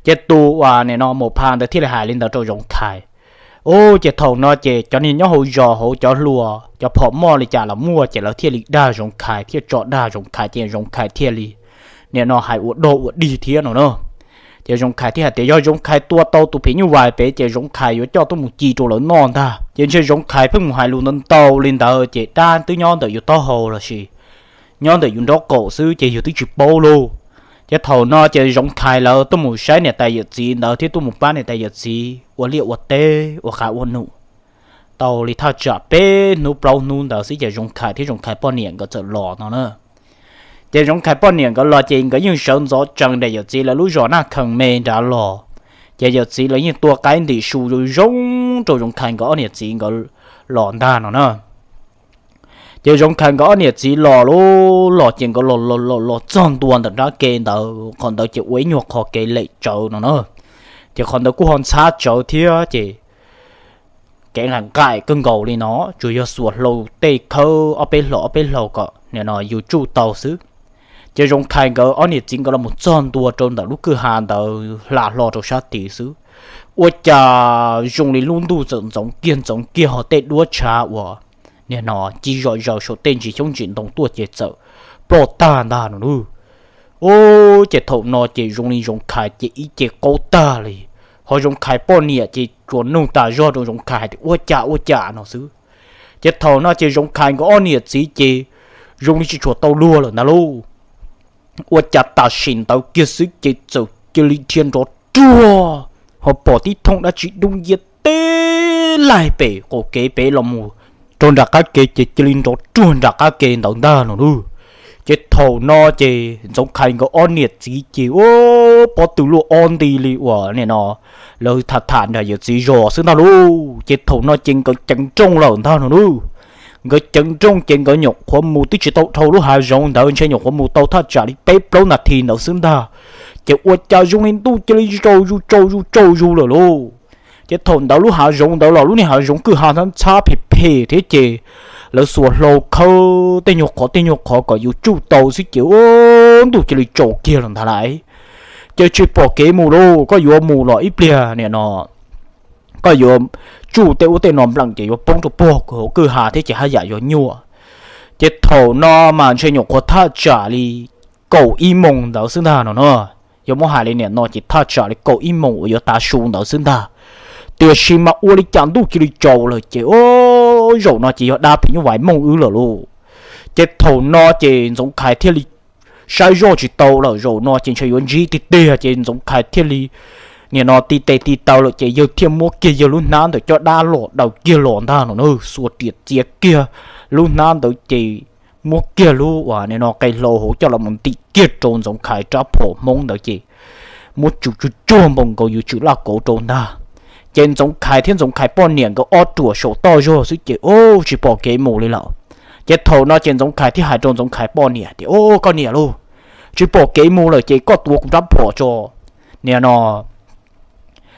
Ces tus uas nim no maum pha ntawd thiaj li hais li ntawd rau Zoov Khais. Ub, ces thaum no ces cov niag nyob hauv zos hauv cov hluas cov phom moj li cas los muaj ces lawv thiaj li dag Zoov Khais thiab tso dag Zoov Khais ces Zoov Khais thiaj li nim no hais ua dog ua dig thiab no na. Ces Zoov Khais thiaj hais tias yog Zoov Khais tua tau tus phim nyuj vais pem ces Zoov Khais yuav coj tuaj mus ci rau lawv noj ntag. Ces ntshe Zoov Khais pheej mus hais lus ntau ntau li ntawd ces dab twb nyob ntawm yus taub hau lossis nyob ntawm yus nraub qaum xwb ces yus twb tsis paub lauj. Ces thaum no ces Zoov Khais lawv tuaj mus saib niam tais yawm txiv ntawd thiab tuaj mus pab niam tais yawm txiv ua liaj ua teb ua qav ua num tau li thaj tsam peb hnub plaub hnub ntawd xwb ces Zoov Khais thiab Zoov Khais poj niam nkawd txawm los no na. Ces Zoov Khais poj niam nkawd los ces nkawd yeej sawv ntxov tsees nram yawm txiv lawv lub zos Naj Khees me nrad los. Ces yawm txiv lawv yeej tua qaib ntim su zoo zoo rau Zoov Khais nkawd ob niam txiv nkawd los ntag no na. Ces Zoov Khais nkawd ob niam txiv los lub los ces nkawd los los los los txog ntua ntawm nrab ke ntawd, qhov ntawd ces ua ib nyuag qho kev lem tsawv no na. Ces qhov ntawd kuj ho ntxhab tsawv thiab ces kev nqaim nqaim kawg nkaus li no, tsuas yog xuas hlau tej khawb ob peb hlau ob peb hlau kom nim no yus tsuj tau xwb. Ces Zoov Khais nkawd ob niam txiv nkawd los mus txog ntua rau ntawm lub kwj ha ntawd hla hlo rau sab tid xwb, ua cas zoo li lub ntuj txawm ntxoov kiag ntxoov kiag ho tej duab tshav uas nim no ci zom zaws saum tej ntsis xyoob ntsis ntoo tuaj ces txawm ploj tag ntag no lauj. Ub, ces thaum no ces zoo li Zoov Khais ces ib ce qaug tag li, ho Zoov Khais poj niam ces tsuas nug tas zog rau Zoov Khais hais tias ua cas ua cas no xwb. Ces thaum no ces Zoov Khais nkawd ob niam txiv ces zoo li tsis tshua tau luag lawm ntag lauj. Ua cas tam sim ntawd kiag xwb ces txawm cia li dhia nrov ruag, ho pom tib thooj dab tsi dub nciab teb laig pem qaum kev pem los mus rau nram qab ke ces cia li nrov ruag nram qab ke ntawd ntag no lauj. Ces thaum no ces Ntxoov Khais nkawd ob niam txiv ces ua pob tw luaj ob nti li uas nim no lawv tham tham nram yawm txiv zos xwb ntag lauj. Ces thaum no ces nkawd ceev nrooj lawm ntag no lauj. Nkawd ceev nrooj ces nkawd nyuam qhuav mus twb tsis tau dhau lub hav zoov ntawd, ntshe nyuam qhuav mus tau thaj tsam li peb plaub nas this ntawd xwb ntag, ces ua cas zoo li ntuj cia li tsaus zus tsaus zus tsaus zus lawm lauj. Ces thaum ntawd lub hav zoov ntawd los lub niag hav zoov kwj ha ntxhab ntxhab phem phem thiab ces lawv xuas hlau khawb tej nyuag qhov tej nyuag qhov kom yus tsuj tau xwb ces ua ntuj cia li tsaus kiag lawm ntag lauj. Ces tsis pom kev mus lauj, koj yuav mus los ib pliag nim no koj yuav tsuj tej ub tej no npleem ces yuav poob rau puag hauv kwj ha thiab ces haj yam yuav nyuaj. Ces thaum no mas ntshe nyuam qhuav thaj tsam li kaum ib moos ntawd xwb ntag no na. Yuav muab hais li nim no ces thaj tsam li kaum ib moos uas yuav tav su ntawd xwb ntag. Tiam sis mas ua li cas ntuj cia li tsaus lawm ces o, zaum no ces yog dab phim nyuj vais mooj wb lawm lauj. Ces thaum no ces Ntxoov Khais thiaj li saib zoj tsis tau lawm, zaum no ces ntshe yuav ntsib tiag tiag ces Ntxoov Khais thiaj li nim no ti tes ti taw lawm ces yawg thiaj muab kiag yawg lub hnab ntawd coj dab los daws kiag los ntag no na, xuas riam txiav kiag lub hnab ntawd ces muab kiag lub uas nim no qe hlau hauv coj los mus ntim kiag rau Ntxoov Khais rab phom Hmoob ntawd ces muab tsum tsuj tsuag npaum nkaus yus tsum laj kauv rau ntag. Ces Ntxoov Khais thiab Ntxoov Khais poj niam nkawd ob ruam saum toj zog xwb ces ub tsis pom kev mus li lawm. Ces thaum no ces Ntxoov Khais thiaj hais rau Ntxoov Khais poj niam tias, Ub, koj niam lauj, tsis pom kev mus lawm ces koj tuav kuv rab phom tso, nim no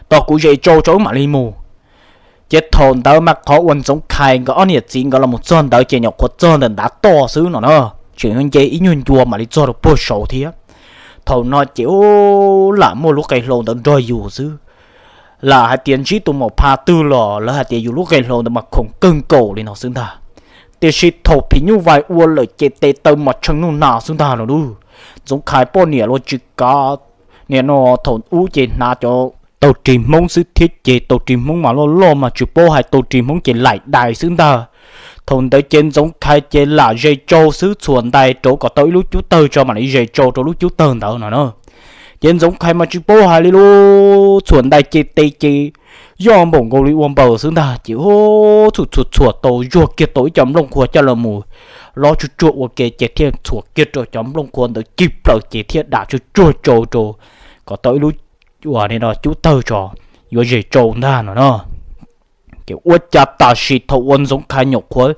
tos kuv zes tsau tso wb mam li mus. Ces thaum ntawd mas qhov uas Ntxoov Khais nkawd ob niam txiv nkawd los mus txog ntawd ces nyuam qhuav txog ntawm ntav toj xwb no na, tseem nce ib nyuag ncua mam li txog rau puag saud thiab. Thaum no ces ub lam muaj lub qe hlau ntawd nrog yus xwb, lam hais tias ntsib tus maum pha twg los lawv hais tias yus lub qe hlau ntawd mas khoom kawg nkaus li no xwb ntag. Tiam sis thaum phim nyuj vais ua lawm ces tes taw mas tshee nuj nas xwb ntag no lauj. Ntxoov Khais poj niam los tsis kav, nim no thaum ub ces hnav cov tau ris Hmoob xwb thiab ces tau ris Hmoob mas loj loj mas tsis paub hais tau ris Hmoob ces laim dais xwb ntag. Thaum ntawd ces Ntxoov Khais ces lam zes tsau xwb, txhuam ntais rau kom tau ib lub cub tawg tso mam li zes tsau rau lub cub tawg ntawd no na. Ces Ntxoov Khais mas tsis paub hais li lub txhuam ntais ces tes ces yoj npaum nkaus li ua npaws xwb ntag ces ub txhuam txhuam txhuam tau zuag kiag tau ib co nplooj qhuav coj los mus lob tsuj tsuag ua ke ces thiaj txhuam kiag rau cov nplooj qhuav ntawd cig plaws ces thiaj dam tsuj tsuag tsau rau kom tau ib lub uas nim no cub tawg tso yuav zes tsau ntag no na. Ces ua cas tam sim thaum uas Ntxoov Khais nyuam qhuav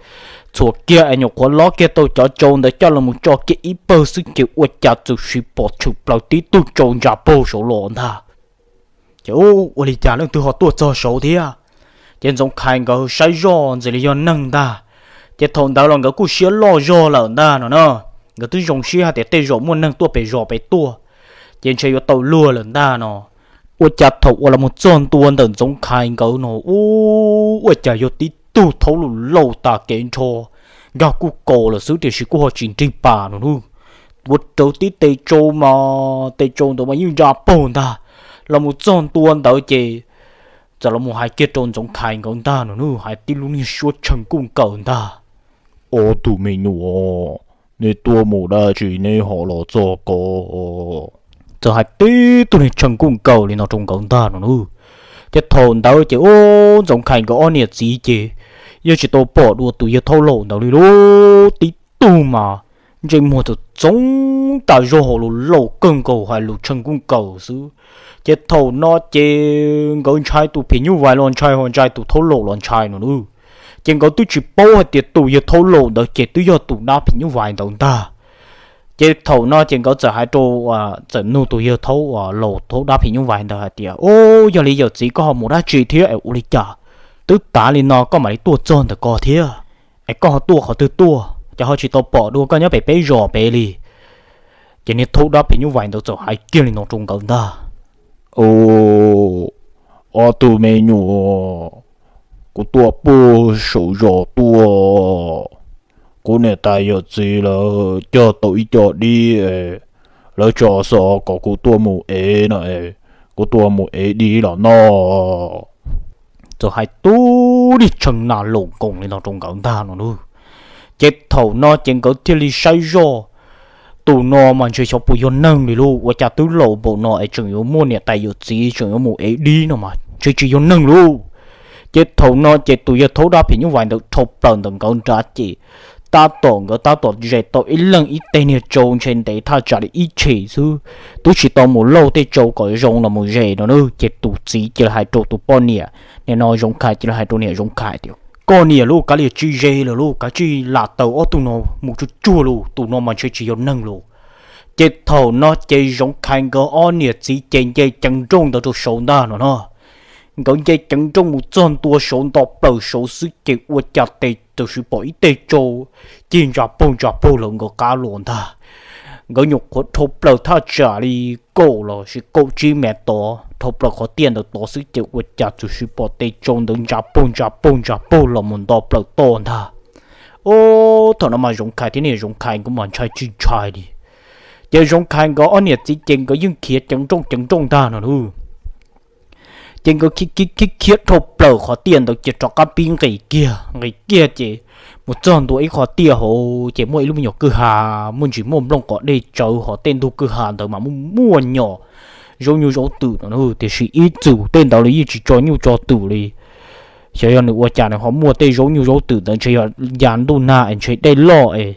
txhuam kiag es nyuam qhuav lob kiag tau cov tsau ntawd coj los mus tso kiag ib pawg xwb ces ua cas txawm sis pom tshwm plaws tib tug tsau ntsa paug saud los ntag. Ces ub ua li cas leej twg ho tuaj txog saud thiab? Ces Ntxoov Khais nkawd saib zoj ntxim li yog neeg ntag. Ces thaum ntawd los nkawd kuj siab loj zog lawm ntag no na. Nkawd twb zoo siab hais tias tej zaum muaj neeg tuaj pem zos pem tuaj, ces ntshe yuav tau luag lawm ntag no. Ua cas thaum uas los mus txog ntua ntawm Ntxoov Khais nkawd no ub ua cas yog tib tug thaub laus laus tas kev nrho, nkag kuj kaus lawm xwb tiam sis kuj ho tsis nrig pas no lauj. Tuav rawv tib tes tsau mas tes tsau ntawd mas yeej ntsa paug ntag. Los mus txog ntua ntawd ces txawm los mus hais kiag rau Ntxoov Khais nkawd ntag no lauj, hais tib lub niag suab tshee kuj nkaws ntag. Ob tug me nyuam, neb tuaj mus dab tsi neb ho los txog ko? Txawm hais tib tug niag tshee kuj nkaws li no rau nkawd ntag no lauj. Ces thaum ntawd ces ub Ntxoov Khais nkawd ob niam txiv ces yeej tsis tau pom dua tus yawg thaub laus ntawd li lauj. Tib tug mas ntsej muag txoov txoov tas zog hauv lus laus kawg nkaus hais lus tshee kuj nkaws xwb. Ces thaum no ces nkawd ntshai tus phim nyuj vais los ntshai ho ntshai tus thaub laus los ntshai no lauj. Ces nkawd twb tsis paub hais tias tus yawg thaub laus ntawd ces twb yog tus dab phim nyuj vais ntawd ntag. Ces thaum no ces nkawd txawm hais rau, txawm nug tus yawg thaub, laus thaub dab phim nyuj vais ntawd hais tias, Ub, yog li yawm txiv koj ho mus dab tsi thiab es ua li cas twb tav li no koj mam li tuaj txog ntawm ko thiab? Es koj ho tuaj qhov twg tuaj ces ho tsis tau pom dua koj nyob pem peb zos pem li? Ces niag thaub dab phim nyuj vais ntawd txawm hais kiag li no rau nkawd ntag. Ob tug me nyuam, kuv tuaj puag saum zos tuaj, kuv niam tais yawm txiv lawv cog tau ib co dib, lawv tso xov kom kuv tuaj mus ev no, kuv tuaj mus ev dib los noj. Txawm hais tib tug niag tshee nas laus nkoos li no rau nkawd ntag no lauj. Ces thaum no ces nkawd thiaj li saib zoj, tus no mas ntshe xyov puas yog neeg li lauj, ua cas twb laus npaum no es tseem yuav muaj niam tais yawm txiv tseem yuav mus ev dib no mas ntshe tsis yog neeg lauj. Ces thaum no ces tus yawg thaub dab phim nyuj vais ntawd dhau plaws ntawm nkawd nrad ces tab tom nkawd tab tom zes tau ib leeg ib teg niag tsau ntshe ntev thaj tsam li ib tshem xwb, twb tsis tau mus lauj tej tsau kom zoo los mus zes no na. Ces tus txiv cia li hais rau tus poj niam, nim no Zoov Khais cia li hais rau niam Zoov Khais tias, Koj niam lauj, kav liam tsis zes lawm lauj, kav tsij lam taws ob tug no mus tsuag tsuag lauj, tus no mas ntshe tsis yog neeg lauj. Ces thaum no ces Zoov Khais nkawd ob niam txiv ces nce ceev nrooj ntawd rau saud ntag no na. Nkawd nce ceev nrooj mus txog ntua saud nto plaws saud xwb ces ua cas tes txawm sis pom ib teg tsau cig ntsa paug ntsa paug lawm nkawd qab los ntag. Nkawd nyuam qhuav dhau plaws thaj tsam li kaum los sis kaum tsib mev tod, dhau plaws qhov tiaj ntawd tod xwb ces ua cas txawm sis pom tes tsau ntawd ntsa paug ntsa paug ntsa paug los mus nto plaws toj ntag. Ub, thaum no mas Zoov Khais thiab niam Zoov Khais nkawd mas ntshai tsis ntshai li. Ces Zoov Khais nkawd ob niam txiv ces nkawd yeej khiav ceev nrooj ceev nrooj ntag no lauj. Ces nkawd khiav khiav khiav dhau plaws qhov tiaj ntawd ces rov qab pib nqis kiag nqis kiag ces mus txog ntua ib qho tiaj hauv ces muaj ib lub me nyuam kwj ha, muaj ntsis muaj nplooj qos dej tsawv hos tej ntug kwj ha ntawd mas muaj muaj nyuam zaub nyuj zaub twm no, tiam sis ib txwm tej ntawd li yeej tsis tso nyuj tso twm li. Xyov yog nws ua cas nws ho muaj tej zaub nyuj zaub twm ntawd, ntshe yog ya ntuj nag es ntshe dej loj es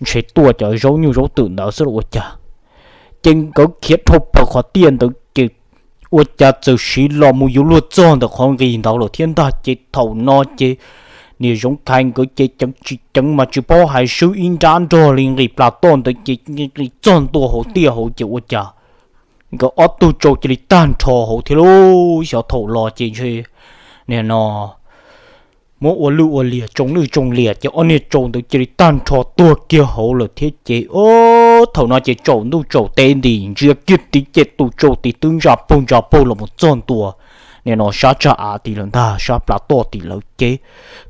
ntshe tuaj cov zaub nyuj zaub twm ntawd xwb los ua cas. Ces nkawd khiav dhau plaws qhov tiaj ntawd ces ua cas txawm siv los mus yuav luag txog ntawm qhov nqis ntawd lawm thiab ntag. Ces thaum no ces niam Zoov Khais nkawd ces ceev tsis ceev mas tsis paub hais swb ib nrab nrog li nqis plas toj ntawd ces nqis txog ntua hauv tiaj hauv ces ua cas nkawd ob tug tsau cia li tag nrho hauv thiab lauj. Xyov thaum los ces ntshe nim no muab ua lwj ua liam tsoo lwj tsoo liam ces ob niag tsau ntawd cia li tag nrho tuag kiag hauv lawm thiab ces o, thaum no ces tsaus ntuj tsaus teb nti ntsia kiag tid ces tus tsau tid twb ntsa paug ntsa paug los mus txog ntua nim no sab tsag av tid lawm ntag, sab plas toj tid lawm ces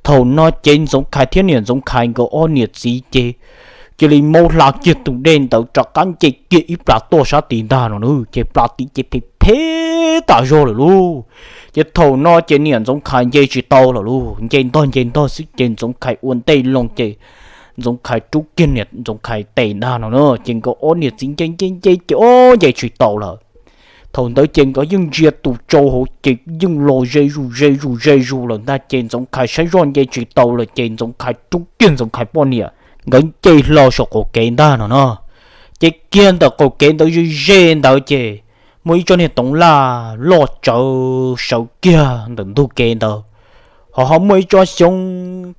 thaum no ces Ntxoov Khais thiab niam Ntxoov Khais nkawd ob niam txiv ces cia li maub hla kiag tus dej ntawd rov qab nce kiag ib plas toj sab tid ntag no na ces plas tid ces phem phem tas zog lawm lauj. Ces thaum no ces niam Ntxoov Khais nce tsis tau lawm lauj, nce ntog nce ntog xwb ces Ntxoov Khais ua ntej loo ces Ntxoov Khais rub kiag niam Ntxoov Khais tes ntag no na ces nkawd ob niam txiv nce nce nce ces o nce tsis tau lawm. Thaum ntawd ces nkawd yeej ntsia tus tsau hauv ces yeej los ze zus ze zus ze zus lawm ntag ces Ntxoov Khais saib zoj nce tsis tau lawm ces Ntxoov Khais rub kiag Ntxoov Khais poj niam nkawd nce hlo saum qaum kev ntag no na. Ces kiag ntawm qaum kev ntawd ze ze ntawd ces muaj ib tsob niag toov laj loj tsawv sawv kiag ntawm ntug kev ntawd, ho ho muaj ib tsob xyoob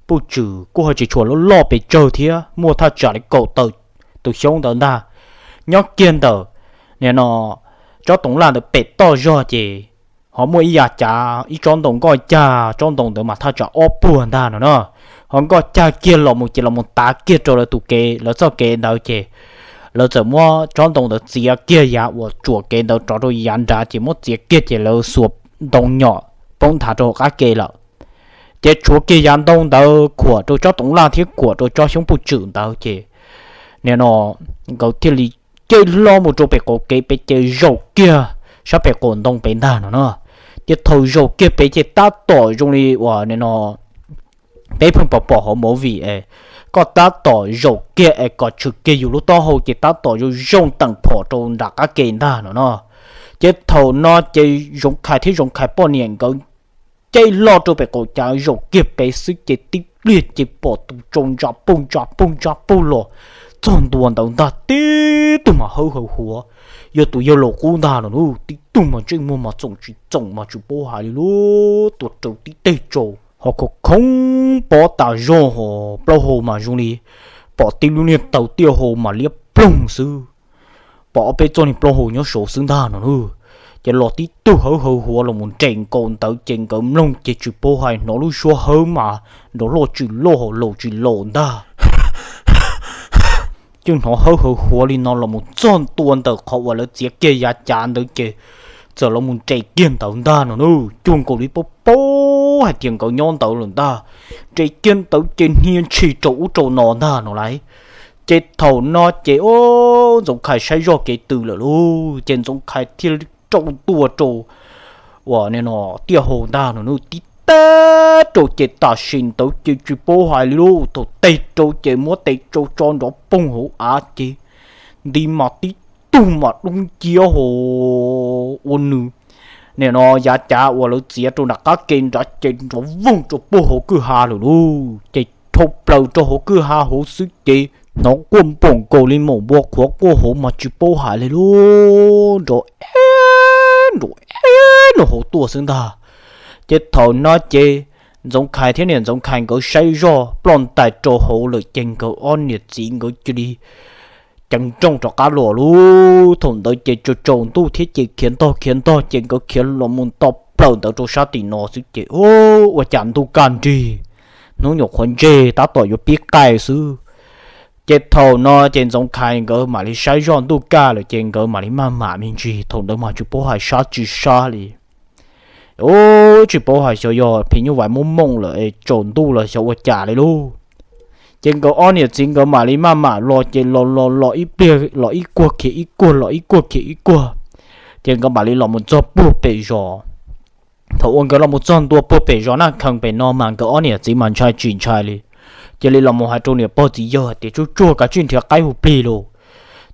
puj tswm kuj ho tsis tshua loj loj pes tsawg thiab muaj thaj tsam li kaum tawm tus xyoob ntawd ntag. Nyob kiag ntawm nim no tsob toov laj ntawd pem toj zog ces ho muaj ib yav cav ib tsob ntoo nkoj cag, tsob ntoo ntawd mas thaj tsam ob puag ntag no na. Ho nkoj cag kiag los mus ces los mus tav kiag rau lawv tus kev, lawv txoj kev ntawd ces lawv txawm muab tsob ntoo ntawd txiav kiag yav uas tsuam kev ntawd rov rau yav nrad ces muab txiav kiag ces lawv xuas ntoo nyom poob nthav rau hauv qab ke lawm. Ces tshuav kiag yav ntoo ntawd khuam rau tsob toov laj thiab khuam rau tsob xyoob puj tswm ntawd ces nim no nkawd thiaj li caij hlo mus rau pem qaum kev pem ces zaum kiag sab pem qaum ntoo pem ntag no na. Ces thaum zaum kiag pem ces tab tom zoo li uas nim no peb pheej pom pom hauv movie es koj tab tom zaum kiag es kom tshwm kiag yus lub taub hau ces tab tom zoo zoo teem phom rau nram qab ke ntag no no. Ces thaum no ces Zoov Khais thiab Zoov Khais poj niam nkawd caij hlo rau pem qaum cav zaum kiag pem xwb ces tib pliag ces pom tus tsau ntsa puj ntsa puj ntsa puj los txog ntua ntawd ntag. Tib tug mas hawb hawv huav, yog tus yawg laus qub ntag no na, tib tug mas ntsej muag mas txoom tsis txoom mas tsis paub hais li lub tua raws tib teg tsau ho khov khoob pob tas zog ho plaub hau mas zoo li pom tib lub niag taw tiaj hau mas liab ploog xwb, pom ob peb txoj niag plaub hau nyob saud xwb ntag no na. Ces los tib tug hawb hawv huav los mus nres nkaus ntawd ces nkawd mloog ces tsis paub hais hnov lub suab hawb mas nrov loj tsis loj ho laus tsis laus ntag. Yeej hnov hawb hawv huav li no los mus txog ntua ntawm qhov uas lawv txiav kiag yav cav ntawd ces txawm los mus nres kiag ntawd ntag no na. Cuag nkaus li paub paub hais tias nkawd nyob ntawd lawm ntag. Nres kiag ntawd ces hnia ntshis rau ub rau no ntag no lauj. Ces thaum no ces o, Ntxoov Khais saib zoj kev tw lawm lauj, ces Ntxoov Khais thiaj li rau tua rau uas nim no tiaj hau ntag no na, tib teg rau ces tam sim ntawd ces tsis paub hais li lauj, thaum teg rau ces muab tes tsau tso nrov poog hauv av ces nti mas tib tug mas dub nciab ho ua nws nim no yav cav uas lawv txiav rau nram qab ke nrad ces nrov voog rau puag hauv kwj ha lawm lauj. Ces dhau plaws rau hauv kwj ha hauv xwb ces hnov quaj npoom nkaus li maum npua qhuav quaj hauv mas tsis paub hais li lauj, nrov eb nrov eb no hauv tuaj xwb ntag. Ces thaum no ces Ntxoov Khais thiab niam Ntxoov Khais nkawd saib zoj ploj ntais rau hauv lawm ces nkawd ob niam txiv nkawd cia li ceev nrooj rov qab los lauj. Thaum ntawd ces tsaus tsaus ntuj thiab ces khiav ntog khiav ntog ces nkawd khiav los mus tau plaws ntawd rau sab tim no xwb ces ua cas ntuj kaj nrig, hnub nyuam qhuav ntseg tab tom yuav pib qaij xwb. Ces thaum no ces Ntxoov Khais nkawd mam li saib zoj ntuj kaj lawm ces nkawd mam li maj mam me ntsis, thaum ntawd mas tsis paub hais sab tsis sab li. Tsis paub hais xyov yog phim nyuj vais muaj mooj lawm es tsaus ntuj los xyov ua cas li lauj. Ces nkawd ob niam txiv nkawd mam li maj mam los ces los los los ib pliag los ib kuag khiav ib kuag los ib kuag khiav ib kuag. Ces nkawd mam li los mus txog puag pem zos. Thaum uas nkawd los mus txog ntua puag pem zos Naj Khees pem no mas nkawd ob niam txiv mas ntshai tsis ntshai li. Cia li los mus hais rau niam pog txiv yawg hais tias tsuag tsuag kav tsij nrhiav qaib hu plig lauj.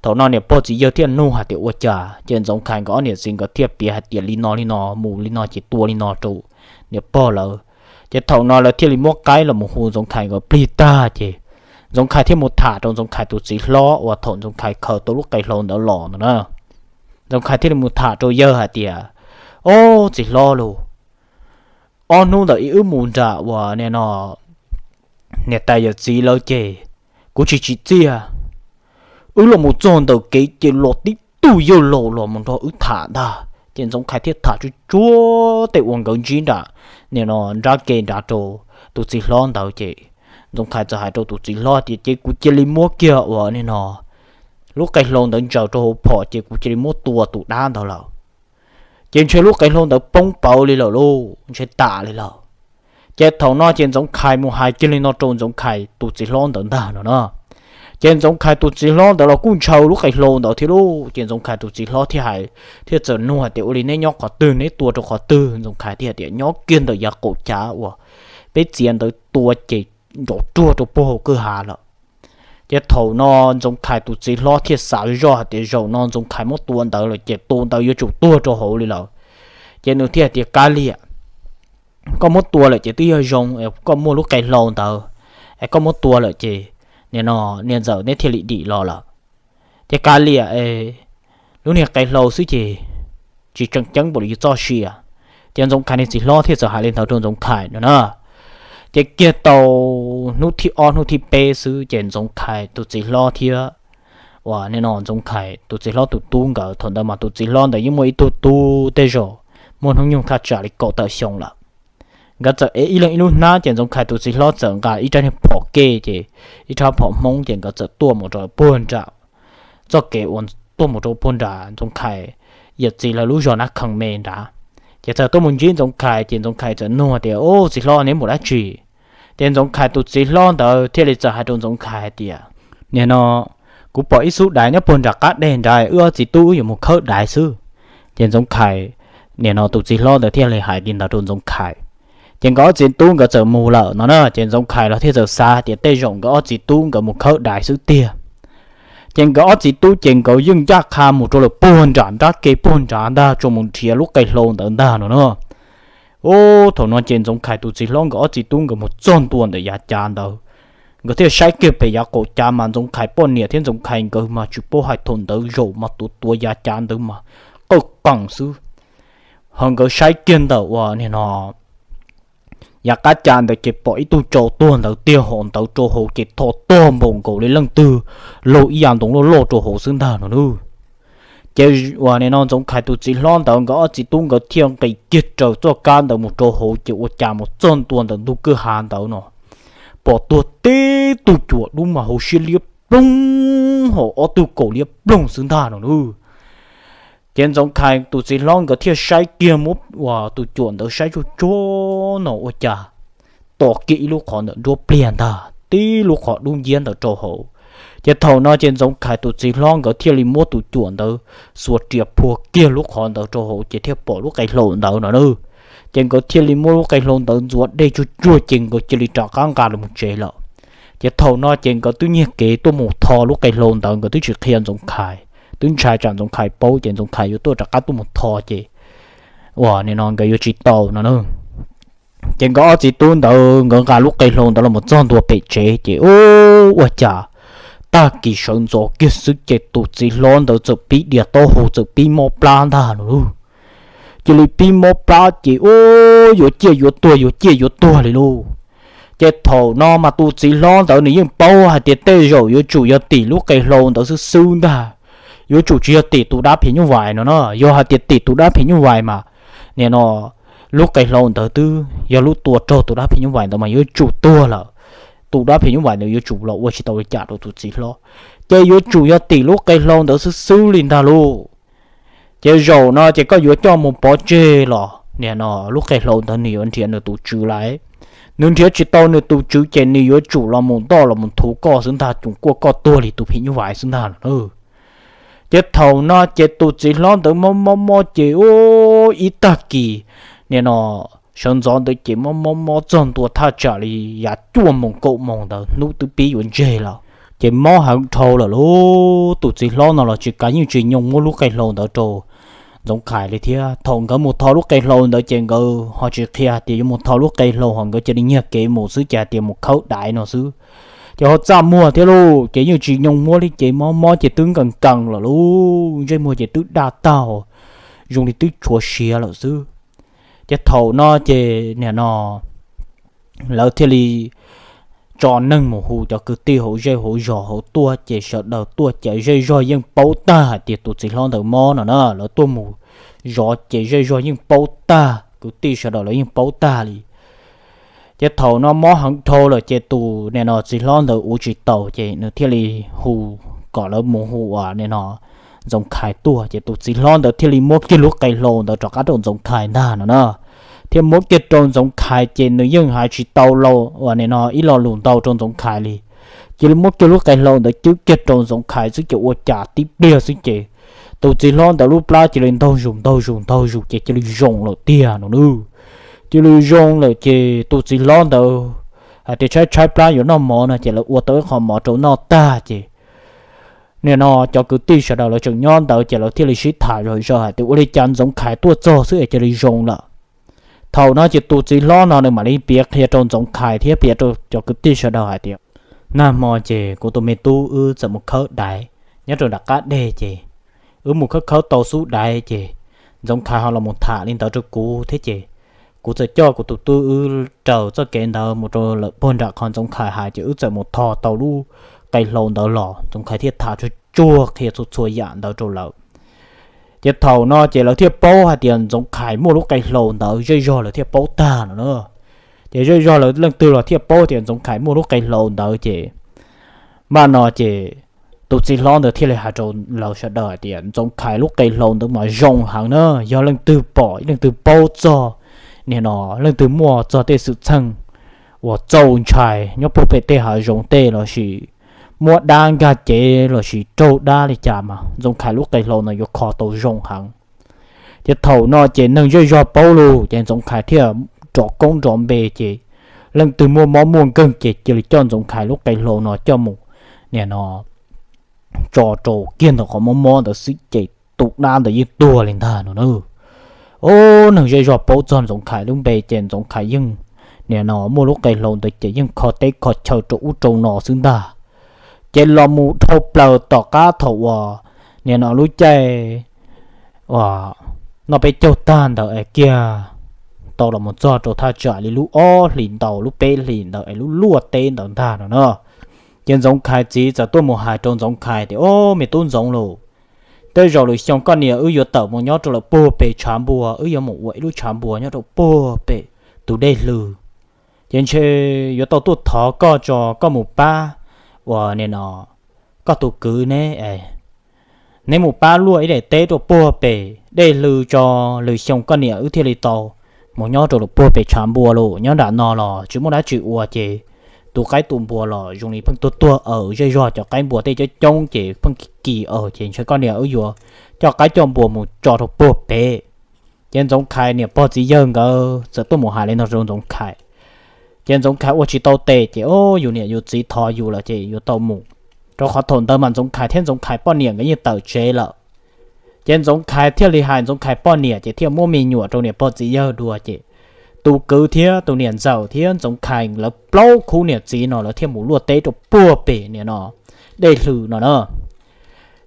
Thaum no niam pog txiv yawg thiaj nug hais tias ua cas, ces Ntxoov Khais nkawd ob niam txiv nkawd thiaj piav hais tias li no li no mus li no ces tua li no rau niam pog lawv. Ces thaum no lawv thiaj li muab qaib los mus hu Ntxoov Khais nkawd plig tag ces Ntxoov Khais thiaj mus tham rau Ntxoov Khais tus txiv hlob uas thaum Ntxoov Khais khaws tau lub qe hlau ntawd los no na. Ntxoov Khais thiaj li mus tham rau yawg hais tias, Au, txiv hlob lauj, ob hnub ntawm ib wb mus nram uas nim no niam tais yawm txiv lawv ces kuv tsis tsim txiaj, wb los mus txog ntawm kev ces los tib tug yawg laus los mus nrog wb tham ntag. Ces Ntxoov Khais thiaj tham tsuag tsuag tej uas nkawd ntsib nram nim no nrab ke nrad rau tus txiv hlob ntawd ces Ntxoov Khais txawm hais rau tus txiv hlob tias, Ces kuv cia li muab kiag uas nim no lub qe hlau ntawd ntsaws rau hauv phom ces kuv cia li muab tua tus dab ntawd lawm. Ces ntshe lub qe hlau ntawd poob pawv li lawm lauj, ntshe tas li lawm. Ces thaum no ces Ntxoov Khais mus hais kiag li no rau Ntxoov Khais tus txiv hlob ntawd ntag no na. Ces Ntxoov Khais tus txiv hlob ntawd los kuj ntshaw lub qe hlau ntawd thiab lauj. Ces Ntxoov Khais tus txiv hlob thiaj hais, thiaj txawm nug hais tias, Ua li neb nyob qhov twg, neb tua rau qhov twg? Ntxoov Khais thiaj tias, Nyob kiag ntawm yav qaum cav uas peb txiav ntawd tua ces nrov ruag rau puag hauv kwj ha lawm. Ces thaum no Ntxoov Khais tus txiv hlob thiaj xav zoj hais tias zaum no Ntxoov Khais muab tua ntawd lawm ces tus ntawd yuav tsum tuag rau hauv li lawm. Ces nws thiaj hais tias, Kav liam, koj muab tua lawm ces twb yog zoo, koj muaj lub qe hlau ntawd es koj muab tua lawm ces nim no niam ntxawm neb thiaj li dim los lawm. Ces kav liam, lub niag qe hlau xwb ces tsis tseem ceeb npaum li yus txoj sia. Ces Ntxoov Khais niag txiv hlob thiaj txawm hais li ntawd rau Ntxoov Khais no na. Ces kiag tau hnub thib ob hnub thib peb xwb ces Ntxoov Khais tus txiv hlob thiab uas nim no Ntxoov Khais tus txiv hlob tus tub nkawd, thaum ntawd mas tus txiv hlob ntawd yeej muaj ib tug tub tej zaum muaj hnub nyoog thaj tsam li kaum tawm xyoo lawm. Nkawd txawm ev ib leeg ib lub hnab ces Ntxoov Khais tus txiv hlob txawm nqa ib rab niag phom kej ces ib rab phom Hmoob ces nkawd txawm tuaj mus rau puag nram txoj kev uas tuaj mus rau puag nram Ntxoov Khais yawm txiv lawv lub zos Nab Khees me nrad. Ces txawm tuaj mus ntsib Ntxoov Khais ces Ntxoov Khais txawm nug tias, Au, txiv hlob, neb mus dab tsi? Ces Ntxoov Khais tus txiv hlob ntawd thiaj li txawm hais rau Ntxoov Khais hais tias, Nim no kuv pom ib xub daiv nyob puag nram qab deg nrad, wb ob txiv tub wb yuav mus khawb daiv xwb. Ces Ntxoov Khais, nim no tus txiv hlob ntawd thiaj li hais li ntawd rau Ntxoov Khais. Ces nkawd ob txiv tub nkawd txawm mus lawm no na, ces Ntxoov Khais los thiaj txawm xav tias tej zaum nkawd ob txiv tub nkawd mus khawb daiv xwb tiag. Ces nkawd ob txiv tub ces nkawd yeej ncaj qha mus rau lawm puag nram nrab ke puag nrad ntag, tsuas mus nrhiav lub qe hlau ntawd ntag no na. Ub, thaum no ces Ntxoov Khais tus txiv hlob nkawd ob txiv tub nkawd mus txog ntua ntawm yav cav ntawd, nkawd thiaj saib kiag pem yav qaum cav mas Ntxoov Khais poj niam thiab Ntxoov Khais nkawd mas tsis paub hais thaum ntawd zaum mas tuav tuav yav cav ntawd mas qawj qees xwb. Ho nkawd saib kiag ntawm uas nim no yav qab cav ntawd ces pom ib tug tsau tuag ntawd tiag, hos ntawd rau hauv ces tho tog npaum nkaus li leej twg laug ib yav ntoo loj loj rau hauv xwb ntag no na. Ces uas nim no Ntxoov Khais tus txiv hlob ntawd nkawd ob txiv tub nkawd thiaj nqis kiag raws txoj kab ntawd mus rau hauv ces ua cas mus txog ntua ntawm ntug kwj ha ntawd no, pom tuag tib tug cuam dub mas hauv siab liab ploog, hos ob tug kaus liab ploog xwb ntag no na. Ces Ntxoov Khais tus txiv hlob nkawd thiaj saib kiag muab uas tus cuam ntawd saib tsuag tsuag no ua cas tos kiag ib lub qhov ntawm nruab pliag ntag, tib lub qhov dub nciab ntawd rau hauv. Ces thaum no ces Ntxoov Khais tus txiv hlob nkawd thiaj li muab tus cuam ntawd xuas riam phua kiag lub qhov ntawd rau hauv ces thiaj pom lub qe hlau ntawd no na. Ces nkawd thiaj li muab lub qe hlau ntawd ntxuav dej tsuag tsuag ces nkawd cia li rov qab nqa los tsev lawm. Ces thaum no ces nkawd twb nyiag kev tuaj mus tho lub qe hlau ntawd, nkawd twb tsis qhia Ntxoov Khais, twb ntshai tsam Ntxoov Khais paub ces Ntxoov Khais yuav tuaj rov qab tuaj mus tho ces uas nim no nkawd yuav tsis tau no na. Ces nkawd ob txiv tub ntawd nkawd nqa lub qe hlau ntawd los txog ntua pem tsev ces ua cas tag kis sawv ntxov kiag xwb ces tus txiv hlob ntawd txawm pib dias taub hau txawm pib mob plab ntag no lauj. Cia li pib mob plab ces ua yuav ciaj yuav tuag yuav ciaj yuav tuag li lauj. Ces thaum no mas tus txiv hlob ntawd nws yeej paub hais tias tej zaum yuav tsum yog tim lub qe hlau ntawd xwb xwb ntag, yuav tsum tsis yog tim tus dab phim nyuj vais no na. Yog hais tias tim tus dab phim nyuj vais mas nim no lub qe hlau ntawd twb yog lub tua raug tus dab phim nyuj vais ntawd mas yuav tsum tuag lawm. Tus dab phim nyuj vais ntawd yuav tsum los ua tsis tau li cas rau tus txiv hlob, ces yuav tsum yog tim lub qe hlau ntawd xwb xwb li ntag lauj. Ces zaum no ces koj yuav coj mus pov tseg los nim no lub qe hlau ntawd nws yuav nrhiav nws tus tswv lawm. Nws nrhiav tsis tau nws tus tswv ces nws yuav tsum los mus ntoj los mus thuv koj xwb ntag, cuag kuaj koj tuag li tus phim nyuj vais xwb ntag no. Ces thaum no ces tus txiv hlob ntawd mob mob mob ces ua ib tag kis nim no sawv ntxov ntawd ces mob mob mob txog ntua thaj tsam li yav cuaj moos kaum moos ntawd hnub twb pib yuav ntseg lawm. Ces mob heev dhau lawm lauj, tus txiv hlob no los tsis kav yeej tsis nyoog muab lub qe hlau ntawd rau Ntxoov Khais li thiab. Thaum nkawd mus tho lub qe hlau ntawd ces nkawd ho tsis qhia hais tias yuav mus tho lub qe hlau, ho nkawd cia li nyiag kev mus xwb ces hais tias mus khawb daiv no xwb. Ces ho txaj muag thiab lauj, ces yeej tsis nyoo muab li, ces mob mob ces twb nkees nkees lawm lauj, ntsej muag ces twb daj tag, zoo li twb tshuav siav lawm xwb. Ces thaum no ces nim no lawv thiaj li tso neeg mus hu cov kwv tij hauv zej hauv zos hauv tuaj, ces sawv daws tuaj ces zej zog yeej paub tag hais tias tus txiv hlob ntawd mob no na. Lawv tuaj mus zov ces zej zog yeej paub tag, kwv tij sawv daws lawv yeej paub tag li. Ces thaum no mob heev dhau lawm ces tus nim no txiv hlob ntawd ua tsis taus ces nws thiaj li hu kom lawv mus hu uas nim no Ntxoov Khais tuaj. Ces tus txiv hlob ntawd thiaj li muab kiag lub qe hlau ntawd rov qab rau Ntxoov Khais ntag no na, thiaj muab kiag rau Ntxoov Khais ces nws yeej hais tsis tau los uas nim no ib lo lus ntau rau Ntxoov Khais li. Cia li muab kiag lub qe hlau ntawd cwb kiag rau Ntxoov Khais xwb ces ua cas tib pliag xwb ces tus txiv hlob ntawd lub plab cia li ntaug zus ntaug zus ntaug zus ces cia li zoo lawm tiag no na. Cia li zoo lawm ces tus txiv hlob ntawd hais tias tshaib tshaib plab yuav noj mov no ces lawv ua tau ib qho mov rau noj tag ces nim no cov kwv tij sawv daws lawv tseem nyob ntawd ces lawv thiaj li sib tham zom zaws hais tias ua li cas Ntxoov Khais tuaj txog xwb es cia li zoo lawm. Thaum no ces tus txiv hlob no nws mam li piav qhia rau Ntxoov Khais thiab piav rau cov kwv tij sawv daws hais tias, nag hmo ces kuv tus me tub wb txawm mus khawb daiv nyob rau nram qab deg ces wb mus khawb khawb tau xub daiv ces Ntxoov Khais ho los mus tham li ntawd rau kuv thiab ces kuv txawm coj kuv tus tub wb raws txoj kev ntawd mus rau lawm puag nram qhov Ntxoov Khais hais ces wb txawm mus tho tau lub qe hlau ntawd los. Ntxoov Khais thiaj tham tsuag tsuag qhia txhua txhua yam ntawd rau lawv. Ces thaum no ces lawv thiaj paub hais tias Ntxoov Khais muaj lub qe hlau ntawd, zej zog lawv thiaj paub tag no na. Ces zej zog lawv leej twg los thiaj paub tias Ntxoov Khais muaj lub qe hlau ntawd ces, npaj no ces tus txiv hlob ntawd thiaj li hais rau lawv sawv daws hais tias Ntxoov Khais lub qe hlau ntawd mas zoo heev na, yog leej twg pom leej twg paub txog, nim no leej twg muaj txog tej xwm txheej uas txaus ntshai nyob puag pem tej hav zoov tej lossis muab dab nkag cev lossis raug dab li cas mas Ntxoov Khais lub qe hlau no yuav kho tau zoo heev. Ces thaum no ces neeg zej zog paub lawm ces Ntxoov Khais thiaj nrov koob nrov npe ces leej twg muaj mob muaj nkeeg ces cia li coj Ntxoov Khais lub qe hlau no coj mus, nim no tso rau kiag ntawm qhov mob mob ntawd xwb ces tus dab ntawd yeej tuag li ntag no na. Ub, neeg zej zog paub txog Ntxoov Khais lub npe ces Ntxoov Khais yeej, nim no muaj lub qe hlau ntawd ces yeej kho teb kho chaw rau ub rau no xwb ntag. Ces los mus dhau plaws tom qab thaum uas, nim no lub caij uas noj peb caug tag ntawd es kiag tau los mus txog rau thaj tsam li lub ob hlis ntau lub peb hlis ntawd es lub luaj teb ntawd ntag no na. Ces Ntxoov Khais txiv txawm tuaj mus hais rau Ntxoov Khais tias, Ob, me tub Ntxoov lauj, tej zaum lwm xyoo koj niam wb yuav tawm mus nyob rau lawm puag pem tshav npua, wb yuav mus ua ib lub tshav npua nyob rau puag pem tus dej hlws. Ces ntshe yuav tau tuaj thov koj tso koj mus pab uas, nim no, koj tus kwv neb, neb mus pab luaj ib daim teb rau puag pem dej hlws tso, lwm xyoo koj niam wb thiaj li tau mus nyob rau lawm puag pem tshav npua lauj. Nyob nram no los tsis muaj dab tsi ua ces tu qaib tu npua los zoo li pheej tuag tuag aws, zej zog cov qaib npua tej coob coob ces pheej kis kis aws, ces ntshe koj niam wb yuav coj qaib coj npua mus tso rau puag pem. Ces Ntxoov Khais niam pog txiv yawg nkawd txawm tuaj mus hais li no rau Ntxoov Khais. Ces Ntxoov Khais ua tsis tau tes ces, Ob, yus niam yus txiv thov yus lawm ces yuav tau mus, rau qhov thaum ntawd mas Ntxoov Khais thiab Ntxoov Khais poj niam nkawd yeej tawm tsev lawm. Ces Ntxoov Khais thiaj li hais Ntxoov Khais poj niam ces thiaj muab me nyuam rau niam pog txiv yawg dua ces tus kwv thiab tus niam ntxawm thiab Ntxoov Khais lawv plaub khub niam txiv no lawv thiaj mus luaj teb rau puag pem, nim no, dej hlws no na.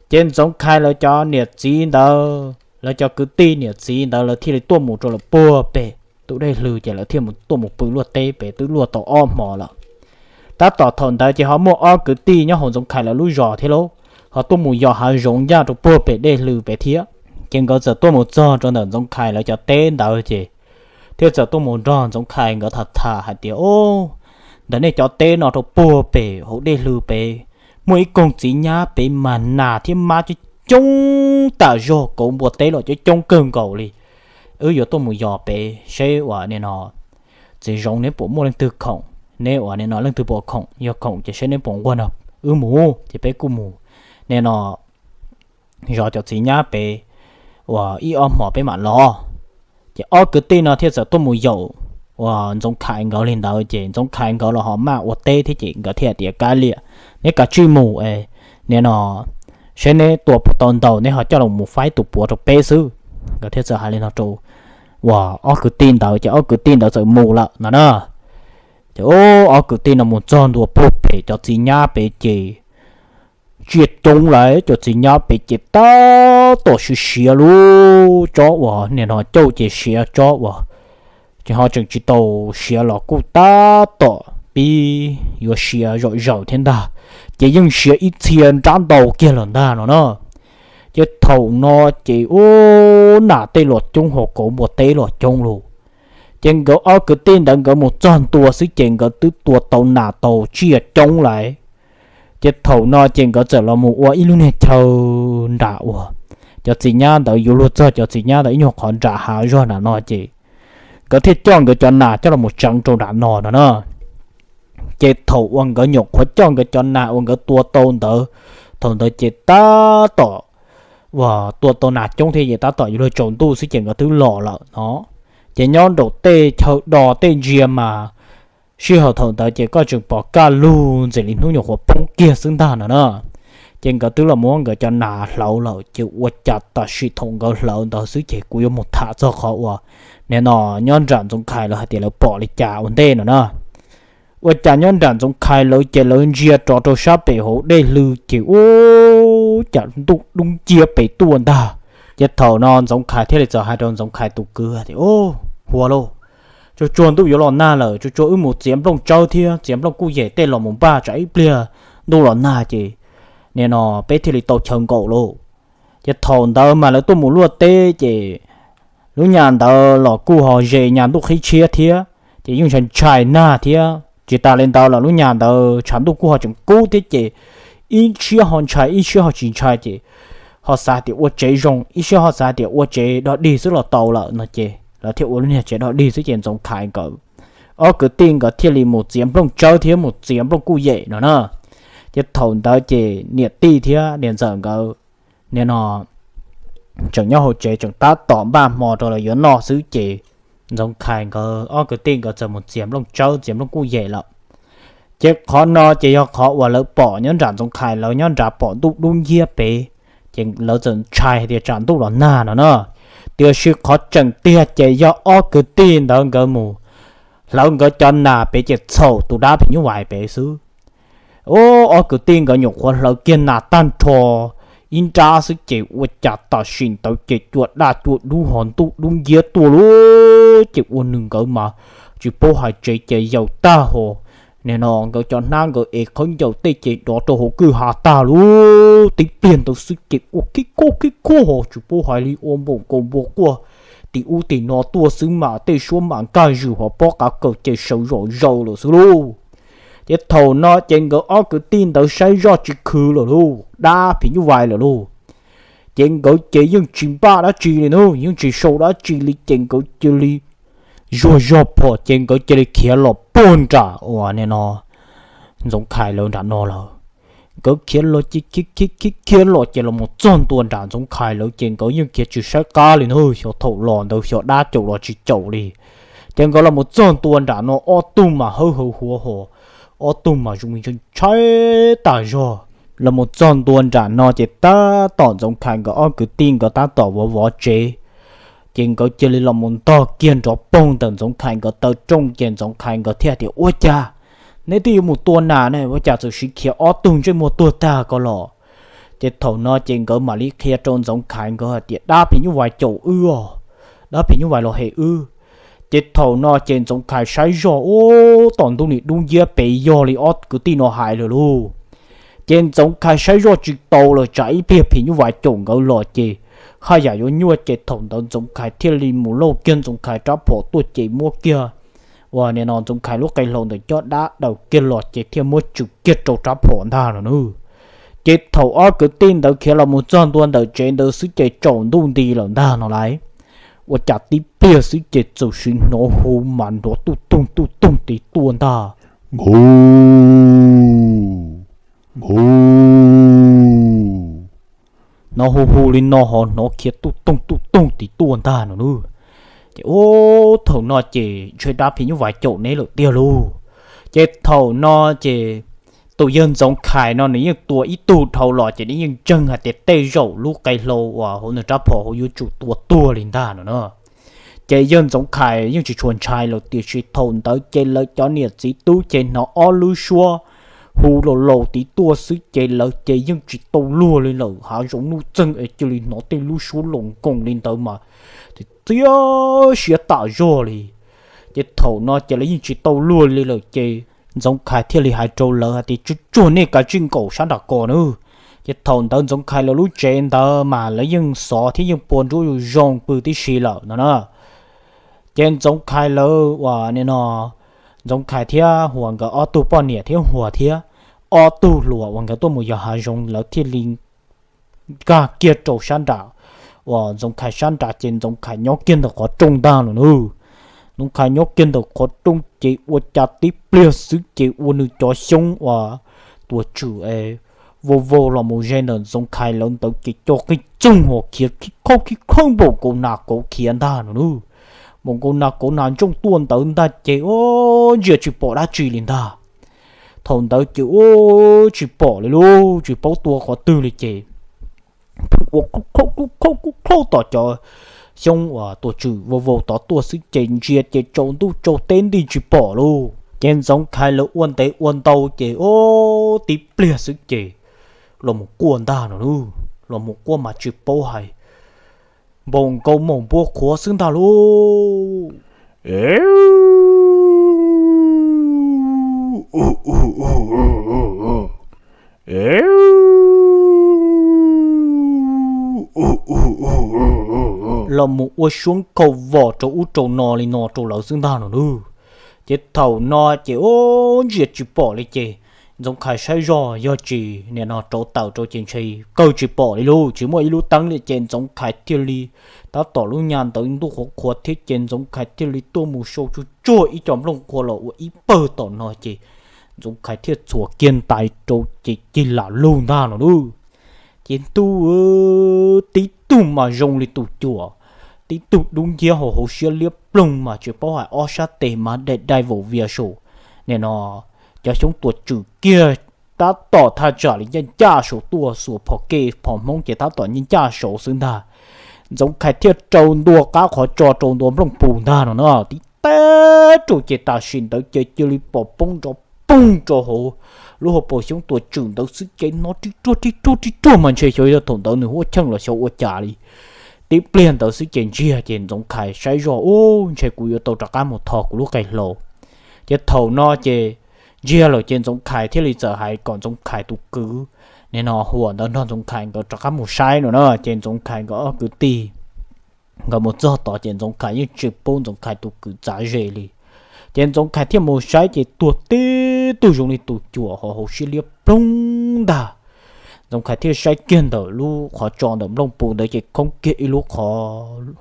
Ces Ntxoov Khais lawv cov niam txiv ntawd, lawv cov kwv tij niam txiv ntawd lawv thiaj li tuaj mus rau lawm puag pem tus dej hlws ces lawv thiaj tuaj mus pw luaj teb pem twb luaj tau ob hmo lawm. Tab tom thaum ntawd ces ho muaj ob kwv tij nyob hauv Ntxoov Khais lawv lub zos thiab lauj, ho tuaj mus yos hav zoov ncaj rau puag pem dej hlws pem thiab. Ces nkawd txawm tuaj mus txog rau ntawm Ntxoov Khais lawv cov teb ntawd ces thiaj txawm tuaj mus nrog Ntxoov Khais nkawd tham tham hais tias, Ob, ntawm nej cov teb no rau puag pem hauv dej hlws pem muaj ib koog txiv nyab pem mas nas thiab mab coob coob tam zog, kauv npua teb los coob coob kawg nkaus li. Wb yuav tuaj mus yos pem seb uas, nim no, txiv zoov neb puas muaj leej twg khoom, neb uas, nim no, leej twg puas khoom, yog khoom ces seb neb puas nquag nrog wb mus ces peb kuj mus, nim no, zov cov txiv nyab pem uas ib ob hmos peb mam los. Ces ob kwv tij no thiaj txawm tuaj mus yaum uas Ntxoov Khais nkawd li ntawd ces Ntxoov Khais nkawd los ho maj ua teb thiab ces nkawd thiaj tias, Kav liam, neb kav tsij mus, nim no, seb neb tua puas tau ntau neb ho coj los mus faib tus puav rau peb xwb. Nkawd thiaj txawm hais li no rau uas ob kwv tij ntawd ces ob kwv tij ntawd txawm mus lawm no na. Ob kwv tij no mus txog ntua puag pem cov txiv nyab pem ces tsiaj coob lawm, cov txiv nyab pem ces tab tom siav siav lub tsob uas nim no cauj ces siav tsob uas ces ho tseem tsis tau siav los kuj tab tom pib yuav siav zom zaws thiab ntag, ces yeej siav ib txhia nrab ntau kiag lawm ntag no na. Ces thaum no ces ub, nas tej los coob ho kauv npua teb los coob lauj. Ces nkawd ob kwv tij ntawd nkawd mus txog ntua xwb ces nkawd twb tua tau nas tau tsiaj coob lawm. Ces thaum no ces nkawd txawm los mus ua ib lub niag chaw nram uas cov txiv nyab ntawd yuav luag txog cov txiv nyab ntawd ib nyuag qhov nram hav zog nram no ces nkawd thiaj coj nkawd cov nas coj los mus tseev rau nram no no na. Ces thaum uas nkawd nyuam qhuav coj nkawd cov nas uas nkawd tua tau ntawd, thaum ntawd ces tab tom uas tua tau nas coob thiab ces tab tom yuav luag tsaus ntuj xwb ces nkawd twb los lawm no. Ces nyob nraum tej chaw do tej ntsia mas sij hawm thaum ntawd ces koj tseem pom kaj lug ntxim li hnub nyuam qhuav poob kiag xwb ntag no na. Ces nkawd twb los muab nkawd cov nas hlawv lawm ces ua cas tam sim thaum nkawd hlawv ntawd xwb ces kuv yuav mus tham txog qhov uas nim no nyob nram Ntxoov Khais lawv hais tias lawv pom li cas ua ntej no na. Ua cas nyob nram Ntxoov Khais lawv ces lawv ntsia rov rau sab pem hauv dej hlw ces ub, cas ntuj dub nciab pem tuaj ntag. Ces thaum no Ntxoov Khais thiaj li txawm hais rau Ntxoov Khais tus kwv tias, Huas lauj, tsuag tsuag ntuj yuav los nag lawm, tsuag tsuag wb mus txiav nplooj tsawb thiab txiav nplooj kuj yem tej los mus npaj tsam ib pliag ntuj los nag ces nim no peb thiaj li tau chaw nkaum lauj. Ces thaum ntawd mas lawv tuaj mus luaj teb ces lub nyas ntawd los kuj ho ze nyas ntuj qhib tshiab thiab ces yeej ntshai ntshai nag thiab. Tsis tas li ntawd los lub nyas ntawd tshav ntuj kuj ho tseem kub thiab ces ib siab ho ntshai ib siab ho tsis ntshai ces ho xav tias ua tsev zoo ib siab ho xav tias ua tsev dog dig xwb los tau lawm no ces lawv thiaj ua lub niag tsev dog dig xwb ces Ntxoov Khais nkawd ob kwv tij nkawd thiaj li mus txiav nplooj tsawb thiab mus txiav nplooj kuj yem no na. Ces thaum ntawd ces niam tij thiab niam ntxawm nkawd nim no tseem nyob hauv tsev tseem tab tom npaj hmo rau lawv yuav noj xwb ces Ntxoov Khais nkawd ob kwv tij nkawd txawm mus txiav nplooj tsawb txiav nplooj kuj yem lawm. Ces qhov no ces yog qhov uas lawv pom nyob nram Ntxoov Khais lawv nyob nrad pom ntuj dub nciab pem, ces lawv txawm ntshai hais tias tsam ntuj los nag no na. Tiam sis qhov tseem tiag ces yog ob kwv tij ntawd nkawd mus hlawv nkawd cov nas pem ces txhaum tus dab phim nyuj vais pem xwb. Ob kwv tij nkawd nyuam qhuav hlawv kiag nas tag nrho ib nrab xwb ces ua cas tam sim ntawd ces cua daj cua dub ho ntuj dub nciab tuaj lauj. Ces ua nws nkawd mas tsis paub hais tsev ces yaws tag ho, nim no nkawd cov hnab nkawd ev qhawb ncaws tej ces dov rau hauv kwj ha tag lauj. Tib pliag ntawd xwb ces ua khib khuab khib khuab ho tsis paub hais li ua npaum nkaus npua quaj tim ub tim no tuaj xwb mas tej suab mas nkaj zws ho pob qav kaws ces sawv zom zaws lawm xwb lauj. Ces thaum no ces nkawd ob kwv tij ntawd saib zoj tsis khwv lawm lauj, dab phim nyuj vais lawm lauj. Ces nkawd ces yeej tsis npaj dab tsi li na, yeej tsis sau dab tsi li ces nkawd cia li zuag zog phom ces nkawd cia li khiav los puag nram uas nim no Ntxoov Khais lawv nram no lawm. Nkawd khiav los ces khiav khiav khiav los ces los mus txog ntua nram Ntxoov Khais lawv ces nkawd yeej khiav tsis saib qab li na, xyov thaum los ntawd xyov dab caum los tsis caum li. Ces nkawd los mus txog ntua nram no ob tug mas hawb hawv huav ho, ob tug mas zoo li ntshai tas zog. Los mus txog ntua nram no ces tab tom Ntxoov Khais nkawd ob kwv tij nkawd tab tom vov vov tsev, ces nkawd cia li los mus ntog kiag nrov poog ntawm Ntxoov Khais nkawd taw rooj ces Ntxoov Khais nkawd thiaj tias, Ua cas neb twb yuav mus tua nas ne, ua cas txawm siv khiav ob tug ntsej muag tuag tag ko los? Ces thaum no ces nkawd mam li qhia rau Ntxoov Khais nkawd hais tias, Dab phim nyuj vais caum wb os, dab phim nyuj vais los hem wb. Ces thaum no ces Ntxoov Khais saib zoj, ub, tom ntuj nim dub nciab pem yog li ob kwv tij no hais lawm lauj. Ces Ntxoov Khais saib zoj tsis tau lawm tsam ib pliag phim nyuj vais caum nkawd los ces haj yam yuav nyuaj ces thaum ntawd Ntxoov Khais thiaj li mus lauj kiag Ntxoov Khais rab phom tuaj ces muab kiag uas nim no Ntxoov Khais lub qe hlau ntawm cov dab daws kiag los ces thiaj muab tsum kiag rau rab phom ntag no na. Ces thaum ob kwv tij ntawd khiav los mus txog ntua ntawm tsev ntawd xwb ces tsaus ntuj nti lawm ntag no lauj. Ua cas tib pliag xwb ces txawm sim hnov hu mas nrov tuj toog tuj toog tim tuaj ntag. Nku, nku, hnov hu hu li no ho hnov khiav tuj toog tuj toog tim tuaj ntag no lauj. Ces ub, thaum no ces ntshe dab phim nyuj vais caum neb lawm tiag lauj. Ces thaum no ces tus yawg Ntxoov Khais no nws yeej tua ib tug dhau los ces nws yeej ntseeg hais tias tej zaum lub qe hlau uas hauv nws rab phom hauv yuav tsum tua tuag li ntag no na. Ces yawg Ntxoov Khais yeej tsis tshua ntshai lawm, tiam sis thaum ntawd ces lawv cov niam txiv tub ces hnov ob lub suab hu laus laus tid tuaj xwb ces lawv ces yeej tsis tau luag li lawm. Hav zoov nuj txeeg es cia li hnov tej lub suab laus nkoos li ntawd mas txiav siab tas zog li. Ces thaum no ces lawv yeej tsis tau luag li lawm ces Ntxoov Khais thiaj li hais rau lawv hais tias, Tsuag tsuag nej kav tsij nkaum sab nram ko nawb. Ces thaum ntawd Ntxoov Khais lawv lub tsev ntawd mas lawv yeej xov thiab yeej pua nruab zoo pw tib si lawm no na. Ces Ntxoov Khais lawv uas nim no, Ntxoov Khais thiab Huas nkawd ob tug poj niam thiab Huas thiab ob tug hluas uas nkawd tuaj mus yos hav zoov lawv thiaj li nkag kiag rau sab nram uas Ntxoov Khais sab nrad ces Ntxoov Khais nyob kiag ntawm qhov rooj ntag no nawb. Ntxoov Khais nyob kiag ntawm qhov rooj ces ua cas tib pliag xwb ces ua nws cov xyoob uas tuam tswm es vau vau los mus ze ntawm Ntxoov Khais lawv ntawd ces cov qij txoog hos khiav khib khaub khib khaub npaum nkaus nas kauv khiav ntag no nawb. Npaum nkaus nas kauv nas ntsooj tuaj ntawd ntag ces ua ntsia tsis pom dab tsi li ntag. Thaum ntawd ces ua tsis pom li lub, tsis paub tua qhov twg li ces pheej ua kub khaub kub khaub kub khaub tom cov xyoob uas tuam tswm vau vau tod tuaj xwb ces ntsia ces tsaus ntuj tsaus teb nti tsis pom lauj. Ces Ntxoov Khais lawv ua ntev ua ntau ces ua tib pliag xwb ces los mus quaj ntag no nawb. Los mus quaj mas tsis paub hais, npaum nkaus maum npua qhuav xwb ntag lauj. Los mus ua suab nkhaus vos rau ub rau no li no rau lawv xwb ntag no nawb. Ces thaum no ces ua ntsia tsis pom li ces Ntxoov Khais saib zoj yog tsis nim no rauv taws rau ces ntshe kawg tsis pom li lauj, tsis muaj ib lub teeb li ces Ntxoov Khais thiaj li tab tom lub nyab ntawd ntuj qhuav qhuav thiab ces Ntxoov Khais thiaj li tuaj mus sau tsuag tsuag ib co nplooj qhuav los ua ib pawg tom no ces Ntxoov Khais thiaj txhuam kiag ntais rau ces cig lam lug ntag no nawb. Ces ntuj, tib tug mas zoo li tus cuam, tib tug dub nciab hos hauv siab liab ploog mas tsis paub hais ob sab tes mas dai dai vaum vias saum. Nim no cov xyoob tuam tswm kiag tab tom thaj tsam li ncaj ncaj saud tuaj, xuas phom ke phom hmoob ces tab tom ncaj ncaj saud xwb ntag. Ntxoov Khais thiaj rau ntua qab qhov tso rau ntua nplooj pus ntag no na, tib teb rau ces tam sim ntawd ces cia li pom poob nrov poog rau hauv lub hauv paus xyoob tuam tswm ntawd xwb ces hnov rib ruag rib ruag rib ruag mas ntshe xyov yog thaum ntawd nws huab cheej los xyov ua cas li. Tib pliag ntawd xwb ces ntsiag ces Ntxoov Khais saib zoj, Ub, ntshe kuv yuav tau rov qab mus tho kuv lub qe hlau. Ces thaum no ces ntsiag lawm ces Ntxoov Khais thiaj li txawm hais kom Ntxoov Khais tus kwv nim no Huas ntawd nrog Ntxoov Khais nkawd rov qab mus saib no na. Ces Ntxoov Khais nkawd ob kwv tij nkawd mus txog tod ces Ntxoov Khais yeej tsis pub Ntxoov Khais tus kwv txav ze li. Ces Ntxoov Khais thiaj mus saib ces tuag tib tug zoo li tus cuam hos hauv siab liab ploog ntag. Ntxoov Khais thiaj saib kiag ntawm lub qhov tso ntawm nplooj pus ntawd ces khoob kiag ib lub qhov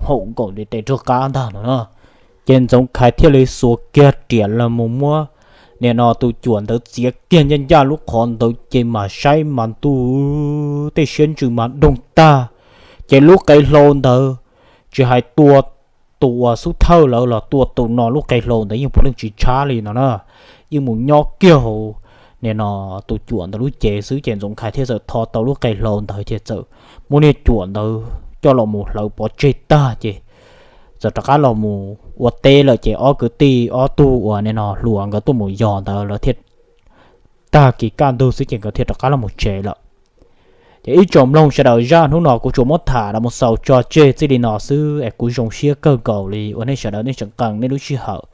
haum nkaus li tes rog qab ntag no na. Ces Ntxoov Khais thiaj li xuas kiag riam los mus muab nim no tus cuam ntawd txiav kiag ncaj ncaj lub qhov ntawd ces mas saib mas ntuj, tej siab ntsws mas doog tag. Ces lub qe hlau ntawd tsis hais tua tus uas xub thawj lawm los tua tus no lub qe hlau ntawd yeej puav leej tsis tshab li no na. Yeej mus nyob kiag hauv nim no tus cuam ntawd lub cev xwb ces Ntxoov Khais thiaj txawm tho tau lub qe hlau ntawd ces txawm muab niag cuam ntawd coj los mus hlawv pov tseg tag ces txawm rov qab los mus ua teb lawm ces ob kwv tij ob tug uas nim no Hluas nkawd tuaj mus yos ntawd lawv thiaj tag kis kaj ntug xwb ces nkawd thiaj rov qab los mus tsev lawm. Ces ib tsoom mloog sawv daws, zaj hnub no kuv tsuas muab tham los mus xaus tso tseg txij li no xwb es kuv zoo siab kawg nkaus li uas nej sawv daws nej tseem qee nej lub sij hawm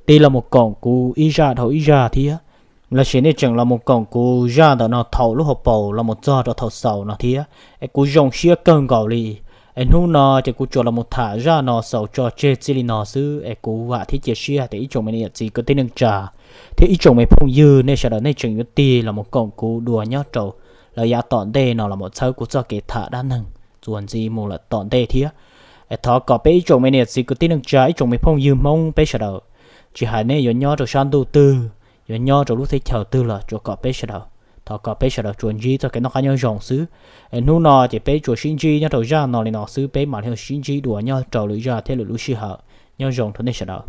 tig los mus koom kuv ib zaj dhau ib zaj thiab, los sis nej tseem los mus koom kuv zaj ntawm no thaum lub hauv paus los mus txog rau thaum xaus no thiab es kuv zoo siab kawg nkaus li. Es hnub no ces kuv tsuas los mus tham zaj no xaus tso tseg txij li no xwb es kuv vam thiab cia siab hais tias ib tsoom me niam txiv kwv tij neej tsa thiab ib tsoom me phooj ywg nej sawv daws nej tseem yuav tig los mus koom kuv dua nyob rau lawv yav tom ntej no los mus txhawb kuv txoj kev tham dab neeg txuas ntxiv mus lawm tom ntej thiab. Es thov kom peb ib tsoom me niam txiv kwv tij neej tsa ib tsoom me phooj ywg Hmoob peb sawv daws, tsis hais nej yuav nyob rau sab ntuj twg, yuav nyob rau lub teb chaws twg los tsuas kom peb sawv daws, thov kom peb sawv daws tsuas ntsib txoj kev noj qab nyob zoo xwb. Es hnub no ces peb tsuas sib ntsib nyob rau zaj no li no xwb, peb mam li sib ntsib dua nyob rau lwm zaj thiab lwm lub sij hawm. Nyob zoo rau nej sawv daws.